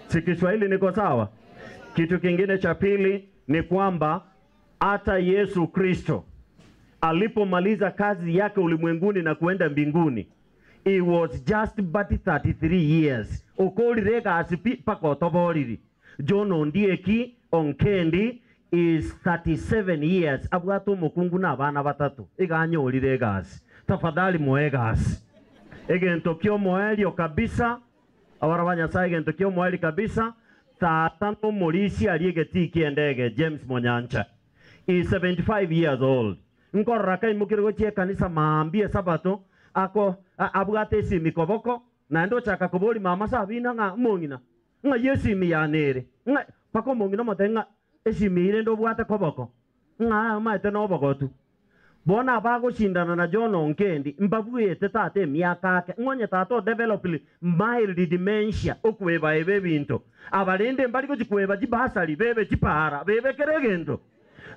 Speaker 3: Si Kiswahili niko sawa? Kitu kingine cha pili ni kwamba hata Yesu Kristo alipomaliza kazi yake ulimwenguni na kuenda mbinguni, it was just but 33 years. Okolireka asipi pakotoboriri. John Ondieki Onkendi is 37 years. Abwato mukungu na abana batatu. Iganyorire gasi. Tafadhali moe gasi. Egento kio moelio kabisa. Awara wa Nyasaye egento kio moeli kabisa. Tata no morisi aliyegetiki endege James Monyancha is 75 years old. Nkorora kaimukire gochia kanisa maambie sabato ako abwate esimi koboko na ndo chaka kobori mama sabina nga mongina nga yesimi yanere nga pako mongina motenga esimi ire ndo bwate koboko nga maete no bogotu bona bagoshindana na John Onkendi mbabwete tate miaka ake ngonye tato develop mild dementia okweba ebe binto abalende mbali gochikweba jibasali bebe chipara bebe keregendo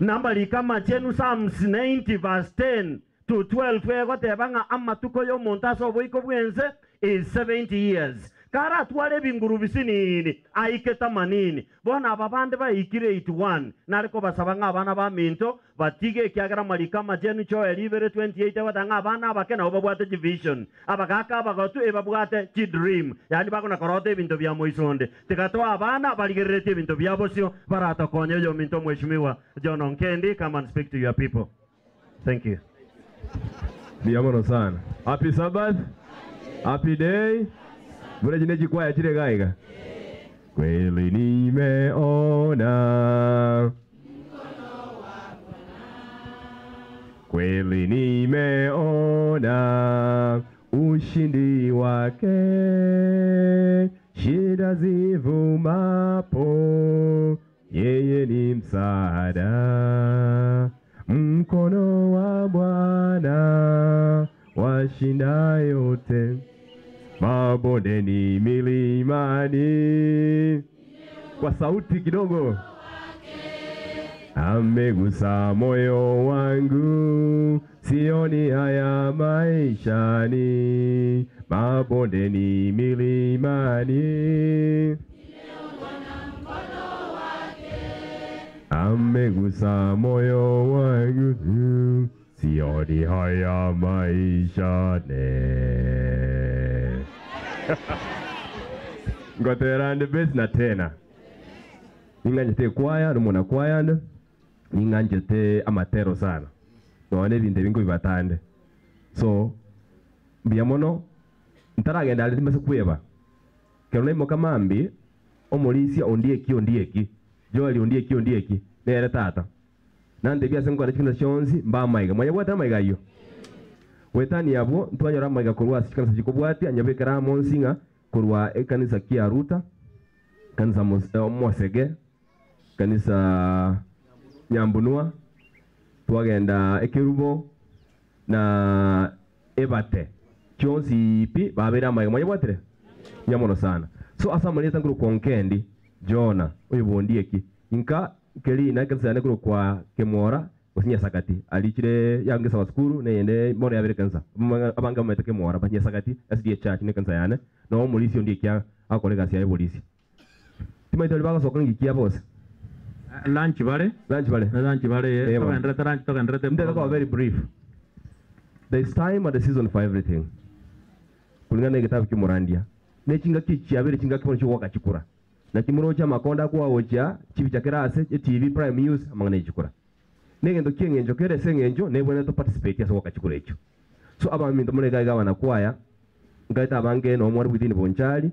Speaker 3: nambali kama chenu Psalms 90 verse 10 to 12 egotebanga amatuko yo montaso boiko bwenze is 70 years. Kara twale binguru bisinini aiketa manini bona ababande baikire 81 nariko basabanga abana ba minto batige kiagera malika majenu cho elibere 28 batanga abana abake nabo babwate division abagaka abagatu ebabwate chi dream yani bakona korote ebinto bya moisonde tikatoa abana baligerete ebinto bya bosio barata konye yo minto. Mheshimiwa John Onkendi, come and speak to your people. Thank you.
Speaker 1: Biamono sana. Happy Sabbath. Happy day. Mbona jineji kwaya chile gaiga? Kweli nimeona mkono wa Bwana. Kweli nimeona ushindi wake. Shida zivumapo yeye ni msaada. Mkono wa Bwana washinda yote. Mabondeni milimani. Kwa sauti kidogo. Amegusa moyo wangu, sioni haya maishani. Mabondeni milimani. Amegusa moyo wangu, sioni haya maishani. Ngoterande base na tena. Ninganjete kwaya numona kwaya ninganjete amatero sana. None binde bingo bibatande. So biamono ntaragenda ali mase kweba. Kero naimo kamambi omulisia ondieki ondieki. Joeli ondieki ondieki. Nere tata. Nande bia sengo arachikana shonzi mba maiga. Mwanya bwata maiga iyo. Wetani yabo ntwanyora maiga korwa sikanisa jikobwati anyabekera monsinga korwa ekanisa kia Ruta kanisa Mosege kanisa Nyambunua Twagenda Ekerubo na Ebate. Chionsi pi babera amaye mwanyabwatire. Nyamono sana. So asa maleta nguru konkendi Jona uyu bondi eki. Inka keli na kanisa nguru kwa Kemora osinya sakati alichire yangesa wa skuru ne yende mono yabere kanisa abanga mete Kemora banya sakati SDA church ne kanisa yane no polisi ndi kya akolega sia polisi timaito libaka sokongi kia boss
Speaker 3: lunch bare togendrete
Speaker 1: ndeko very brief. There is time and the season for everything. Kulingana na kitabu kimurandia ne chinga kichi abere chinga kibono chikuwaka chikura na kimuro cha makonda kwa ocha chibi cha kirase TV Prime News amangana chikura negendo kiengenjo kere sengenjo nebwene to participate yaso wakachikura echo. So abaminto mulega gawana kwaya ngaita abange no mwari within bonchali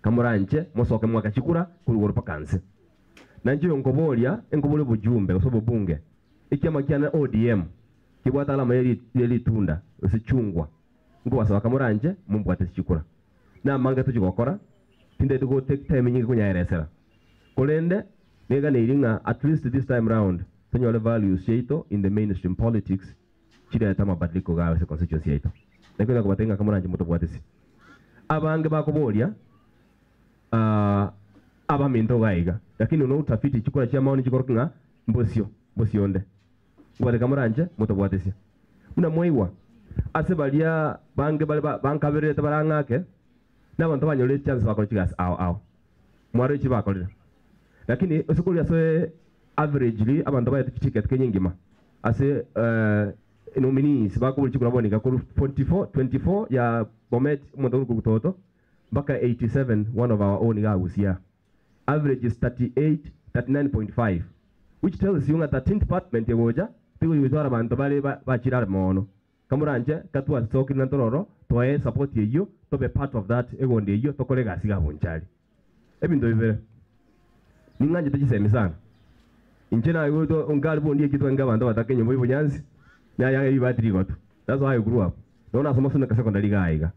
Speaker 1: kamuranje mosoke mwakachikura kurugoro pakanse nanje nkobolya enkobole bujumbe osobo bunge ikyama kyana ODM kibwata alama yeli tunda osichungwa ngwasa kamuranje mumbwate chikura na manga tuchikokora tinde to go take time nyingi kunyaeresera kolende nega neiringa at least this time round tonyole values yaito in the mainstream politics chireta mabadiliko gawe se constituency yaito nakwenda kubatenga kamuranje mutobwatesi abange bakobolya abaminto gaiga lakini uno utafiti chikora cha maoni chikorokinga mbosio mbosionde ngwate kamuranje mutobwatesi muna moiwa ase balia bange bale bankaberete barangake n'abantu banyole chance bakora chigasi awo awo mwaro chi bakorera lakini osukuru yaso averagely abantu baye ticket kenyingima ase nominees bakubuli chikura bonika ku 24 24 ya Bomet umuntu kutoto mpaka 87 one of our own gagusia average is 38 39.5 which tells you that 13 department yegoja tigo yutwara abantu bale bachira mono kamuranje katwa soki na tororo twae support yeyo to be part of that egonde yeyo tokolega siga bonchali ebinto bibere ninganje tuchisemi sana injena yuto ungali bondi kitwa ngabantu batakenye mu bonyanzi na ya ibatiri goto. That's why I grew up. Nona soma suna secondary gaiga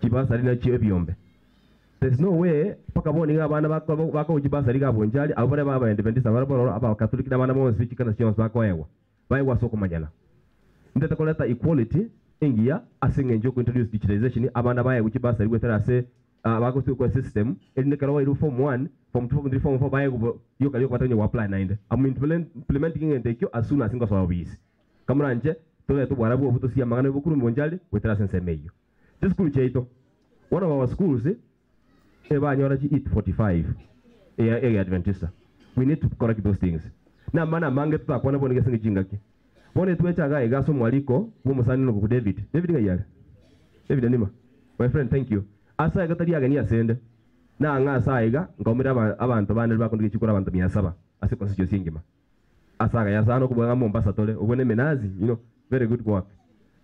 Speaker 1: kibasa lina chiwe byombe. There's no way paka boni ngabana bako kibasa liga bonjali abo bare baba independent bara aba Catholic na bana bonse chikana chionse bako yewa bayewa soko manyana ndeta koleta equality ingia asinge njo introduce digitalization abana baye kibasa ligwe ase bako kwa system elindekera wa form 1 form 2 form 3 form 4 baye yo kalyo kwatanyo wa apply nainde I'm implementing entekyo as soon as ngoso obisi kamuranje tole to bwarabu obutosia magana bukuru mbonjali wetera sensemeyo. This school chaito one of our schools ebanyora chi 845 e Adventista. We need to correct those things. Na mana mange tutakwana bone gesinge chingaki bone twechaga igaso mwaliko bo musani no ku David David ngayale David anima my friend thank you asa gatari agani asende na nga saiga ngomira abantu bane bakondige chikora abantu 700 ase constituency ngima asaga yasano kubanga Mombasa tole ubone menazi you know very good work.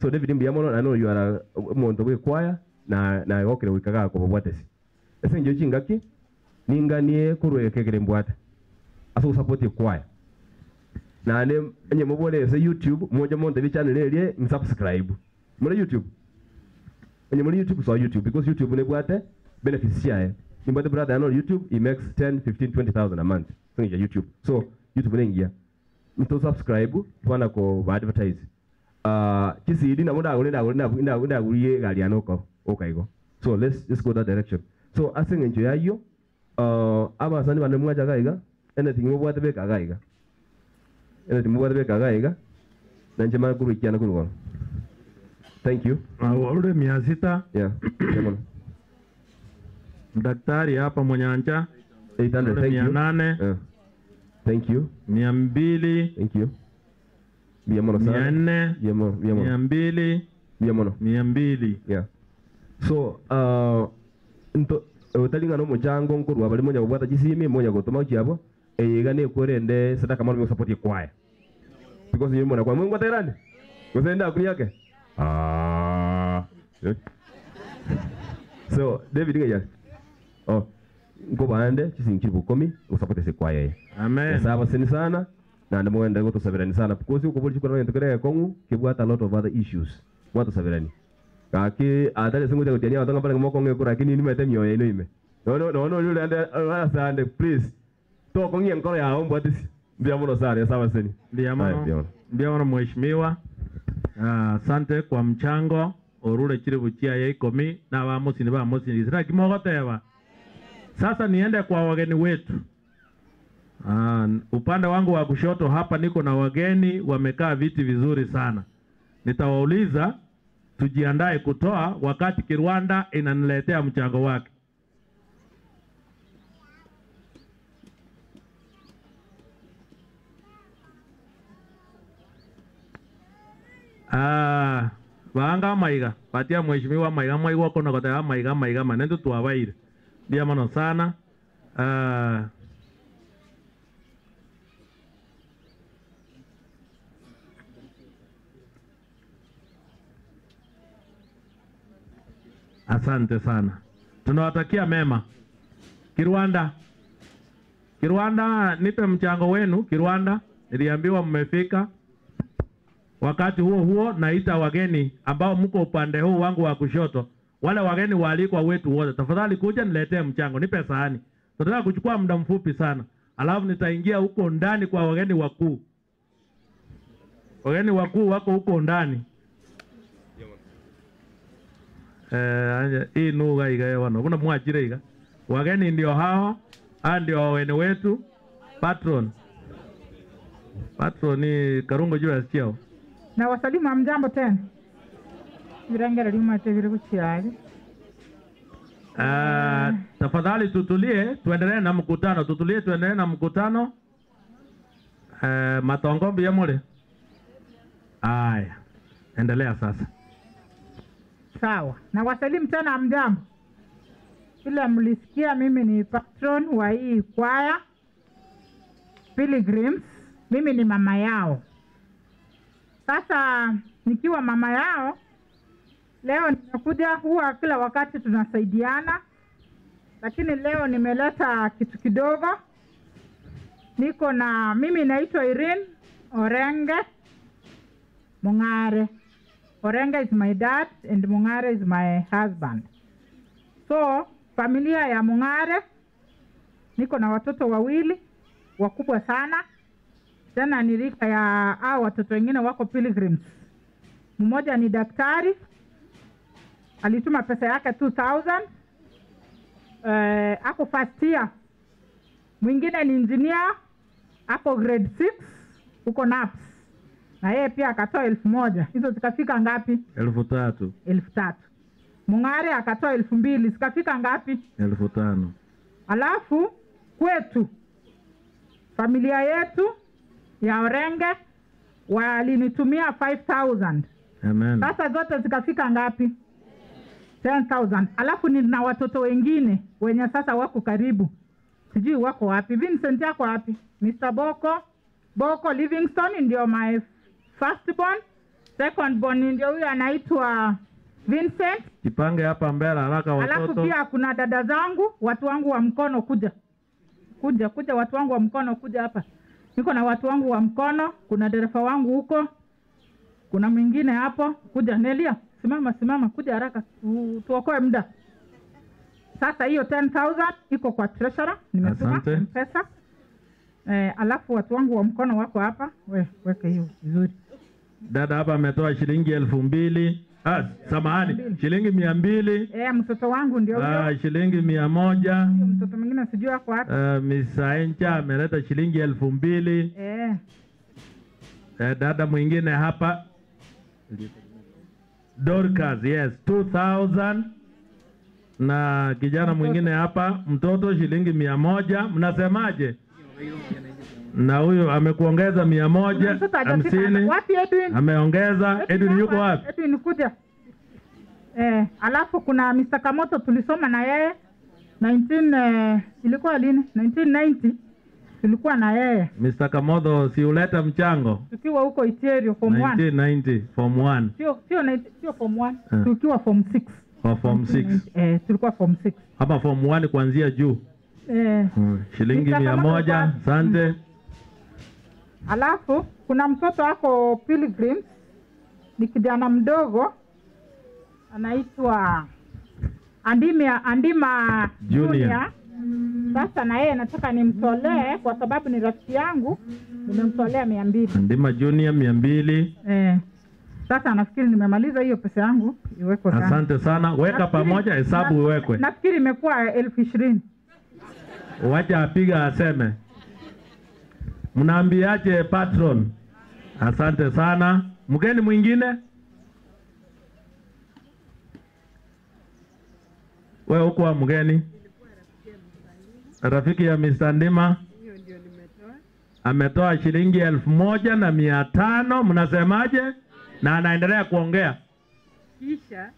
Speaker 1: So David Mbiamono I know you are omuntu we choir na yokere wikaga ko bwatesi ese njo chingaki ninganie kurwekekere mbwate aso support choir na ne nye mubone ese YouTube moja monte bi channel elie subscribe muri YouTube nye muri YouTube so YouTube because YouTube ne bwate benefits yae nimbate brother I know YouTube he makes 10 15 20,000 a month so YouTube so YouTube nengia mto subscribe twana ko advertise chisidi na muda agule gulie gali anoko okaigo. So let's just go that direction. So asinge njo yayo abasani bane mwacha gaiga anything mubwate beka gaiga anything mubwate beka gaiga nanje makuru ikiana kurugo. Thank you.
Speaker 3: Ule 600.
Speaker 1: Yeah.
Speaker 3: Daktari hapa Mwanyancha
Speaker 1: 800. Thank you.
Speaker 3: 800.
Speaker 1: Thank you.
Speaker 3: 200.
Speaker 1: Thank you. Biamono sana.
Speaker 3: 400.
Speaker 1: Biamono.
Speaker 3: 200.
Speaker 1: Biamono.
Speaker 3: 200.
Speaker 1: Yeah. So nto utalinga no muchango nkuru abali monya kubwata chisimi monya gotoma chiabo eyega ne korende sadaka malume support kwaya. Because you mona kwa Mungu aterani. Usenda kuniyake. Ah. So David ngaya. Oh. Ngobande chisingi bukomi usapotese kwaya.
Speaker 3: Amen.
Speaker 1: Saba sini sana na ndimo ngo tusabirani sana because uko boli chikora ndio kongu kibwata a lot of other issues. Watu sabirani. Kaki atale singu cha kutiania watanga pale ngomoko ngekura lakini ni mete mioyo ino ime. No no no no yule ande asante please. To kongi nkoro ya ombo atisi. Mbia muno sana sawa seni.
Speaker 3: Mbia muno mheshimiwa. Asante kwa mchango orure chiribu chia ya 10 na bamusini bamusini sira kimogoteba. Sasa niende kwa wageni wetu. Upande wangu wa kushoto hapa niko na wageni wamekaa viti vizuri sana. Nitawauliza tujiandae kutoa wakati Kirwanda inaniletea mchango wake. Baanga maiga, patia mheshimiwa maiga maiga kona kota maiga maiga manendo tuwabaire. Ndia mano sana. Asante sana. Tunawatakia mema. Kirwanda. Kirwanda, nipe mchango wenu. Kirwanda, niliambiwa mmefika. Wakati huo huo naita wageni ambao mko upande huu wangu wa kushoto. Wale wageni waalikwa wetu wote, tafadhali kuja niletee mchango, nipe sahani. Tunataka kuchukua muda mfupi sana. Alafu nitaingia huko ndani kwa wageni wakuu. Wageni wakuu wako huko ndani. Hii nuga iga wano. Kuna mwajire iga. Wageni ndio hao, ndio wageni wetu. Patron. Patron ni Karungo juu ya sichao.
Speaker 5: Na wasalimu hamjambo tena. Virangera lima te vile kuchiali.
Speaker 3: Tafadhali tutulie, tuendelee na mkutano. Tutulie tuendelee na mkutano. Matongombi ya mule. Aya. Endelea sasa.
Speaker 5: Sawa. Na wasalimu tena hamjambo. Vile mlisikia mimi ni patron wa hii kwaya Pilgrims. Mimi ni mama yao. Sasa nikiwa mama yao leo nimekuja, huwa kila wakati tunasaidiana, lakini leo nimeleta kitu kidogo. Niko na mimi naitwa Irene Orenge Mungare. Orenge is my dad and Mungare is my husband. So familia ya Mungare, niko na watoto wawili wakubwa sana. Tena ni rika ya hao watoto wengine wako Pilgrims. Mmoja ni daktari, alituma pesa yake 2000. Ako first year. Mwingine ni engineer, ako grade 6 huko NAPS. Na yeye pia akatoa 1000. Hizo zikafika ngapi?
Speaker 3: 3000.
Speaker 5: 3000. Mungare akatoa 2000, zikafika ngapi?
Speaker 3: 5000.
Speaker 5: Alafu kwetu familia yetu ya Orenge walinitumia 5000.
Speaker 3: Amen.
Speaker 5: Sasa zote zikafika ngapi? 10,000. Alafu nina watoto wengine wenye sasa wako karibu. Sijui wako wapi. Vincent yako wapi? Mr. Boko. Boko Livingstone ndio my first born. Second born ndio huyu anaitwa Vincent.
Speaker 3: Jipange hapa mbele haraka watoto.
Speaker 5: Alafu pia kuna dada zangu, watu wangu wa mkono kuja. Kuja, kuja watu wangu wa mkono kuja hapa. Niko na watu wangu wa mkono, kuna dereva wangu huko. Kuna mwingine hapo, kuja Nelia, simama simama, kuja haraka tuokoe muda. Sasa hiyo 10,000 iko kwa treasurer, nimetuma pesa. Alafu watu wangu wa mkono wako hapa, we weka hiyo vizuri.
Speaker 3: Dada hapa ametoa shilingi 2000. Samahani, shilingi 200.
Speaker 5: Mtoto wangu ndio huyo.
Speaker 3: Shilingi 100.
Speaker 5: Mtoto mwingine sijui ako wapi.
Speaker 3: Miss Encha ameleta shilingi 2000. Dada mwingine hapa Dorcas, yes, 2000. Na kijana mwingine hapa mtoto shilingi 100. Mnasemaje? Na huyo amekuongeza 150.
Speaker 5: Wapi Edwin?
Speaker 3: Ameongeza. Edwin yuko wapi?
Speaker 5: Edwin kuja. Alafu kuna Mr. Kamoto tulisoma na yeye 19 ilikuwa lini? 1990 tulikuwa na yeye.
Speaker 3: Mr. Kamoto si uleta mchango?
Speaker 5: Tukiwa huko Iterio form 1.
Speaker 3: 1990 form 1.
Speaker 5: Sio form 1. Tukiwa form 6.
Speaker 3: Oh, form 6.
Speaker 5: Tulikuwa form 6.
Speaker 3: Hapa form 1 kuanzia juu. Shilingi 100, asante.
Speaker 5: Alafu kuna mtoto wako Pilgrims, ni kijana mdogo anaitwa Andima Junior. Sasa na yeye nataka nimtolee kwa sababu ni rafiki yangu, nimemtolea 200.
Speaker 3: Ndima Junior 200.
Speaker 5: Sasa nafikiri nimemaliza hiyo pesa yangu iwekwe kando.
Speaker 3: Asante sana. Weka pamoja, hesabu iwekwe.
Speaker 5: Nafikiri imekuwa 20,000.
Speaker 3: Wacha apiga aseme. Mnaambiaje patron? Asante sana. Mgeni mwingine? Wewe huko mgeni? Rafiki ya Mr. Ndima ametoa shilingi 1,500, mnasemaje? Na anaendelea kuongea.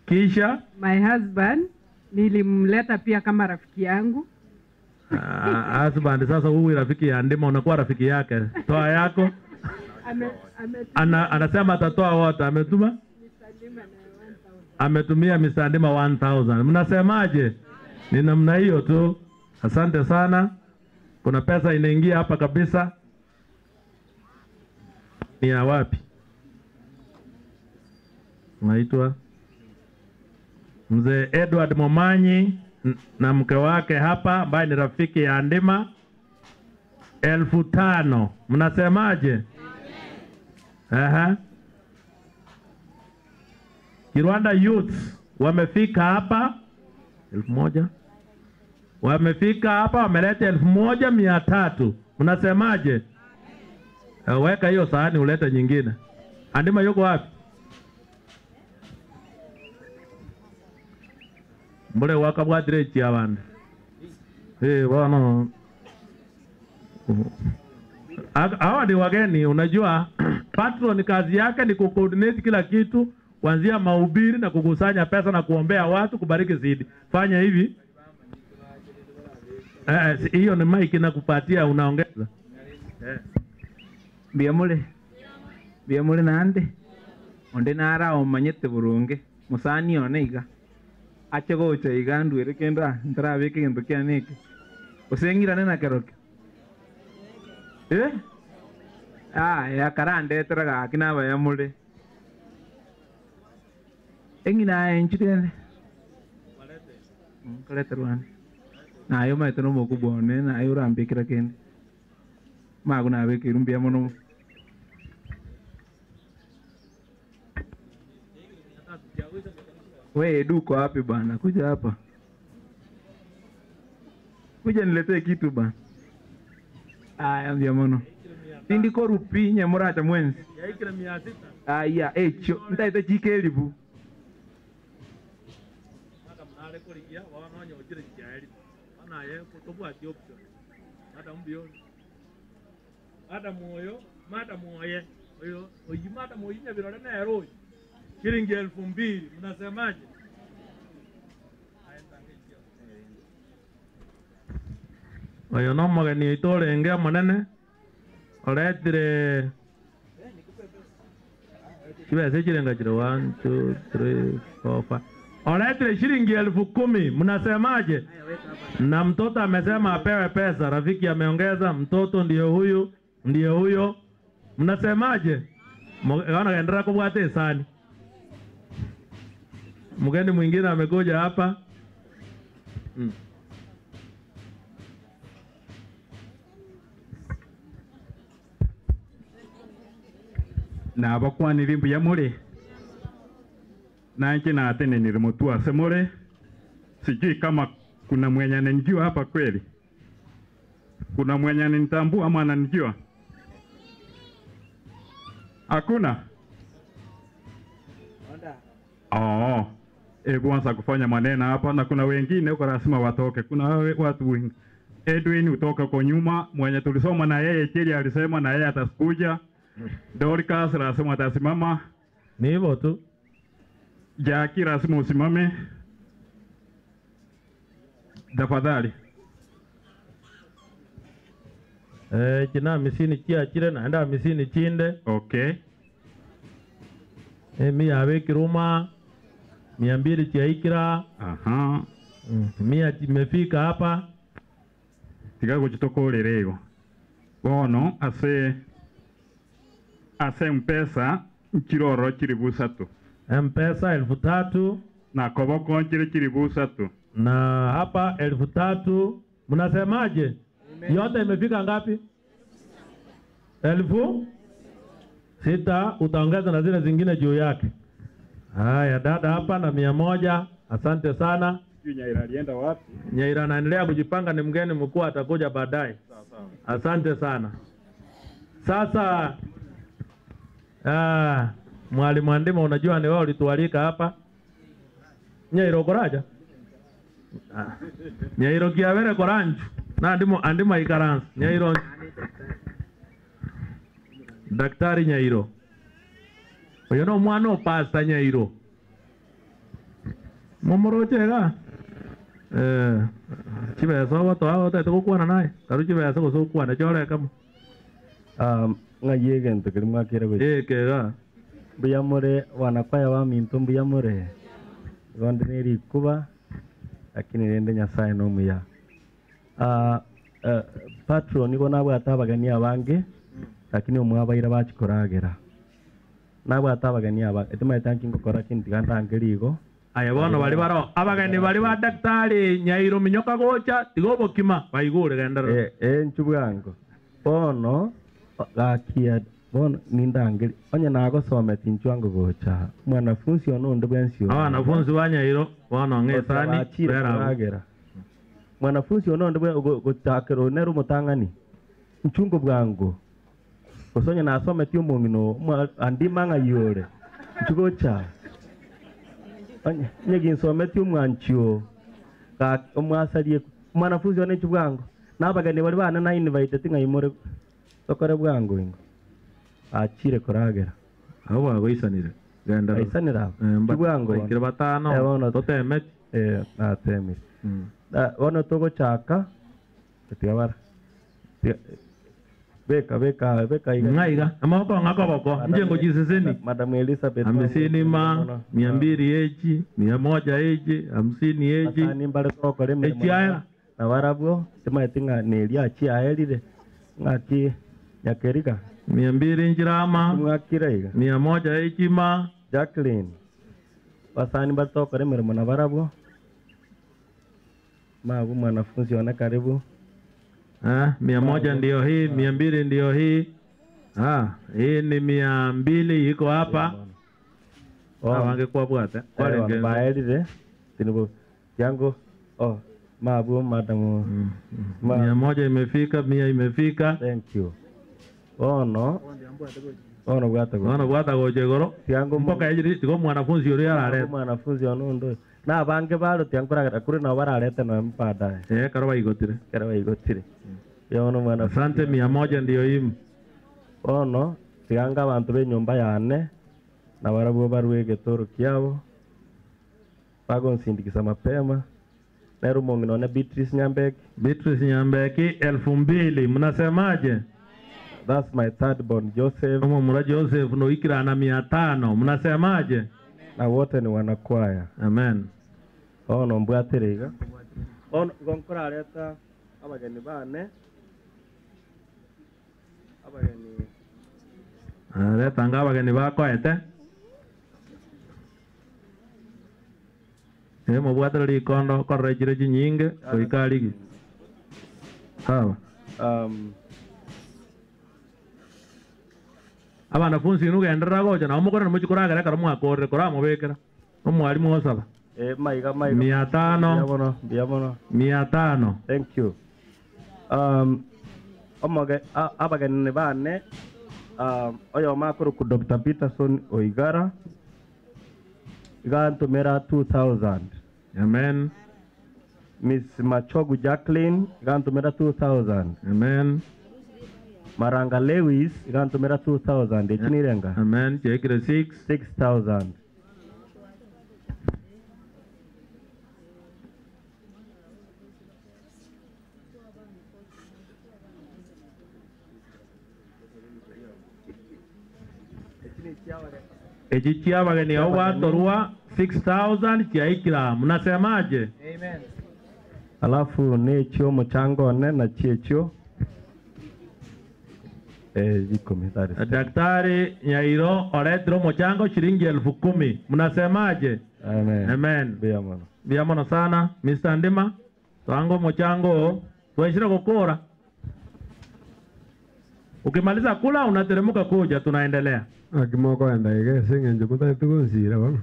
Speaker 3: Kisha
Speaker 2: my husband nilimleta pia kama rafiki yangu.
Speaker 3: Husband sasa huyu rafiki ya Ndima unakuwa rafiki yake. Toa yako. Anasema atatoa wote. Ametuma? Ametumia Mr. Ndima 1000. Mnasemaje? Ni namna hiyo tu. Asante sana. Kuna pesa inaingia hapa kabisa. Ni ya wapi? Naitwa Mzee Edward Momanyi na mke wake hapa ambaye ni rafiki ya Ndima, 5,000. Mnasemaje? Aha. Kirwanda Youth wamefika hapa 1,000. Wamefika hapa wameleta 1,300. Mnasemaje? Weka hiyo sahani ulete nyingine. Andima yuko wapi? Mbole wakabwatire chi abande. Bwana. Hawa ni wageni, unajua patron kazi yake ni kucoordinate kila kitu, kuanzia mahubiri na kukusanya pesa na kuombea watu, kubariki zidi. Fanya hivi. Hiyo ni mic nakupatia, unaongeza.
Speaker 6: Biamule. Biamule nande. Onde nara omanyete burunge. Musani one iga. Ache gocha iga ndwere kenda ntarabeke gento kianeke. Osengirane na keroke. Ya karande tera gaki naba yamule. Engina enchitende. Kalete rwani. Nayo maete no mokubone nayo urambikira kende. Mago nabekire mbuya mono. We Edu uko wapi bana? Kuja hapa. Kuja niletee kitu bana. Aya mbuya mono. Tindiko rupi nyamuracha mwenzi. Aya echo ntaite chikelibu.
Speaker 3: Shilingi 2,000, mnasemaje? Oyo no mugeni itorenge munene oretire chibesa chirenga chiro 1 2 3 4 5 oretire shilingi 10,000, mnasemaje? Na mtoto amesema apewe pesa, rafiki ameongeza, mtoto ndiyo huyu, ndiyo huyo. Mnasemaje? Mwana kaendelea kubwate sani. Mgeni mwingine amekuja hapa.
Speaker 23: Na abakwanire mbuya muri nanche natenenire mutu ase muri, sijui kama kuna mwenye ananijua hapa kweli. Kuna mwenye ananitambua ama ananijua? Hakuna? Oh, hebu anza kufanya maneno hapa, na kuna wengine huko lazima watoke. Kuna watu wengi. Edwin utoka kwa nyuma, mwenye tulisoma na yeye Chiri alisema na yeye atakuja. Dorcas lazima atasimama.
Speaker 3: Ni hivyo tu.
Speaker 23: Jackie lazima usimame. Tafadhali.
Speaker 3: China misini chia chire na enda misini chinde.
Speaker 23: Okay.
Speaker 3: Mi abekiruma 200 chiaikira.
Speaker 23: Aha.
Speaker 3: Mia imefika hapa.
Speaker 23: Tiga kuchitokorere bono ase mpesa chiroro chiribusatu.
Speaker 3: Mpesa 3,000
Speaker 23: na koboko chiri chiribusatu.
Speaker 3: Na hapa 3,000 Mnasemaje? Yote imefika ngapi? 6,000, utaongeza na zile zingine juu yake. Haya, dada hapa na 100. Asante sana.
Speaker 23: Nyaira alienda wapi?
Speaker 3: Nyaira anaendelea kujipanga, ni mgeni mkuu, atakuja baadaye. Asante sana. Sasa Mwalimu Andima, unajua ni wewe ulitualika hapa. Nyairo koraja? Nyairo kiavere koranju. Na andimo ikaransu. Nyairo. Daktari Nyairo. Oyo no mwana pasta Nyairo. Momorochega. Chibesa watu hao wote naye. Karu chibesa gusukwana chore kama.
Speaker 20: Ng'aye gento kiri mwakire gwe.
Speaker 3: Kega.
Speaker 20: Mbuyamore wanakwaya wa minto mbuyamore. Gonde neri kuba lakini rende Nyasaye no muya. Patron niko nabwo atabagani abange lakini omwabaira bachikoragera. Nabwo atabagani aba etimaita nkingokora kintu gantangerigo.
Speaker 3: Aya bono bari baro abageni bari ba daktari Nyairo minyoka gocha tigo bokima baigure gendera.
Speaker 20: Nchubwango. Bono gakia bono nindangeri onye nagosometi nchwango gocha mwanafunzi ono onde bwensio.
Speaker 3: Abanafunzi ba Nyairo bono ng'esani
Speaker 20: beragera. Mwanafunzi ono onde gochakero nero mutangani nchungo bwango. Osonya nasometi omong'ino andima ng'ayore nchugocha. Nyeginsometi omwanchio ga omwasarie mwanafunzi one chubwango nabageni bari bana na invite ting'aimore tokore bwango ingo achire koragera
Speaker 3: abo bagoisanire genda
Speaker 20: aisanira chubwango
Speaker 3: ikire batano toteme
Speaker 20: ateme bono togochaka tigabara beka beka beka iga
Speaker 3: ngaiga amaboko ngakoboko njengo jiseseni
Speaker 20: Madam Elizabeth
Speaker 3: 50 ma 200 echi 100 echi 50 echi
Speaker 20: asani mbare tokore
Speaker 3: echi aya
Speaker 20: na barabwo timaetinga neria chiaerire ngaki nyakerika
Speaker 3: 200 njirama
Speaker 20: mwakira iga
Speaker 3: 100 echi ma
Speaker 20: Jacqueline basani mbare tokore mirimo na barabwo mabu mwanafunzi wana karibu.
Speaker 3: 100 ndio hii, 200 ndio hii. Hii ni 200 iko hapa. Wangekuwa bwate. Wale
Speaker 20: baerire tinubu yangu mabu madamu
Speaker 3: 100 imefika, 100 imefika.
Speaker 20: Thank you. Ono bwata.
Speaker 3: Ono bwata gochegoro.
Speaker 20: Yangu
Speaker 3: mpoka ejiri tigo mwanafunzi uri arareta.
Speaker 20: Mwanafunzi ono ndo. Na bange baro tiankora kuri na barareta na mpadaye.
Speaker 3: Karo baigotire.
Speaker 20: Karo baigotire. Yono mwana.
Speaker 3: Asante 100 ndio hii.
Speaker 20: Ono tiganga abantu be nyumba yane na barabwo barwe getoro kiabo. Bagonsindikiza mapema. Nero mongino na Beatrice Nyambeki.
Speaker 3: Beatrice Nyambeki 2000 mnasemaje?
Speaker 20: That's my third born Joseph.
Speaker 3: Mura Joseph no ikira na 500 mnasemaje?
Speaker 20: Na wote ni wanakwaya.
Speaker 3: Amen.
Speaker 20: Ono mbwatirega. Ono gonkora leta abageni bane. Abageni.
Speaker 3: Leta nga abageni bako ete. Mobwatire rikondo korora chire chinyinge goika rigi. Sawa. Abanafunzi nugenderera gocha nabo mokore nomochikoragera ekero mwakorire koramobekera omwalimu osaba.
Speaker 20: Maiga maiga
Speaker 3: 500
Speaker 20: biabono
Speaker 3: 500.
Speaker 20: Thank you. Omoge abageni bane oyo makuru ku Dr. Peterson Oigara igantumira 2000.
Speaker 3: Amen.
Speaker 20: Miss Machogu Jacqueline igantumira 2000.
Speaker 3: Amen.
Speaker 20: Maranga Lewis igantumira 2000 echinirenga.
Speaker 3: Amen. Chekire
Speaker 20: 6000.
Speaker 3: Echichi abageni abo batorwa 6000 chiaikira. Mnasemaje?
Speaker 13: Amen.
Speaker 20: Alafu nechio mchango ne na chiechio
Speaker 3: Daktari Nyairo oretro mchango shilingi 10,000. Mnasemaje?
Speaker 20: Amen.
Speaker 3: Amen.
Speaker 20: Biamono.
Speaker 3: Biamono sana. Mr. Ndima, twango mchango. Twaishira gukora. Ukimaliza kula unateremka kuja, tunaendelea.
Speaker 8: Akimoko enda ige sing'encho mutaete gonsira bono.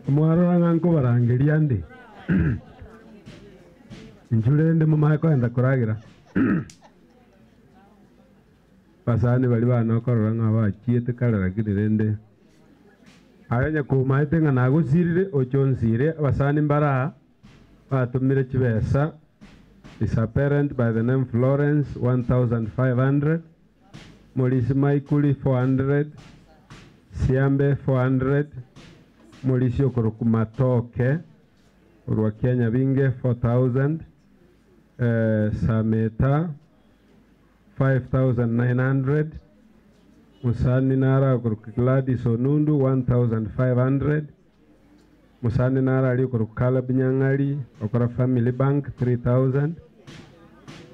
Speaker 8: Mwarora ng'a nkobarangeria ndi. Inchu rende momae koenda koragira. Basani bari banokorora ng'a bachiete kare lakini rende aya nyakomaete ng'a nagosirire ochonsire abasani mbara batumire chibesa. Is a parent by the name Florence 1500, Molisi Maikuli 400, Siambe 400, Molisi Okorokumatoke Urwa Kenya Binge 4000, Sameta 5900, Musani Nara Okoroku Gladys Onundu 1500, Musani Nara ali Okoroku Caleb Nyangali Okora Family Bank 3000,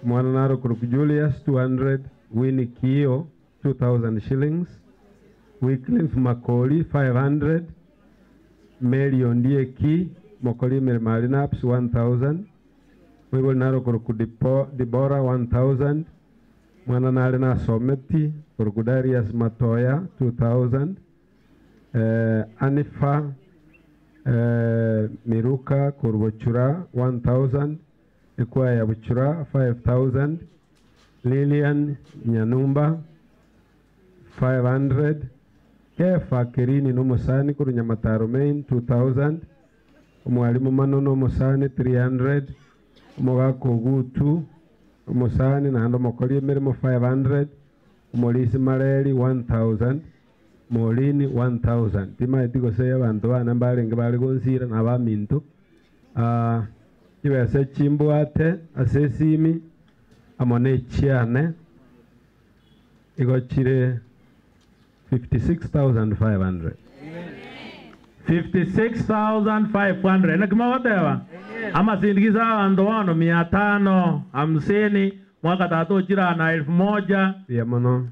Speaker 8: Mwana Nara Okoroku Julius 200, Winnie Kio 2000 shillings, Wycliffe Makoli 500, Mary Ondieki Mokoli Mermalinaps 1000, Wibol Naro Okoroku Dibora 1000, Mwana Nare na Someti Okoroku Darius Matoya 2000, Anifa Miruka Kurbochura 1000, Ikwaya Buchura 5000, Lilian Nyanumba 500, Kefa Kirini Nomusani Kurunyamataro Main 2000, Mwalimu Manono Musani 300, Omogako Gutu Musani na Mokoli Mirimo 500, Molisi Mareli 1000, Molini 1000. Timaeti gose abantu bana mbarenge bari gonsira na baminto. Ibese chimbwate asesimi amone chiane igochire 56,500.
Speaker 3: 56,500. Na kama watewa ama sindikiza abantu wano 550 mwaka tatu chira na 1000.
Speaker 8: Ya mono.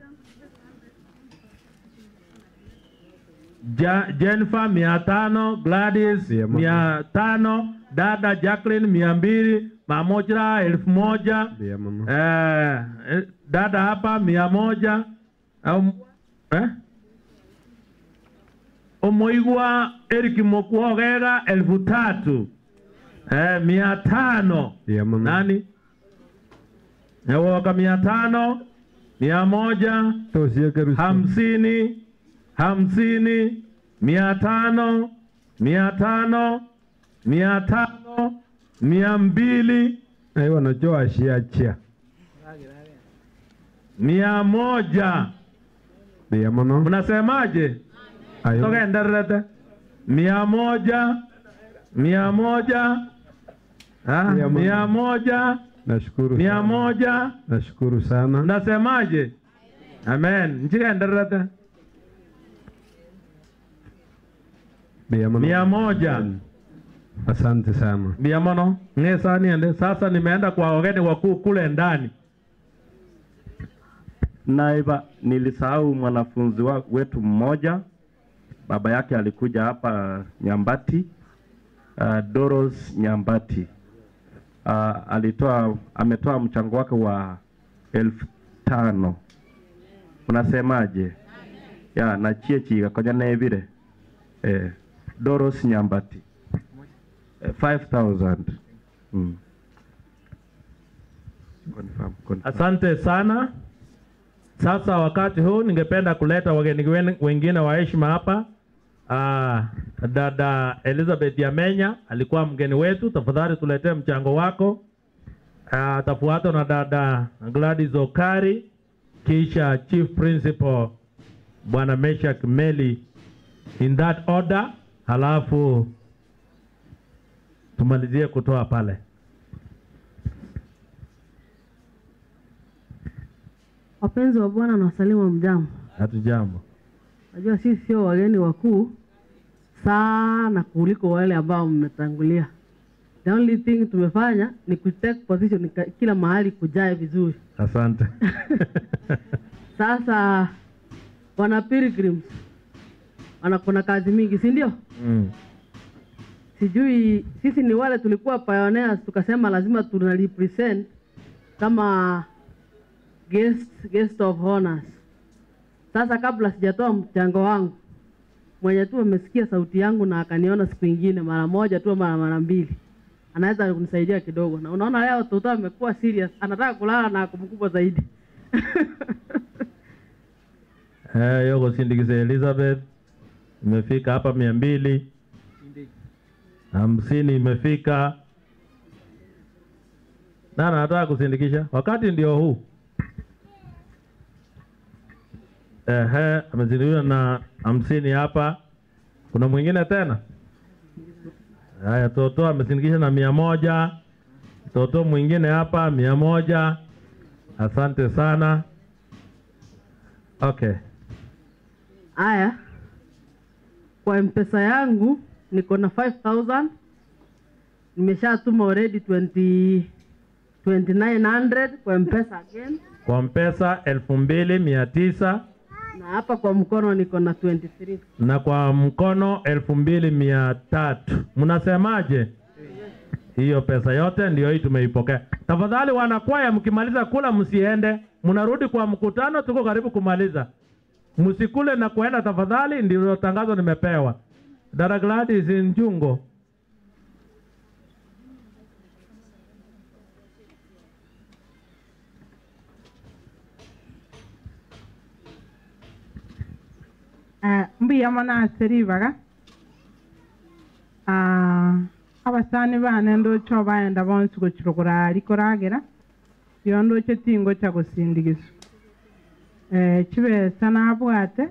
Speaker 3: Jennifer 500, Gladys 500, dada Jacqueline 200, Mamochira 1000. Dada hapa 100. Omoigwa Eric Mokuogera 3000. 500. Nani? Nyawoka 500, 100, 50, 50, 500, 500, 500, 200.
Speaker 8: Aiwa nacho ashiachia
Speaker 3: 100.
Speaker 8: Mono.
Speaker 3: Mnasemaje? Toka endelete. 100, 100, 100.
Speaker 8: Nashukuru.
Speaker 3: 100.
Speaker 8: Nashukuru sana.
Speaker 3: Mnasemaje? Amen. Nchika endelete. 100.
Speaker 8: Asante sana.
Speaker 3: 100. Ngesa niende. Sasa nimeenda kwa wageni wakuu kule ndani.
Speaker 10: Naiba, nilisahau mwanafunzi wetu mmoja. Baba yake alikuja hapa Nyambati, Doros Nyambati. Ametoa mchango wake wa 5,000. Unasemaje? Ya na chiechi gakonya nebire. Doros Nyambati. 5,000. Confirm.
Speaker 3: Asante sana. Sasa wakati huu ningependa kuleta wageni wengine wa heshima hapa. Dada Elizabeth Yamenya alikuwa mgeni wetu, tafadhali tuletee mchango wako. Atafuatwa na dada Gladys Okari, kisha Chief Principal Bwana Meshak Meli, in that order, halafu tumalizie kutoa pale.
Speaker 11: Wapenzi wa Bwana na wasalimu, mjambo.
Speaker 3: Hatujambo.
Speaker 11: Najua sisi sio wageni wakuu sana kuliko wale ambao mmetangulia. The only thing tumefanya ni ku take position kila mahali kujae vizuri.
Speaker 3: Asante.
Speaker 11: Sasa wana pilgrims wana kuna kazi mingi, si ndio? Sijui sisi ni wale tulikuwa pioneers, tukasema lazima tuna represent kama guest of honors. Sasa kabla sijatoa mchango wangu, mwenye tu amesikia sauti yangu na akaniona siku ingine mara moja tu mara mbili, anaweza kunisaidia kidogo. Na unaona leo Toto amekuwa serious, anataka kulala na kumkubwa zaidi.
Speaker 3: Yoko sindikize Elizabeth imefika hapa 250 imefika. Nani anataka kusindikisha? Wakati ndio huu. Amezindikishwa na 50 hapa. Kuna mwingine tena? Haya, Toto amesindikisha na 100. Toto mwingine hapa 100. Asante sana. Okay.
Speaker 11: Haya. Kwa M-Pesa yangu niko na 5000. Nimeshatuma already 2900 kwa M-Pesa again.
Speaker 3: Kwa M-Pesa 2900.
Speaker 11: Na hapa kwa mkono niko na 23.
Speaker 3: Na kwa mkono 2300. Mnasemaje? Hiyo pesa yote ndio hii tumeipokea. Tafadhali wanakwaya, mkimaliza kula msiende, mnarudi kwa mkutano, tuko karibu kumaliza. Msikule na kuenda tafadhali, ndilo tangazo nimepewa. Dada Gladys Njungo.
Speaker 2: Mbuya mono ase ribaga. Abasani bane ndocho baenda bonsi gochirogora ari koragera yo ndoche tingo cha gosindigiswa chibesa nabwate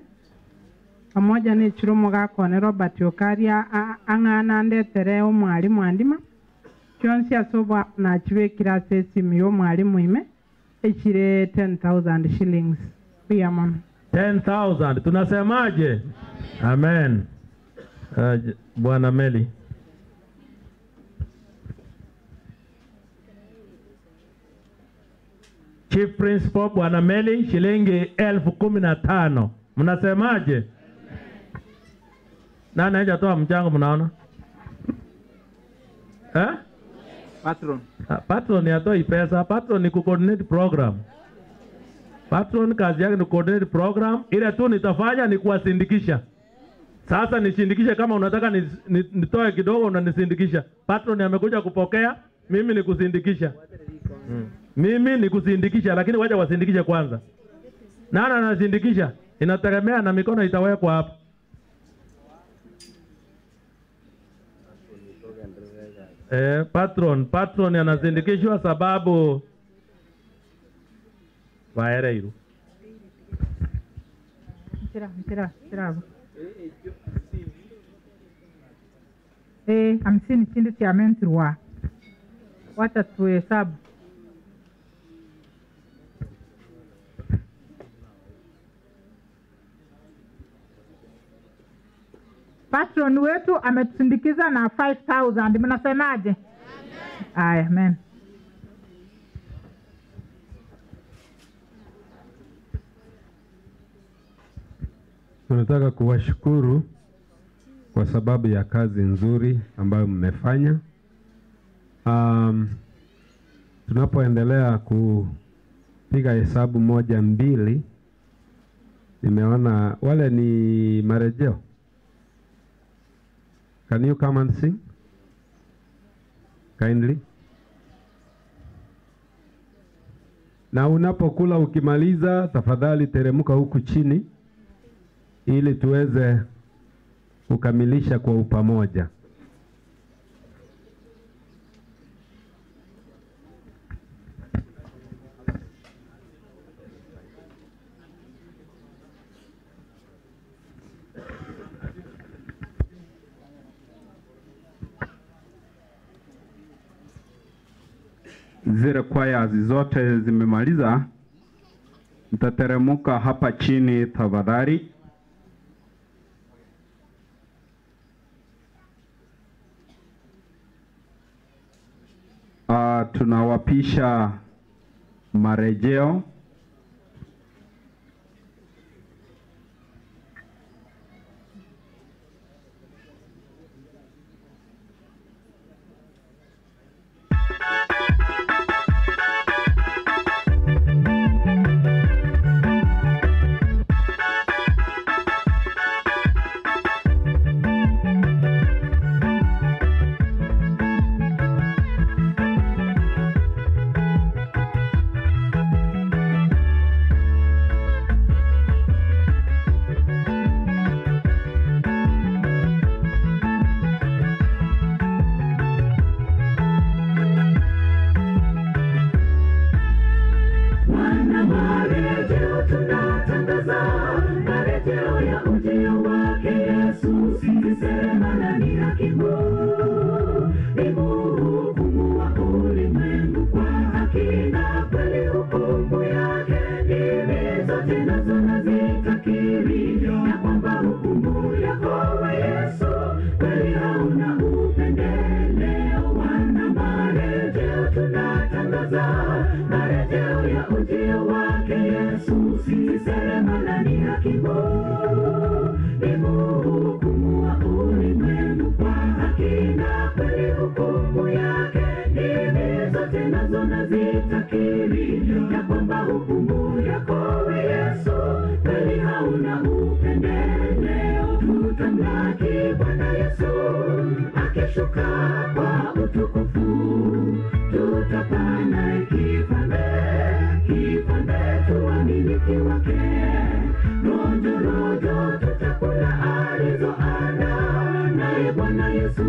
Speaker 2: pamoja n'echiromo gakone Robert Okaria ang'ana ndetere omwalimu andima chionsi asoba na chibekira ase esimu ya omwalimu ime echire 10,000 shillings. Mbuya mono.
Speaker 3: 10,000 tunasemaje? Amen. Bwana Meli. Chief Principal Bwana Meli shilingi 15,000. Mnasemaje? Nani hajatoa mchango mnaona? Eh?
Speaker 6: Patron.
Speaker 3: Patron hatoi pesa, patron ni ku-coordinate program. Patron kazi yake ni coordinate program. Ile tu nitafanya ni kuwasindikisha. Sasa nisindikishe kama unataka nitoe kidogo unanisindikisha. Patron amekuja kupokea, mimi ni kusindikisha. Mimi ni kusindikisha, lakini wacha wasindikishe kwanza. Nani anasindikisha? Inategemea na mikono itawekwa hapa. Patron anasindikishwa sababu vaereiru.
Speaker 5: Mtira. 50 chindi cha mentirwa. Wacha tuhesabu. Patron wetu ametusindikiza na 5,000. Mnasemaje? Amen. Amen.
Speaker 8: Tunataka kuwashukuru kwa sababu ya kazi nzuri ambayo mmefanya. Tunapoendelea kupiga hesabu 1 2, nimeona wale ni marejeo. Can you come and sing? Kindly. Na unapokula ukimaliza, tafadhali teremka huku chini ili tuweze kukamilisha kwa upamoja.
Speaker 7: Zile kwaya zote zimemaliza, mtateremuka hapa chini tafadhali. Tunawapisha marejeo.
Speaker 15: si seremala ni hakimu, ni mhukumu wa ulimwengu kwa haki na kweli. Hukumu yake ndimi zote nazo nazitakiri, ya kwamba hukumu yako we Yesu kweli hauna upendeleo. Wana marejeo tunatangaza marejeo ya ujio wake Yesu, si seremala ni hakimu, ni mhukumu wa ulimwengu kwa haki na kweli. Hukumu yake ndimi zote nazo nazitakiri, ya kwamba hukumu yako we Yesu kweli hauna upendeleo. Tutamlaki Bwana Yesu akishuka kwa utukufu, tutapana kifalme, kifalme tuwamiliki wake. Rojo rojo tutakula alizoandaa naye Bwana Yesu,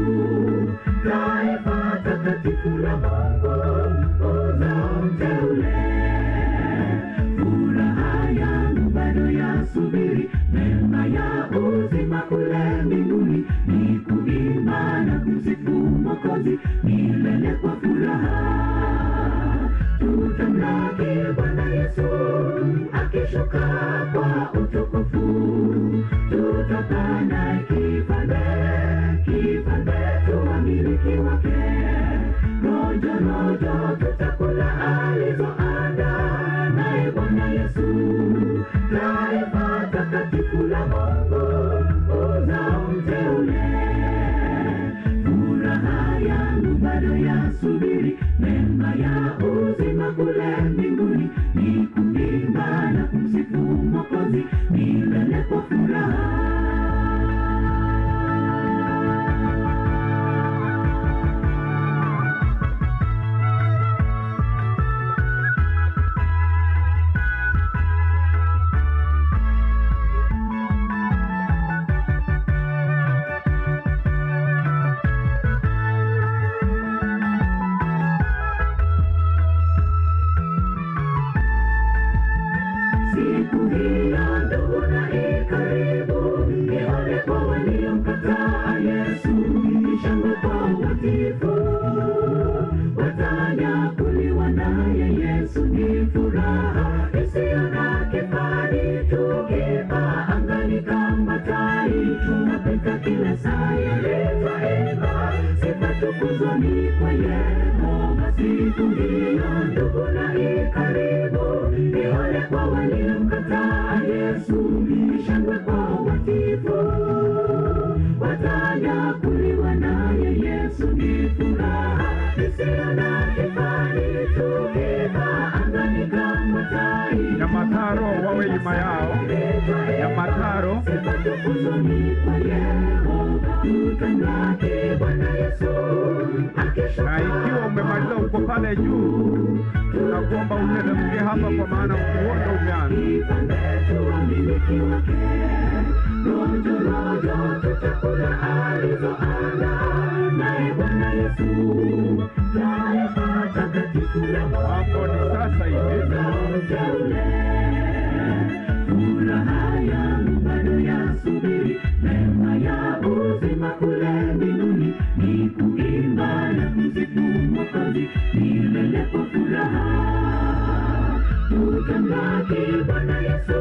Speaker 15: taifa takatifu la Mungu, uzao mteule. Furaha yangu bado yasubiri mema ya uzima kule mbinguni, ni kuimba na kumsifu Mwokozi milele kwa furaha. Tutamlaki Bwana Yesu akishuka kwa utukufu, tutapanda kifalme, kifalme tuwamiliki wake. Rojo rojo tutakula alizoandaa naye Bwana Yesu, taifa takatifu la Mungu, uzao mteule. Furaha yangu bado yasubiri mema ya uzima kule mbinguni, ni kuimba na kumsifu Mwokozi milele kwa furaha. Siku hiyo ndugu na ikaribu, ni ole kwa waliomkataa Yesu, ni shangwe kwa watiifu watanyakuliwa naye Yesu. Ni furaha isiyo na kifani, tukipaa angani kama tai, tunapita kila saa yalitwaimba sifa tukuzwa ni kwa Yehova. Siku hiyo ndugu na ikaribu, ni ole kwa waliomkataa Yesu, ni shangwe kwa watiifu watanyakuliwa naye Yesu. Ni furaha isiyo na kifani, tukipaa angani kama tai.
Speaker 7: Nyamataro wawe nyuma yao. Nyamataro
Speaker 15: Sifa tukuzwa ni kwa Yehova, tutamlaki Bwana Yesu akishuka
Speaker 7: na ikiwa umemaliza uko pale juu, tunakuomba uteremke hapa, kwa maana uondo umeanza.
Speaker 15: Tuwamiliki wake. Rojo rojo tutakula alizoandaa naye Bwana Yesu, taifa takatifu la Mungu,
Speaker 7: Hapo ni sasa hivi.
Speaker 15: uzao mteule. Furaha yangu bado yasubiri mema ya uzima kule mbinguni, ni kuimba na kumsifu Mwokozi milele kwa furaha. Tutamlaki Bwana Yesu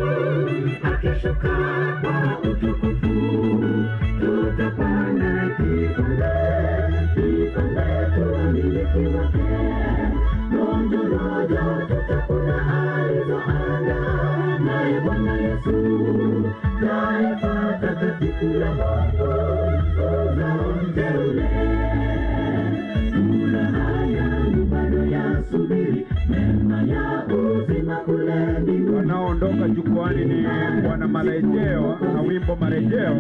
Speaker 15: akishuka kwa utukufu, tutapanda kifalme, kifalme tuwamiliki wake. Rojo rojo tutakula alizoandaa naye Bwana Yesu, taifa takatifu la Mungu, uzao mteule. Furaha yangu bado yasubiri mema ya uzima kule mbinguni,
Speaker 7: Wanaoondoka jukwani ni Bwana Marejeo na wimbo Marejeo.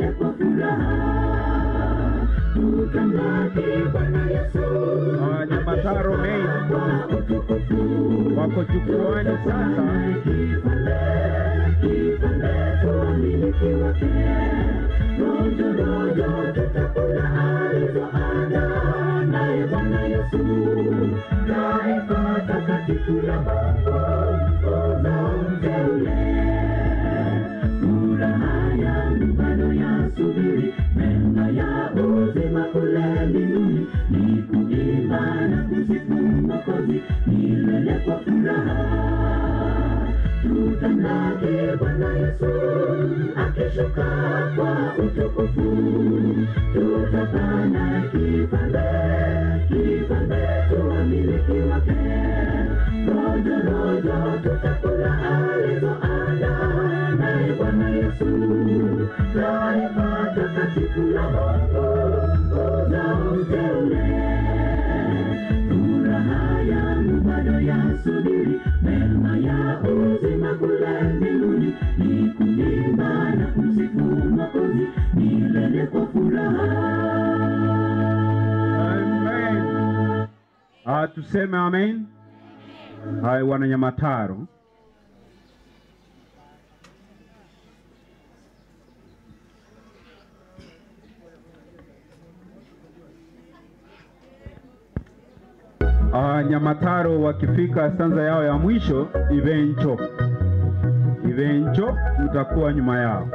Speaker 15: Tutamlaki Bwana Yesu
Speaker 7: Nyamataro Main wako jukwani sasa.
Speaker 15: Kifalme tuwamiliki wake. Rojo rojo tutakula alizoandaa naye Bwana Yesu, taifa takatifu la Mungu, uzao mteule. Furaha yangu bado yasubiri mema ya mbinguni ni kuimba na kusifu Mwokozi milele kwa furaha. Tutamlaki Bwana Yesu akishuka kwa utukufu, tutapana kifalme, kifalme tuwamiliki wake. Rojo rojo tutakula alizoandaa naye Bwana Yesu, taifa takatifu la Mungu, uzao mteule. Furaha yangu bado yasubiri mema ya uzima kule mbinguni, ni kuimba na kumsifu Mwokozi milele kwa furaha.
Speaker 7: Amen. Tuseme amen. Hai wananyamataro. Nyamataro wakifika stanza yao ya mwisho, Ivencho. Ivencho mtakuwa nyuma yao.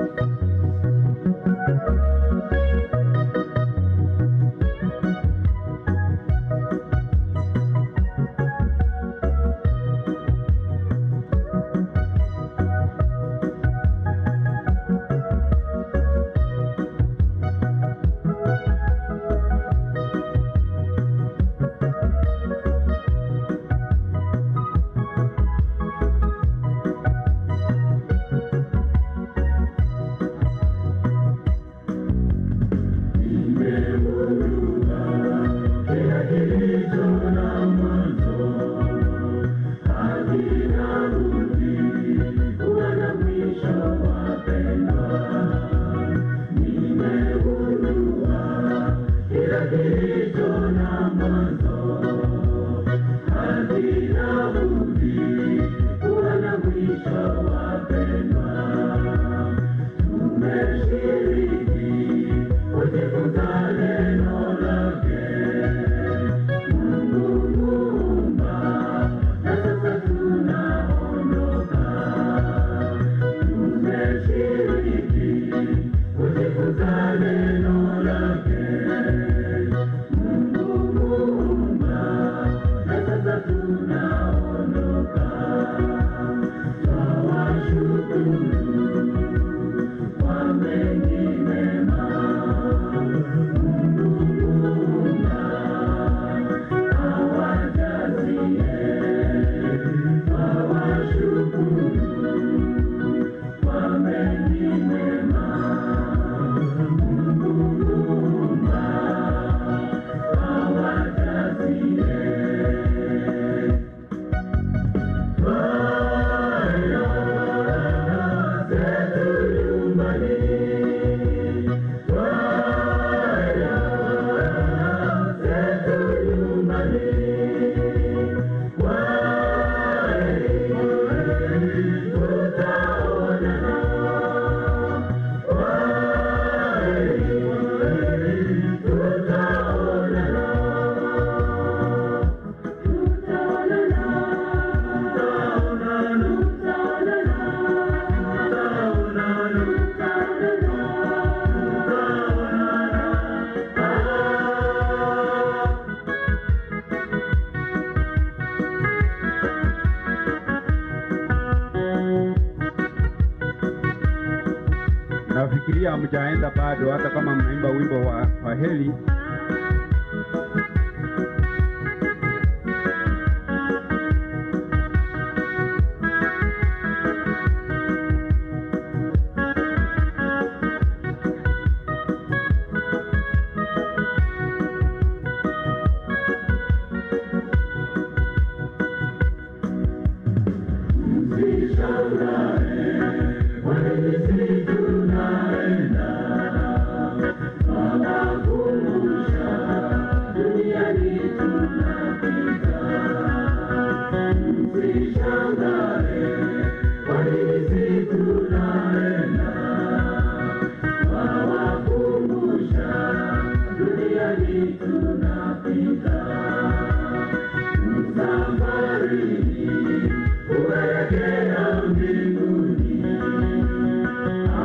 Speaker 7: Nafikiria hamjaenda bado, hata kama mnaimba wimbo wa kwaheri.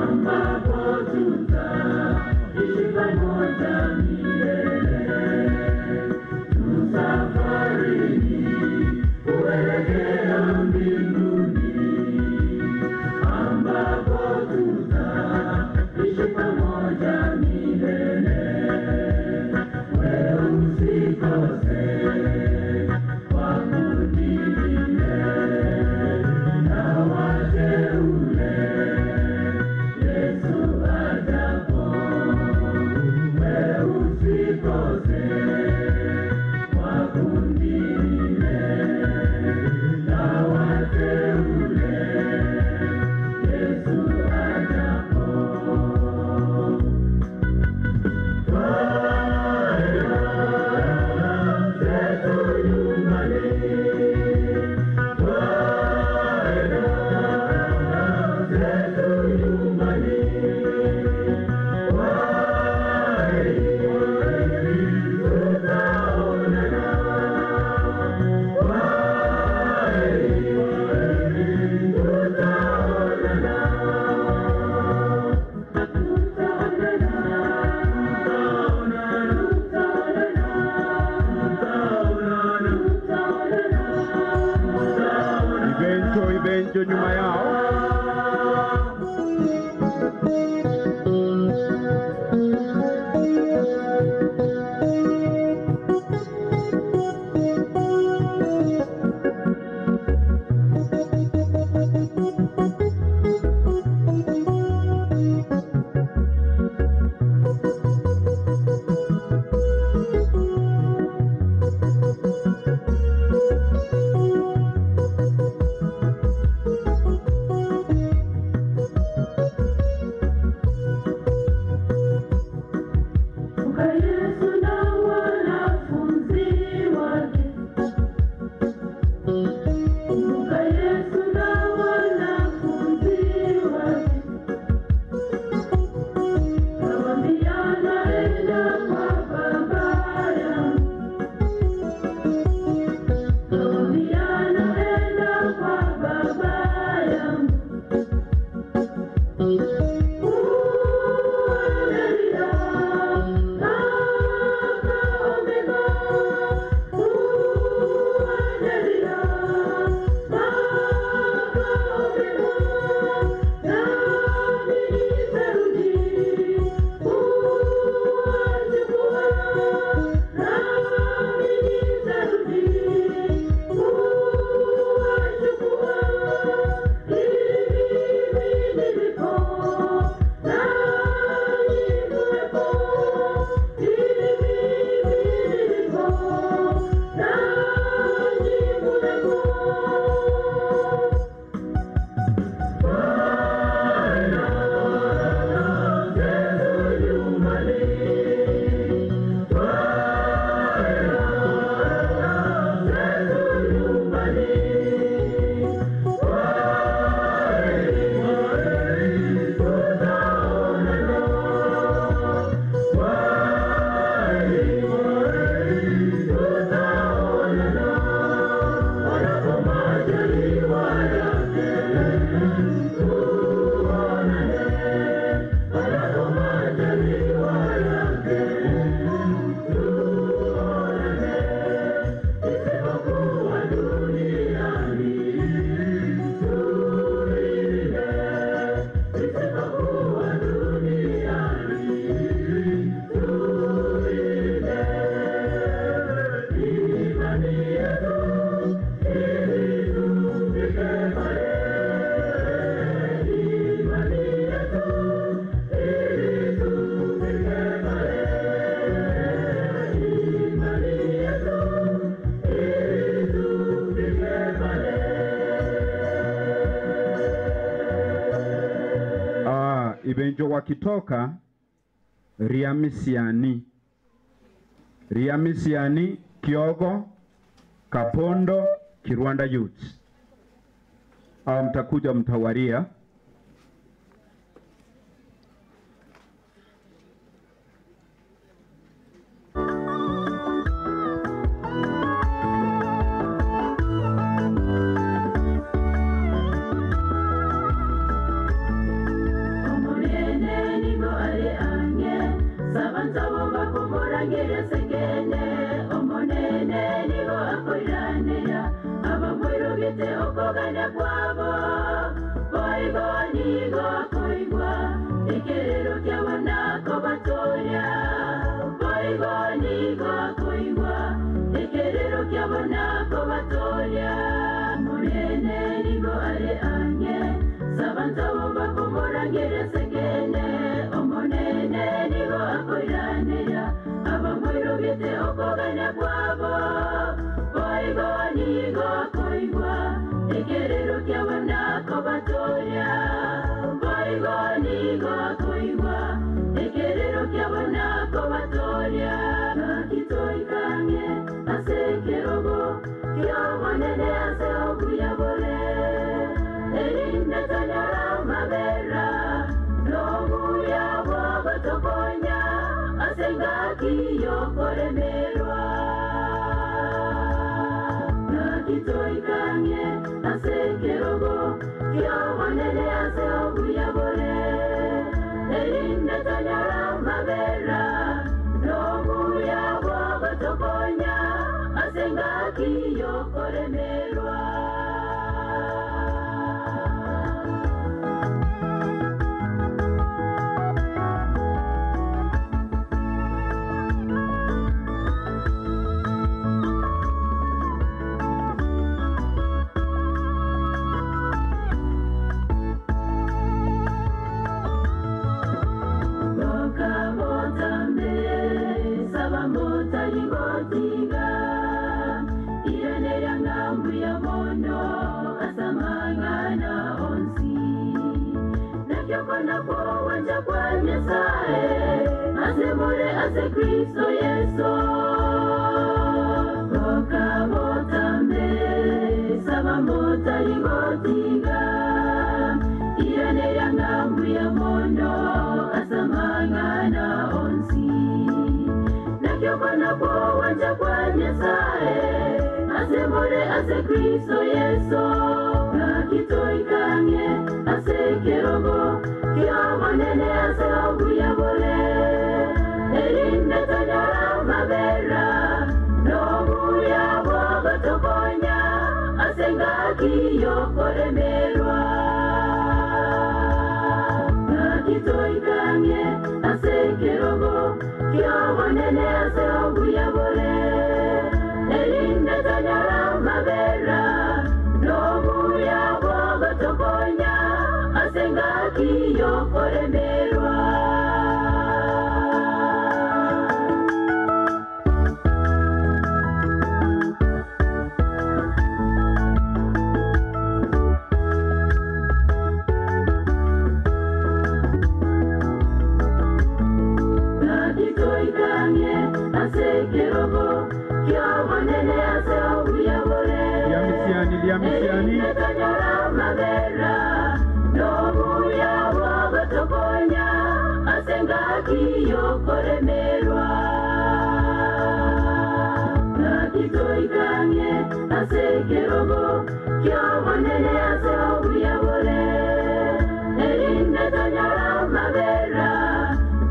Speaker 15: Ambapo tutaishi pamoja milele.
Speaker 7: Ibencho nyuma yao. Ibenjo wakitoka Riamisiani, Kiogo, Kapondo, Kirwanda Youths. Mtakuja mtawaria.
Speaker 15: Koigwa, Oigwete okogana kwabo Boigo nigo koigwa Ekerero kiabo nakobatoria Boigo nigo koigwa Ekerero kiabo nakobatoria Nakitoikange ase ekerogo Kiobonene ase obuya bore Erinde tonyora amabera Nobuya bwagotokonya Ase engaki yokoremerwa Nakitoikange ase ekerogo Kiobonene ase obuya bore Erinde tonyora amabera Nobuya bwagotokonya Ase engaki yokoremerwa Asemore ase Kristo Yesu Okabotambe sabambota ligotiga Iranera ngambu ya mondo asamangana onsi Nakyokona kuwanja kwa Nyasaye Asemore ase Kristo Yesu Nakitoikange ase kerogo Kiobonene ase obuya bore Erinde tonyora amabera Nobuya bwagotokonya Ase engaki yokoremerwa Nakitoikange ase ekerogo Kiobonene ase obuya bore Erinde tonyora amabera Nobuya bwagotokonya Ase engaki yokoremerwa Nakitoikange ase ekerogo Kiobonene ase obuya bore
Speaker 7: Liamisiani, liamisiani.
Speaker 15: Erinde tonyora amabera Nobuya bwagotokonya Ase engaki yokoremerwa Nakitoikange ase ekerogo Kiobonene ase obuya bore Erinde tonyora amabera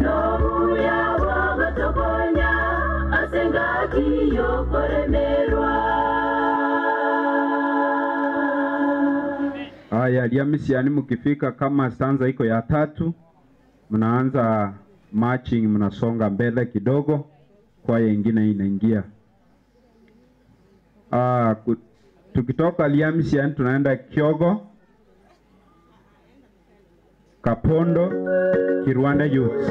Speaker 15: Nobuya bwagotokonya Ase engaki yokoremerwa
Speaker 7: Haya, liamisiani mkifika kama stanza iko ya tatu, mnaanza marching, mnasonga mbele kidogo, kwaya ingine inaingia. Tukitoka Liamisiani tunaenda Kyogo, Kapondo, Kirwanda Youths.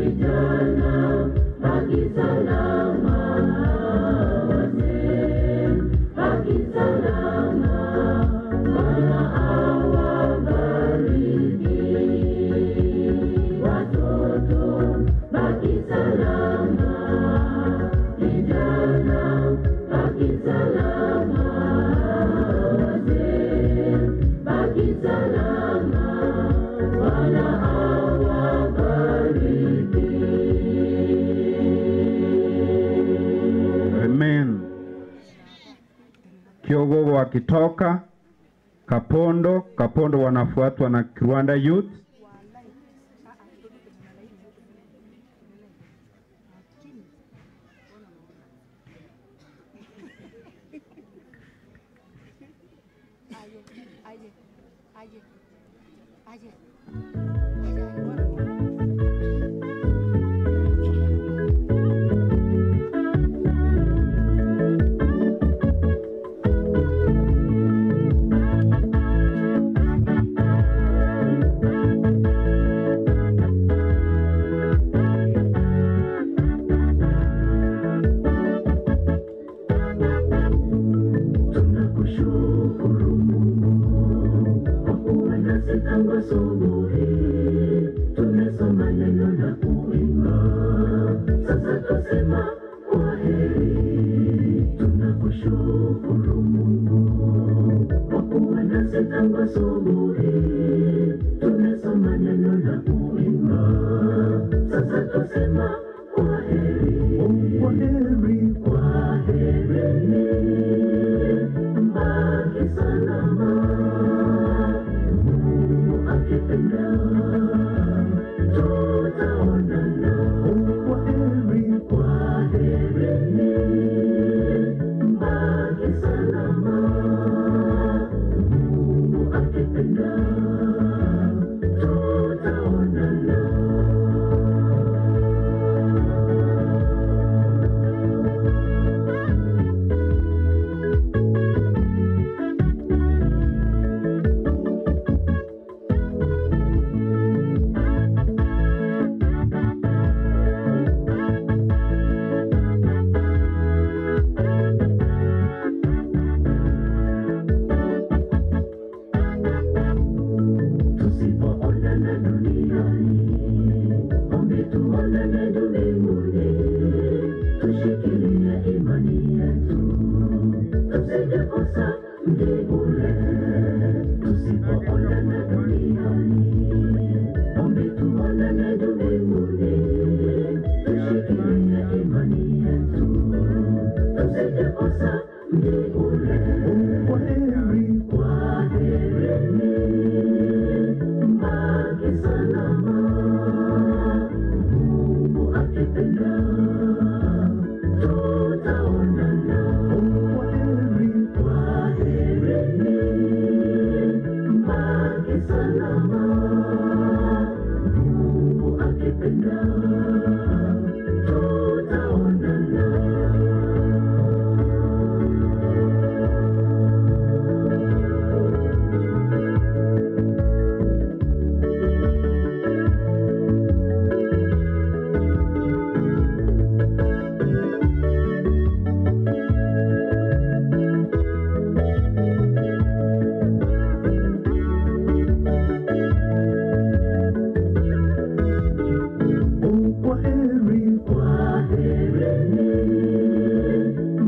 Speaker 15: Vijana baki salama, wazee baki salama, Bwana awabariki. Watoto baki salama, vijana baki salama, wazee baki salama, Bwana awabariki.
Speaker 7: Amen. Kiogogo wakitoka Kapondo, Kapondo wanafuatwa na Rwanda Youth.
Speaker 15: Tunakushukuru Mungu kwa kuwa nasi tangu asubuhi, tumesoma neno na kuimba, sasa twasema kwaheri. Tunakushukuru Mungu kwa kuwa nasi tangu asubuhi, tumesoma neno na kuimba, sasa twasema kwaheri. Kwaheri, kwaheri, baki salama, Mungu akipenda tutaonana. Kwaheri, kwaheri, baki salama, Mungu akipenda tutaonana. Tusipoonana duniani, ombi tuonane mbinguni. Tushikilie imani yetu, tusije kosa mji ule. Tusipoonana duniani, ombi tuonane mbinguni. Tushikilie imani yetu, tusije kosa mji ule. Kwaheri, kwaheri, baki salama, Mungu akipenda tutaonana. Kwaheri, kwaheri, baki salama, Mungu akipenda tutaonana. Kwaheri, kwaheri,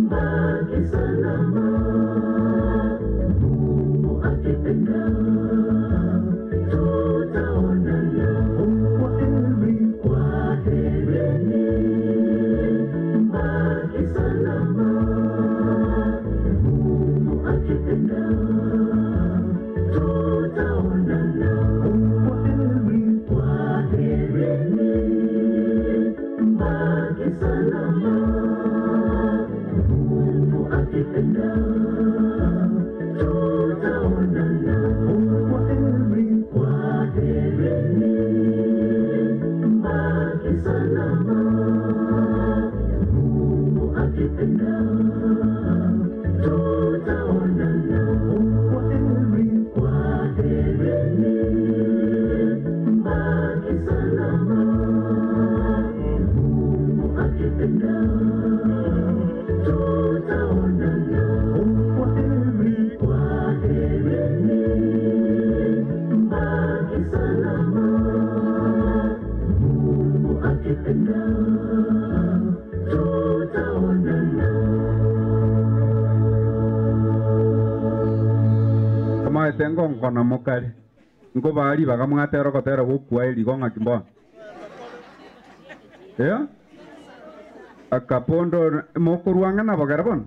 Speaker 15: baki salama, Mungu akipenda tutaonana. Kwaheri, kwaheri, baki salama, Mungu akipenda tutaonana. Kwaheri, kwaheri, baki salama, Mungu akipenda tutaonana. Kwaheri, kwaheri, baki salama, Mungu akipenda tutaonana. Kwaheri, kwaheri, baki salama, Akipenda tutaonana.
Speaker 7: Kamaete ngonkona mokare nkobari bakamwatera gotera gokwa erigo ng'aki mbono akapondo mokorwang'a na bogere bono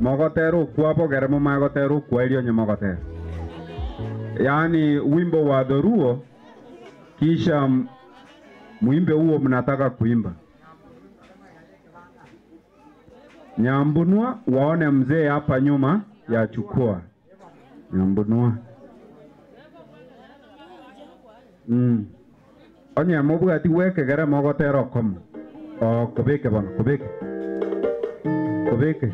Speaker 7: mogotera okwa bogere momagotera okwa erio onye mogotera, yaani wimbo wa dhoruo kisha mwimbe huo mnataka kuimba. Nyambunua waone mzee hapa nyuma ya chukua Nyambunua. Onye mobwati wekegere mogotera okomo o kobeke bono kobeke kobeke.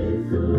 Speaker 15: Yesu.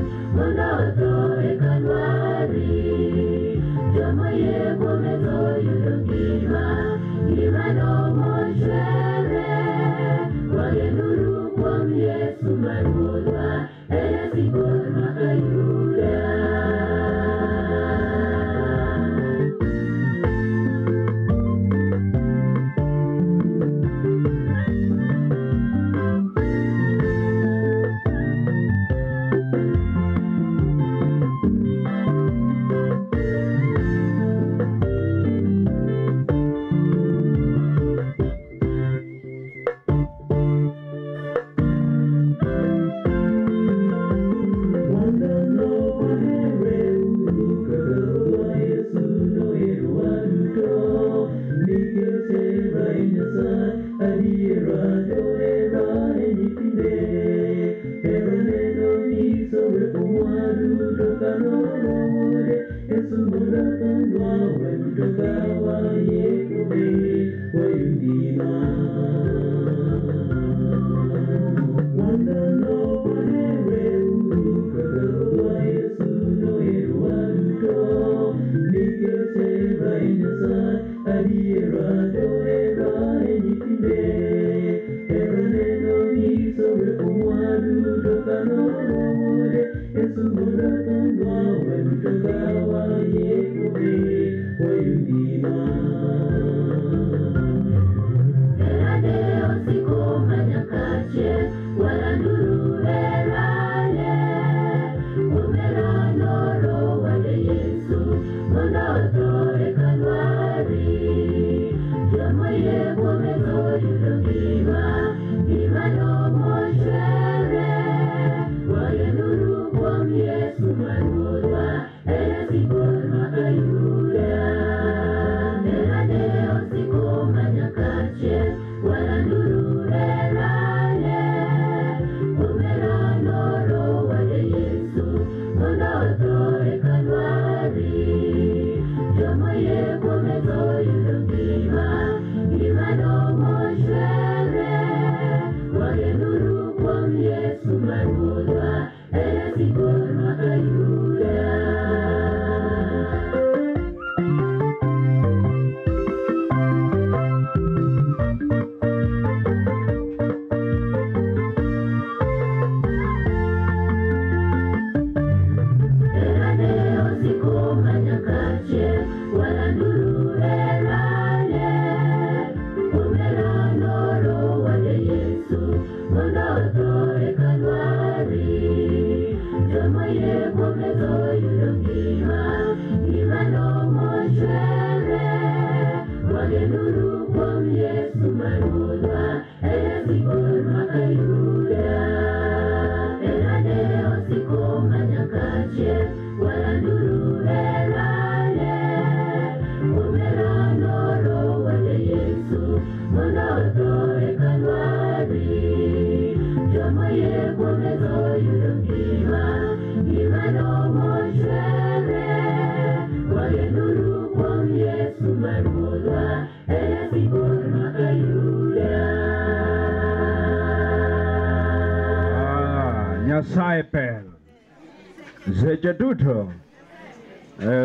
Speaker 7: Seche duto.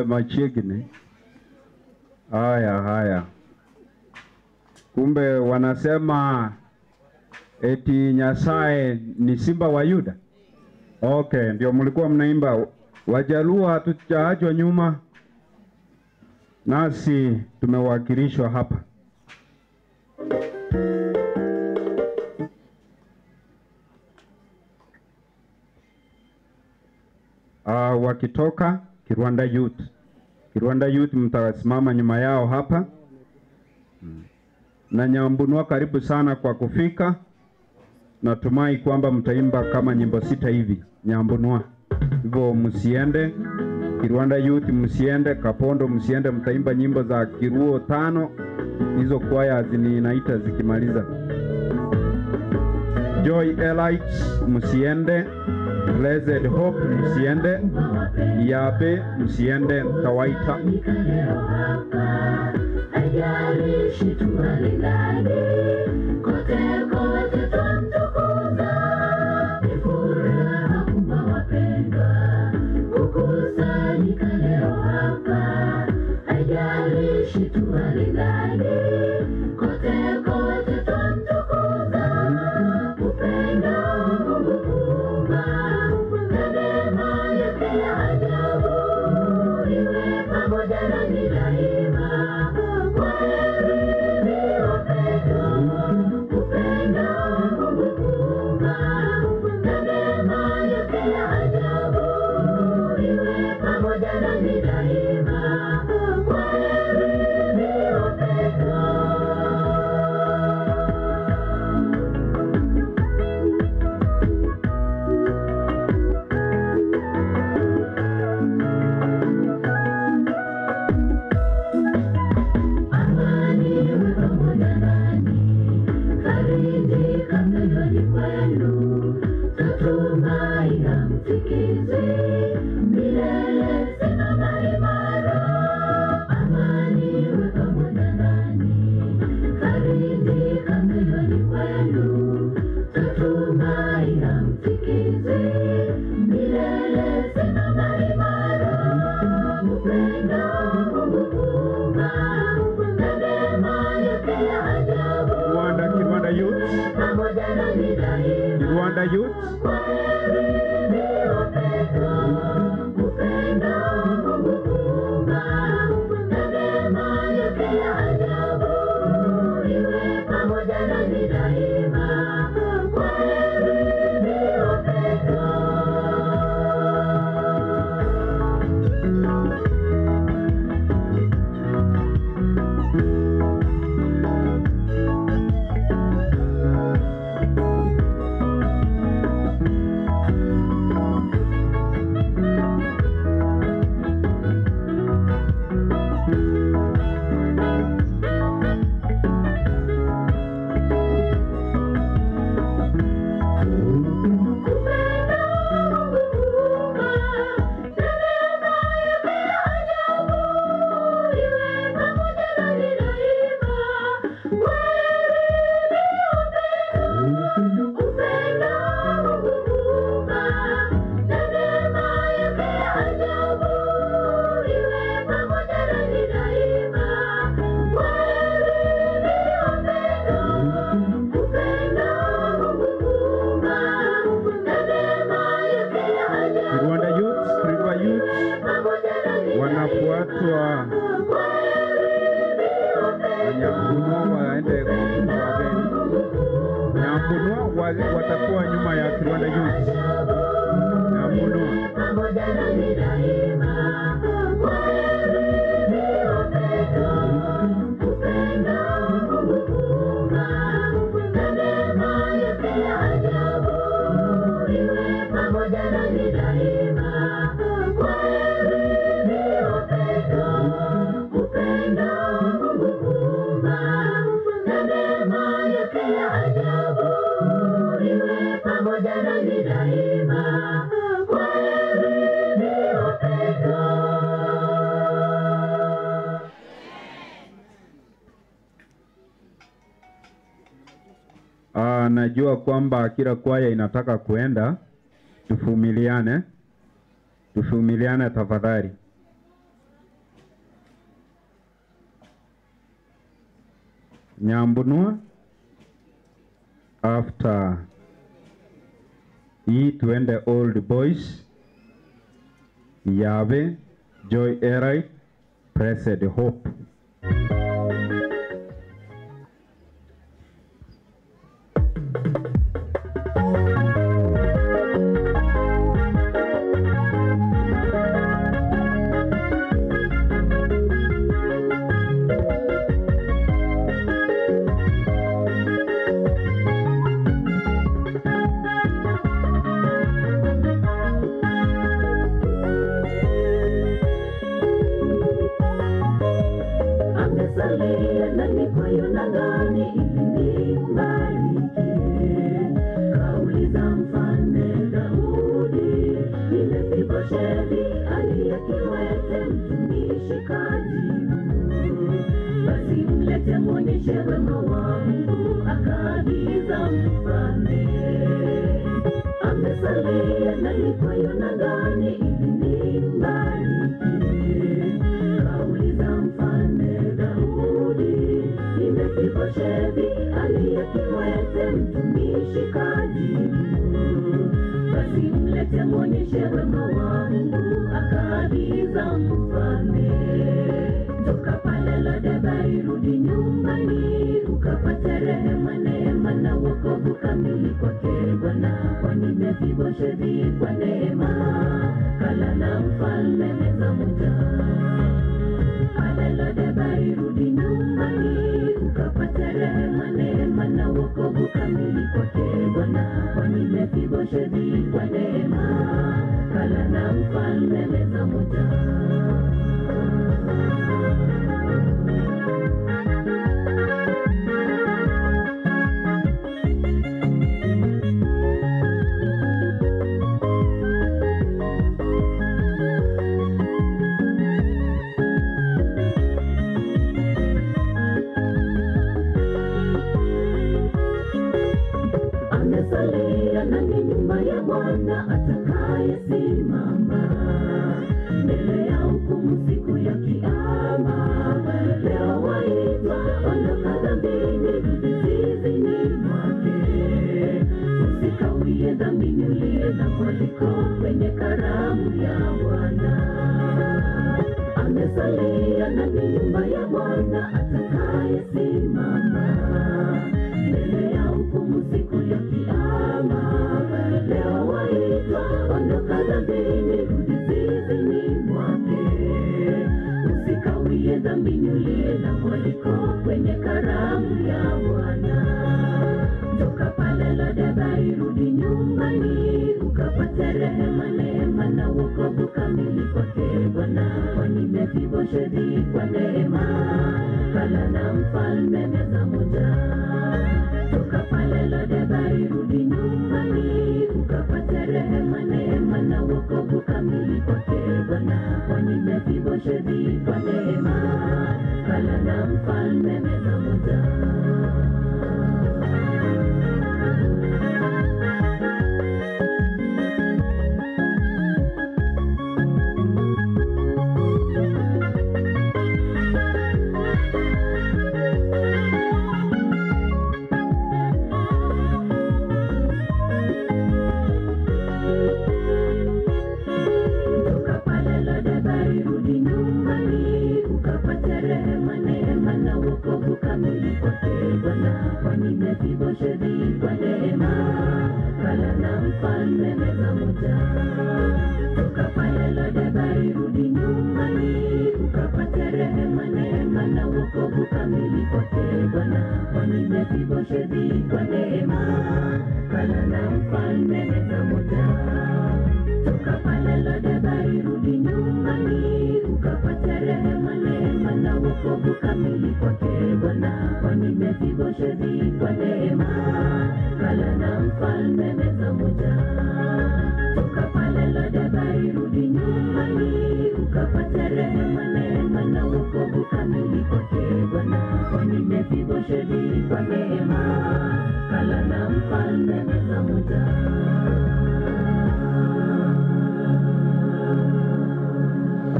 Speaker 7: Machiegni. Haya haya. Kumbe wanasema eti Nyasaye ni simba wa Yuda. Okay, ndio mlikuwa mnaimba Wajaluo hatujaachwa nyuma, nasi tumewakilishwa hapa. Wakitoka Kirwanda Youth. Kirwanda Youth mtasimama nyuma yao hapa. Na Nyambunua karibu sana kwa kufika. Natumai kwamba mtaimba kama nyimbo 6 hivi Nyambunua. Hivyo msiende Kirwanda Youth, msiende Kapondo, msiende, mtaimba nyimbo za Kiruo 5. Hizo kwaya zinaita zikimaliza. Joy Elites msiende, Blessed Hope msiende, Yabe msiende, Tawaita. Rwanda Youth. Wanafuatwa Nyambunua waende wageni. Nyambunua watakuwa nyuma ya Kirwanda Youth. Nyambunua. Najua kwamba kila kwaya inataka kuenda, tuvumiliane. Tuvumiliane tafadhali. Nyambunua, after hii tuende Old Boys, Yabe, Joy Erai, Blessed Hope.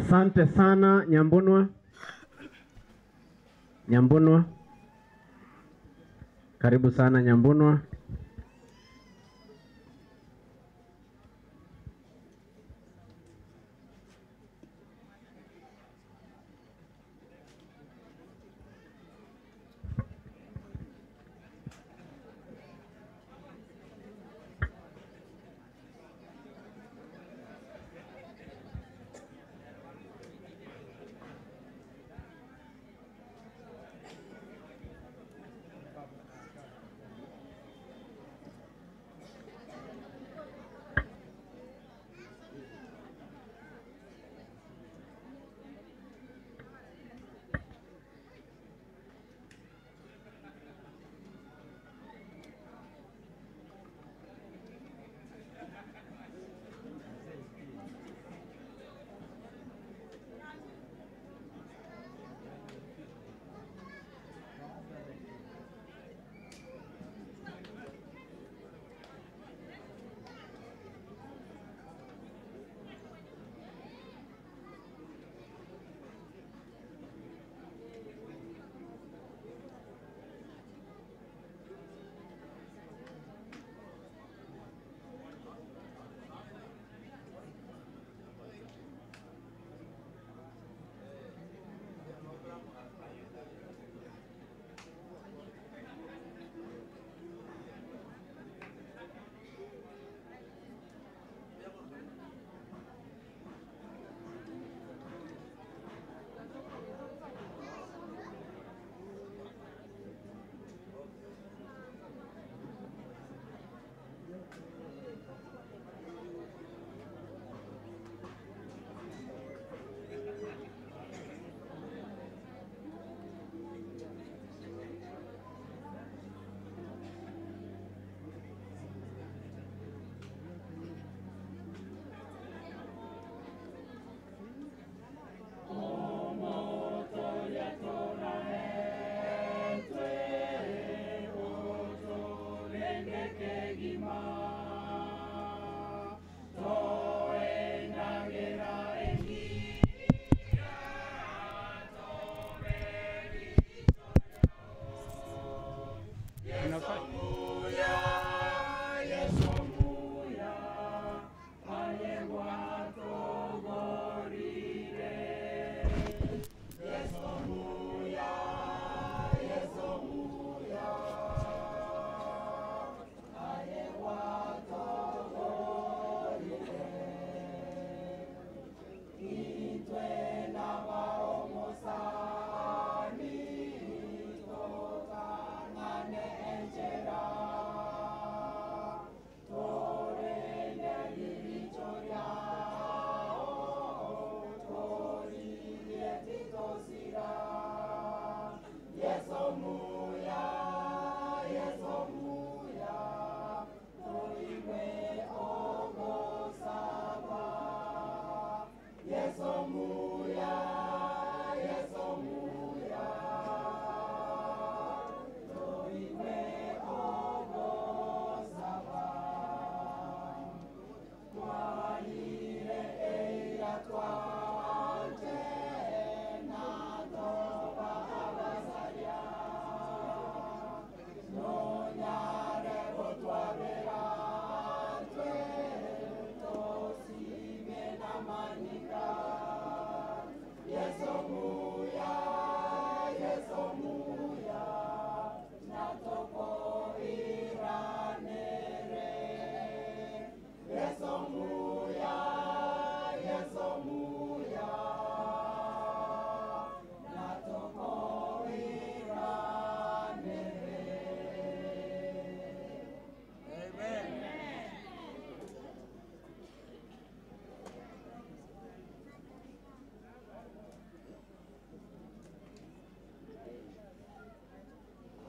Speaker 17: Asante sana Nyambunwa. Nyambunwa. Karibu sana Nyambunwa.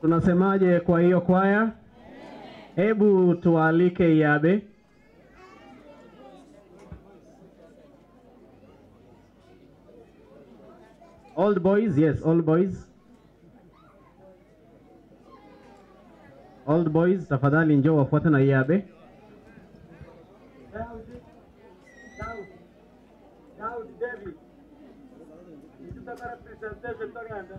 Speaker 17: Tunasemaje kwa hiyo kwaya? Hebu tualike Iyabe. Old boys, yes, old boys. Old boys, tafadhali njoo wafuate na Iyabe.
Speaker 21: Daud, David.
Speaker 4: Presentation togenda.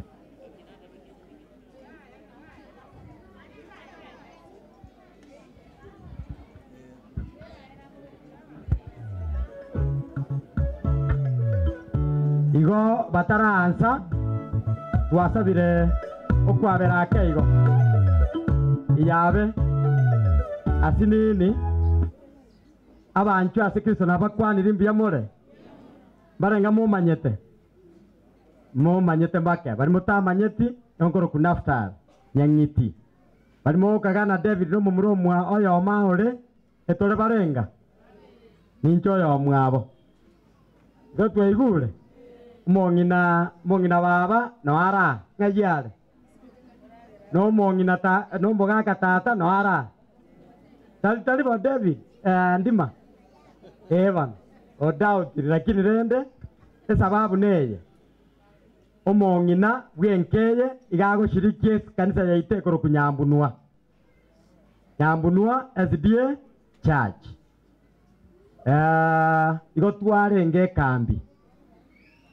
Speaker 18: Igo bataraansa twasabire okwabera ake igo iyabe asinini abanchu ase Kristo nabakwanire mbuya more barenga mumanyete mumanyete mbake bari mutamanyeti onkoro kunaftar nyang'iti bari mokagana David no mumuromwa oyo maore etore barenga nincho oyo mwabo igo twaigure mong'ina mong'ina baba no ara ng'ayiare no mong'ina ta no mogaka tata no ara tali tali bo David ndima Evan o doubt lakini rende esababu neye omong'ina bwenkeye igagoshirikie kanisa yaite koro kunyambunwa Nyambunwa SDA Church igo twarenge kambi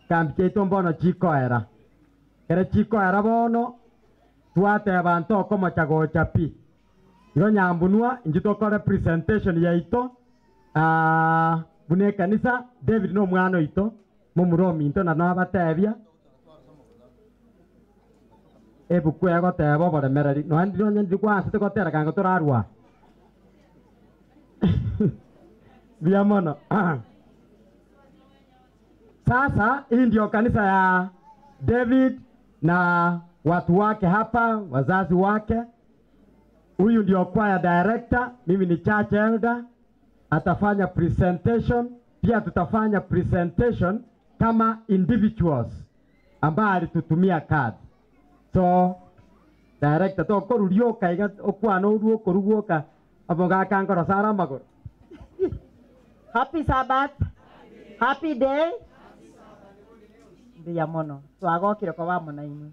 Speaker 18: kambi chaito mbono chikoera kere chikoera bono twateba ntoko mochagocha pi igo Nyambunwa inji tokore presentation yaito bune kanisa David no mwana oito mumuromi into na nabatebia ebuku egoteba oboremereri noendi nonye ndikwansete gotera kango torarwa bia mono. Sasa hii ndio kanisa ya David na watu wake hapa, wazazi wake. Huyu ndio choir director, mimi ni church elder. Atafanya presentation, pia tutafanya presentation kama individuals ambaye alitutumia card. So director to korurioka iga okwana oruo korugoka aboga kankoro sara magoro.
Speaker 19: Happy Sabbath. Happy day. Mbuya mono twagokire kwa wamo na imwe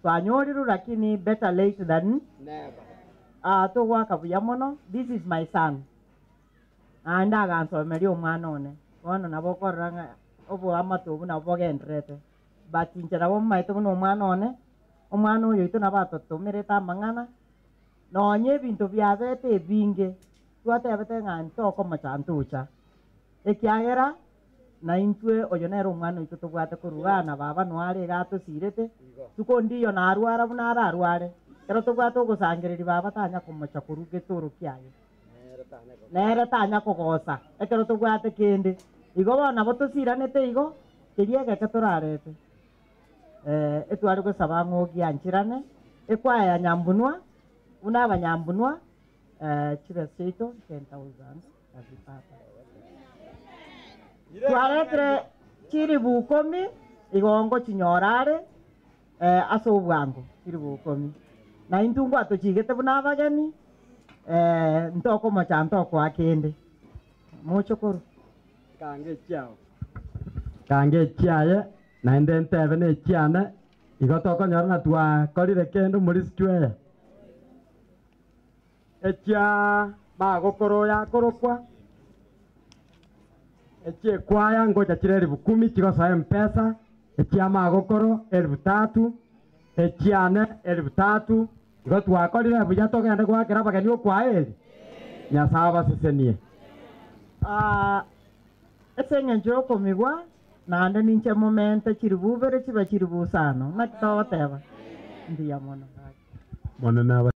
Speaker 19: twanyoriru lakini better late than never. Tugwaka buya mono. This is my son anda agansomeria omwana one bono nabo okorora ng'a obo amatobu nabo bogenderete but inche nabo maete buna omwana one omwana oyo oito nabo atotomerete amang'ana nonye ebinto biabete ebinge twatebete ng'a ntokomocha ntocha ekiagera na intwe oyo nere omwana oito tobwate korugana baba noare iga atosirete tuko ndiyo narwara buna ararware kero tobwate ogosangereri baba tanya komocha koruga etoro kiaye nere tanya kogosa ekero tobwate kende igo bono nabo tosiranete igo keria egeke torarete etware gosaba ng'ogi anchirane ekwaya ya Nyambunwa buna abanyambunwa chibesa chiaito 10,000 azipata twaretire chiribu ikomi igongo chinyorare ase obwango chiribu ikomi na intwe ngwatochigete buna abageni ntokomocha ntokoa kende mochokoro
Speaker 18: kange chiao kange chiaye naende ntebe ne chiane igo tokonyora na twakorire kende muri square echia magokoro yakorokwa echie kwaya ngoja chire 10,000 chigosoa mpesa echia magokoro 3,000 echiane 3,000 igo twakorire buya togende gwakera abageni okwaeri Nyasaye abasesenie.
Speaker 19: Ase eng'encho yokomigwa naende ninche momente chiri bubere chiba chiri busano ng'aki togoteba mbuya mono
Speaker 8: mono naba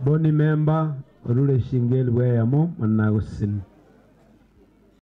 Speaker 8: Boni member orure shingel bweyamo managosini.